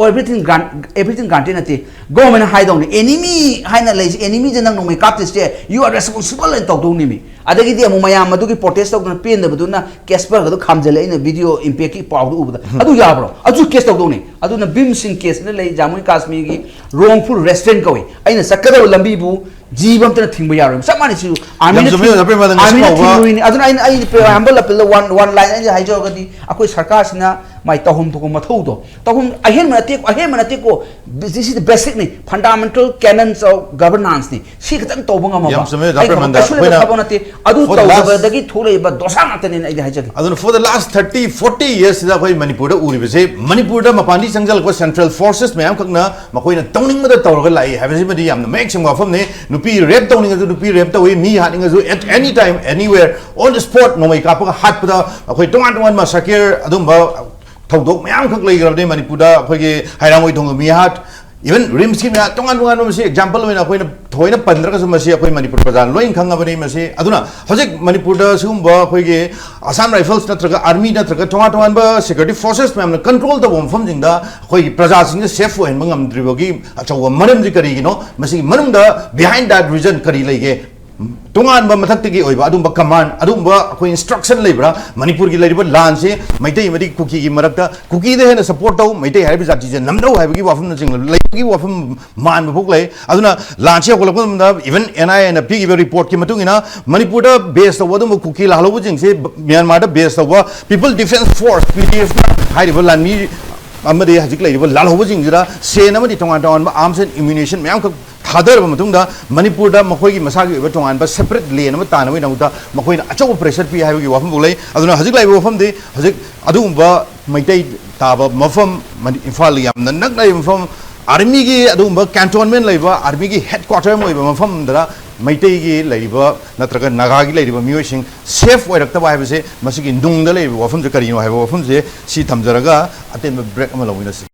everything grant everything granted ꯅꯠꯇꯦ꯫ ꯒꯣꯔꯃꯦꯟꯅ ꯍꯥꯏꯗꯧꯅꯤ ꯑꯦꯅꯤꯃꯤ ꯍꯥꯏꯅ ꯂꯩꯁꯦ, ꯑꯦꯅꯤꯃꯤꯁꯦ ꯅꯪ ꯅꯣꯡꯃꯩ ꯀꯥꯞꯇ꯭ꯔꯤꯁꯦ you are responsible ꯍꯥꯏꯅ ꯇꯧꯗꯧꯅꯤꯃꯤ꯫ ꯑꯗꯒꯤꯗꯤ ꯑꯃꯨꯛ ꯃꯌꯥꯝ ꯑꯗꯨꯒꯤ ꯄ꯭ꯔꯣꯇꯦꯁ ꯇꯧꯗꯅ ꯄꯦꯟꯗꯕꯗꯨꯅ ꯀꯦꯁꯄꯔꯒꯗꯣ ꯈꯥꯝꯖꯜꯂꯦ꯫ ꯑꯩꯅ ꯚꯤꯗꯤꯑꯣ ꯏꯝꯄꯦꯛꯀꯤ ꯄꯥꯎꯗꯣ ꯎꯕꯗ ꯑꯗꯨ ꯌꯥꯕ꯭ꯔꯣ? ꯑꯗꯨꯁꯨ ꯀꯦꯁ ꯇꯧꯗꯧꯅꯤ꯫ ꯑꯗꯨꯅ ꯚꯤꯝ ꯁꯤꯡ ꯀꯦꯁꯅ ꯂꯩ ꯖꯥꯃꯨ ꯀꯥꯁꯃꯤꯔꯒꯤ wrongful restraint ꯀꯧꯏ꯫ ꯑꯩꯅ ꯆꯠꯀꯗꯕ ꯂꯝꯕꯤꯕꯨ ꯖꯤꯕ ꯑꯝꯇꯅ ꯊꯤꯡꯕ ꯌꯥꯔꯣꯏ꯫ ꯆꯞ ꯃꯥꯟꯅꯩ ꯁꯤꯁꯨ ꯑꯥꯔꯃꯤꯅ ꯌꯥꯝ ꯆꯨꯝꯃꯤ, ꯊꯤꯡ- ꯑꯣꯖꯥ ꯄ꯭ꯔꯦꯃꯥꯅꯟꯗ, ꯉꯁꯤ ꯑꯥꯔꯃꯤꯅ ꯐꯥꯎꯕ ꯊꯤꯡꯉꯨꯔꯤꯅꯤ꯫ ꯑꯗꯨꯅ ꯑꯩꯅ ꯑꯩ ꯍꯝꯕꯜ ꯑꯄꯤꯜꯗ ꯋꯥꯟ ꯋꯥꯟ ꯂꯥꯏꯟ ꯑꯩꯅ ꯍꯥꯏꯖꯔꯒꯗꯤ ꯑꯩꯈꯣꯏ ꯁꯔꯀꯥꯔꯁꯤꯅ ꯃꯥꯏ ꯇꯧꯐꯝ ꯊꯣꯛꯄ ꯃꯊꯧꯗꯣ ꯇꯧꯐꯝ ꯑꯍꯦꯟꯕ ꯅꯠꯇꯦ, ꯑꯍꯦꯟꯕ ꯅꯠꯇꯦꯀꯣ꯫ This is the basic ꯅꯤ, fundamental canons of governance ꯅꯤ꯫ ꯁꯤ ꯈꯤꯇꯪ ꯇꯧꯕ ꯉꯝꯃꯕ ꯌꯥꯝ ꯆꯨꯝꯃꯦ, ꯑꯣꯖꯥ ꯑꯩ ꯄ꯭ꯔꯦꯃꯥꯅꯟꯗ꯫ ꯀꯩꯁꯨ ꯂꯩꯕ ꯑꯩꯈꯣꯏꯅ ꯊꯕꯛ ꯅꯠꯇꯦ꯫ ꯑꯗꯨ for the last ꯇꯧꯗꯕꯗꯒꯤ ꯊꯣꯛꯂꯛꯏꯕ ꯗꯣꯁꯥ ꯉꯥꯛꯇꯅꯦꯅ ꯑꯩꯗꯤ ꯍꯥꯏꯖꯒꯦ꯫ ꯑꯗꯨꯅ for the last thirty forty years ꯁꯤꯗ ꯑꯩꯈꯣꯏ ꯃꯅꯤꯄꯨꯔꯗ ꯎꯔꯤꯕꯁꯦ, ꯃꯅꯤꯄꯨꯔꯗ ꯃꯄꯥꯟꯗꯒꯤ ꯆꯪꯁꯤꯜꯂꯛꯄ central forces ꯃꯌꯥꯝꯈꯛꯅ ꯃꯈꯣꯏꯅ ꯇꯧꯅꯤꯡꯕꯗ ꯇꯧꯔꯒ ꯂꯥꯛꯏ ꯍꯥꯏꯕꯁꯤꯃꯗꯤ ꯌꯥꯝꯅ ꯃꯌꯦꯛ ꯁꯦꯡꯕ ꯋꯥꯐꯝꯅꯤ꯫ ꯅꯨꯄꯤ ꯔꯦꯞ ꯇꯧꯅꯤꯡꯉꯁꯨ ꯅꯨꯄꯤ ꯔꯦꯞ ꯇꯧꯏ, ꯃꯤ ꯍꯥꯠꯅꯤꯡꯉꯁꯨ at any time anywhere on the spot ꯅꯣꯡꯃꯩ ꯀꯥꯞꯄꯒ ꯍꯥꯠꯄꯗ ꯑꯩꯈꯣꯏ ꯇꯣꯉꯥꯟ ꯇꯣꯉꯥꯟꯕ ꯁꯀꯤꯔ ꯑꯗꯨꯝꯕ ꯊꯧꯗꯣꯛ ꯃꯌꯥꯝꯈꯛ ꯂꯩꯈ꯭ꯔꯕꯅꯤ ꯃꯅꯤꯄꯨꯔꯗ꯫ ꯑꯩꯈꯣꯏꯒꯤ ꯍꯩꯔꯥꯡꯒꯣꯏ ꯊꯣꯡꯗ ꯃꯤ ꯍꯥꯠ, Even RIMSꯀꯤ ꯃꯌꯥꯝ ꯇꯣꯉꯥꯟ ꯇꯣꯉꯥꯟꯕ, ꯃꯁꯤ example ꯑꯣꯏꯅ ꯑꯩꯈꯣꯏꯅ ꯊꯑꯣꯏꯅ ꯄꯟꯗ꯭ꯔꯒꯁꯨ ꯃꯁꯤ ꯑꯩꯈꯣꯏ ꯃꯅꯤꯄꯨꯔ ꯄ꯭ꯔꯖꯥꯅ ꯂꯣꯏꯅ ꯈꯪꯉꯕꯅꯤ꯫ ꯃꯁꯤ ꯑꯗꯨꯅ ꯍꯧꯖꯤꯛ ꯃꯅꯤꯄꯨꯔꯗ ꯁꯤꯒꯨꯝꯕ ꯑꯩꯈꯣꯏꯒꯤ Assam Rifles ꯅꯠꯇ꯭ꯔꯒ army ꯅꯠꯇ꯭ꯔꯒ ꯇꯣꯉꯥꯟ ꯇꯣꯉꯥꯟꯕ security forces ꯃꯌꯥꯝꯅ control ꯇꯧꯕ ꯃꯐꯝꯁꯤꯡꯗ ꯑꯩꯈꯣꯏꯒꯤ ꯄ꯭ꯔꯖꯥꯁꯤꯡꯁꯦ safe ꯑꯣꯏꯍꯟꯕ ꯉꯝꯗ꯭ꯔꯤꯕꯒꯤ ꯑꯆꯧꯕ ꯃꯔꯝꯁꯤ ꯀꯔꯤꯒꯤꯅꯣ? ꯃꯁꯤꯒꯤ ꯃꯅꯨꯡꯗ behind that reason ꯀꯔꯤ ꯂꯩꯒꯦ? ꯇꯣꯉꯥꯟꯕ ꯃꯊꯛꯇꯒꯤ ꯑꯣꯏꯕ ꯑꯗꯨꯝꯕ command, ꯑꯗꯨꯝꯕ ꯑꯩꯈꯣꯏ instruction ꯂꯩꯕ꯭ꯔꯥ? ꯃꯅꯤꯄꯨꯔꯒꯤ ꯂꯩꯔꯤꯕ ꯂꯥꯟꯁꯤ ꯃꯩꯇꯩ ꯑꯃꯗꯤ ꯀꯨꯀꯤꯒꯤ ꯃꯔꯛꯇ ꯀꯨꯀꯤꯗ ꯍꯦꯟꯅ support ꯇꯧ, ꯃꯩꯇꯩ ꯍꯥꯏꯔꯤꯕ ꯖꯥꯇꯤꯁꯦ ꯅꯝꯅꯧ ꯍꯥꯏꯕꯒꯤ ꯋꯥꯐꯝꯅꯆꯤꯡꯕ ꯂꯩꯕꯒꯤ ꯋꯥꯐꯝ ꯃꯥꯟꯕ ꯐꯥꯎ ꯂꯩ꯫ ꯑꯗꯨꯅ ꯂꯥꯟꯁꯤ ꯍꯧꯒꯠꯂꯛꯄ ꯃꯇꯝꯗ even NIAꯅ ꯄꯤꯈꯤꯕ reportꯀꯤ ꯃꯇꯨꯡ ꯏꯟꯅ ꯃꯅꯤꯄꯨꯔꯗ base ꯇꯧꯕ ꯑꯗꯨꯝꯕ ꯀꯨꯀꯤ ꯂꯥꯜꯍꯧꯕꯁꯤꯡꯁꯦ ꯃ꯭ꯌꯥꯟꯃꯥꯔꯗ base ꯇꯧꯕ People Defence Force, PDFꯅ ꯍꯥꯏꯔꯤꯕ ꯂꯥꯟꯃꯤ ꯑꯃꯗꯤ ꯍꯧꯖꯤꯛ ꯂꯩꯔꯤꯕ ꯂꯥꯜꯍꯧꯕꯁꯤꯡꯁꯤꯗ ꯁꯦꯟ ꯑꯃꯗꯤ ꯇꯣꯉꯥꯟ ꯇꯣꯉꯥꯟꯕ arms and ammunition ꯃꯌꯥꯝꯈꯛ ꯊꯥꯗꯔꯕ ꯃꯇꯨꯡꯗ ꯃꯅꯤꯄꯨꯔꯗ ꯃꯈꯣꯏꯒꯤ ꯃꯁꯥꯒꯤ ꯑꯣꯏꯕ ꯇꯣꯉꯥꯟꯕ separate land ꯑꯃ ꯇꯥꯟꯅꯕꯒꯤꯗꯃꯛꯇ ꯃꯈꯣꯏꯅ ꯑꯆꯧꯕ pressure ꯄꯤ ꯍꯥꯏꯕꯒꯤ ꯋꯥꯐꯝ ꯐꯥꯎ ꯂꯩ꯫ ꯑꯗꯨꯅ ꯍꯧꯖꯤꯛ ꯂꯩꯔꯤꯕ ꯋꯥꯐꯝꯗꯤ ꯍꯧꯖꯤꯛ ꯑꯗꯨꯒꯨꯝꯕ ꯃꯩꯇꯩ ꯇꯥꯕ ꯃꯐꯝ, ꯃꯅꯤ-, ꯏꯝꯐꯥꯜꯒ ꯌꯥꯝꯅ ꯅꯛꯅꯔꯤꯕ ꯃꯐꯝ, armyꯒꯤ ꯑꯗꯨꯒꯨꯝꯕ cantonment ꯂꯩꯕ, armyꯒꯤ headquarter ꯑꯃ ꯑꯣꯏꯕ ꯃꯐꯝꯗ ꯃꯩꯇꯩꯒꯤ ꯂꯩꯔꯤꯕ ꯅꯠꯇ꯭ꯔꯒ ꯅꯥꯒꯥꯒꯤ ꯂꯩꯔꯤꯕ ꯃꯤꯑꯣꯏꯁꯤꯡ safe ꯑꯣꯏꯔꯛꯇꯕ ꯍꯥꯏꯕꯁꯦ ꯃꯁꯤꯒꯤ ꯅꯨꯡꯗ ꯂꯩꯔꯤꯕ ꯋꯥꯐꯝꯁꯦ ꯀꯔꯤꯅꯣ ꯍꯥꯏꯕ ꯋꯥꯐꯝꯁꯦ ꯁꯤ ꯊꯝꯖꯔꯒ ꯑꯇꯦꯟꯕ break ꯑꯃ ꯂꯧꯃꯤꯟꯅꯁꯤ꯫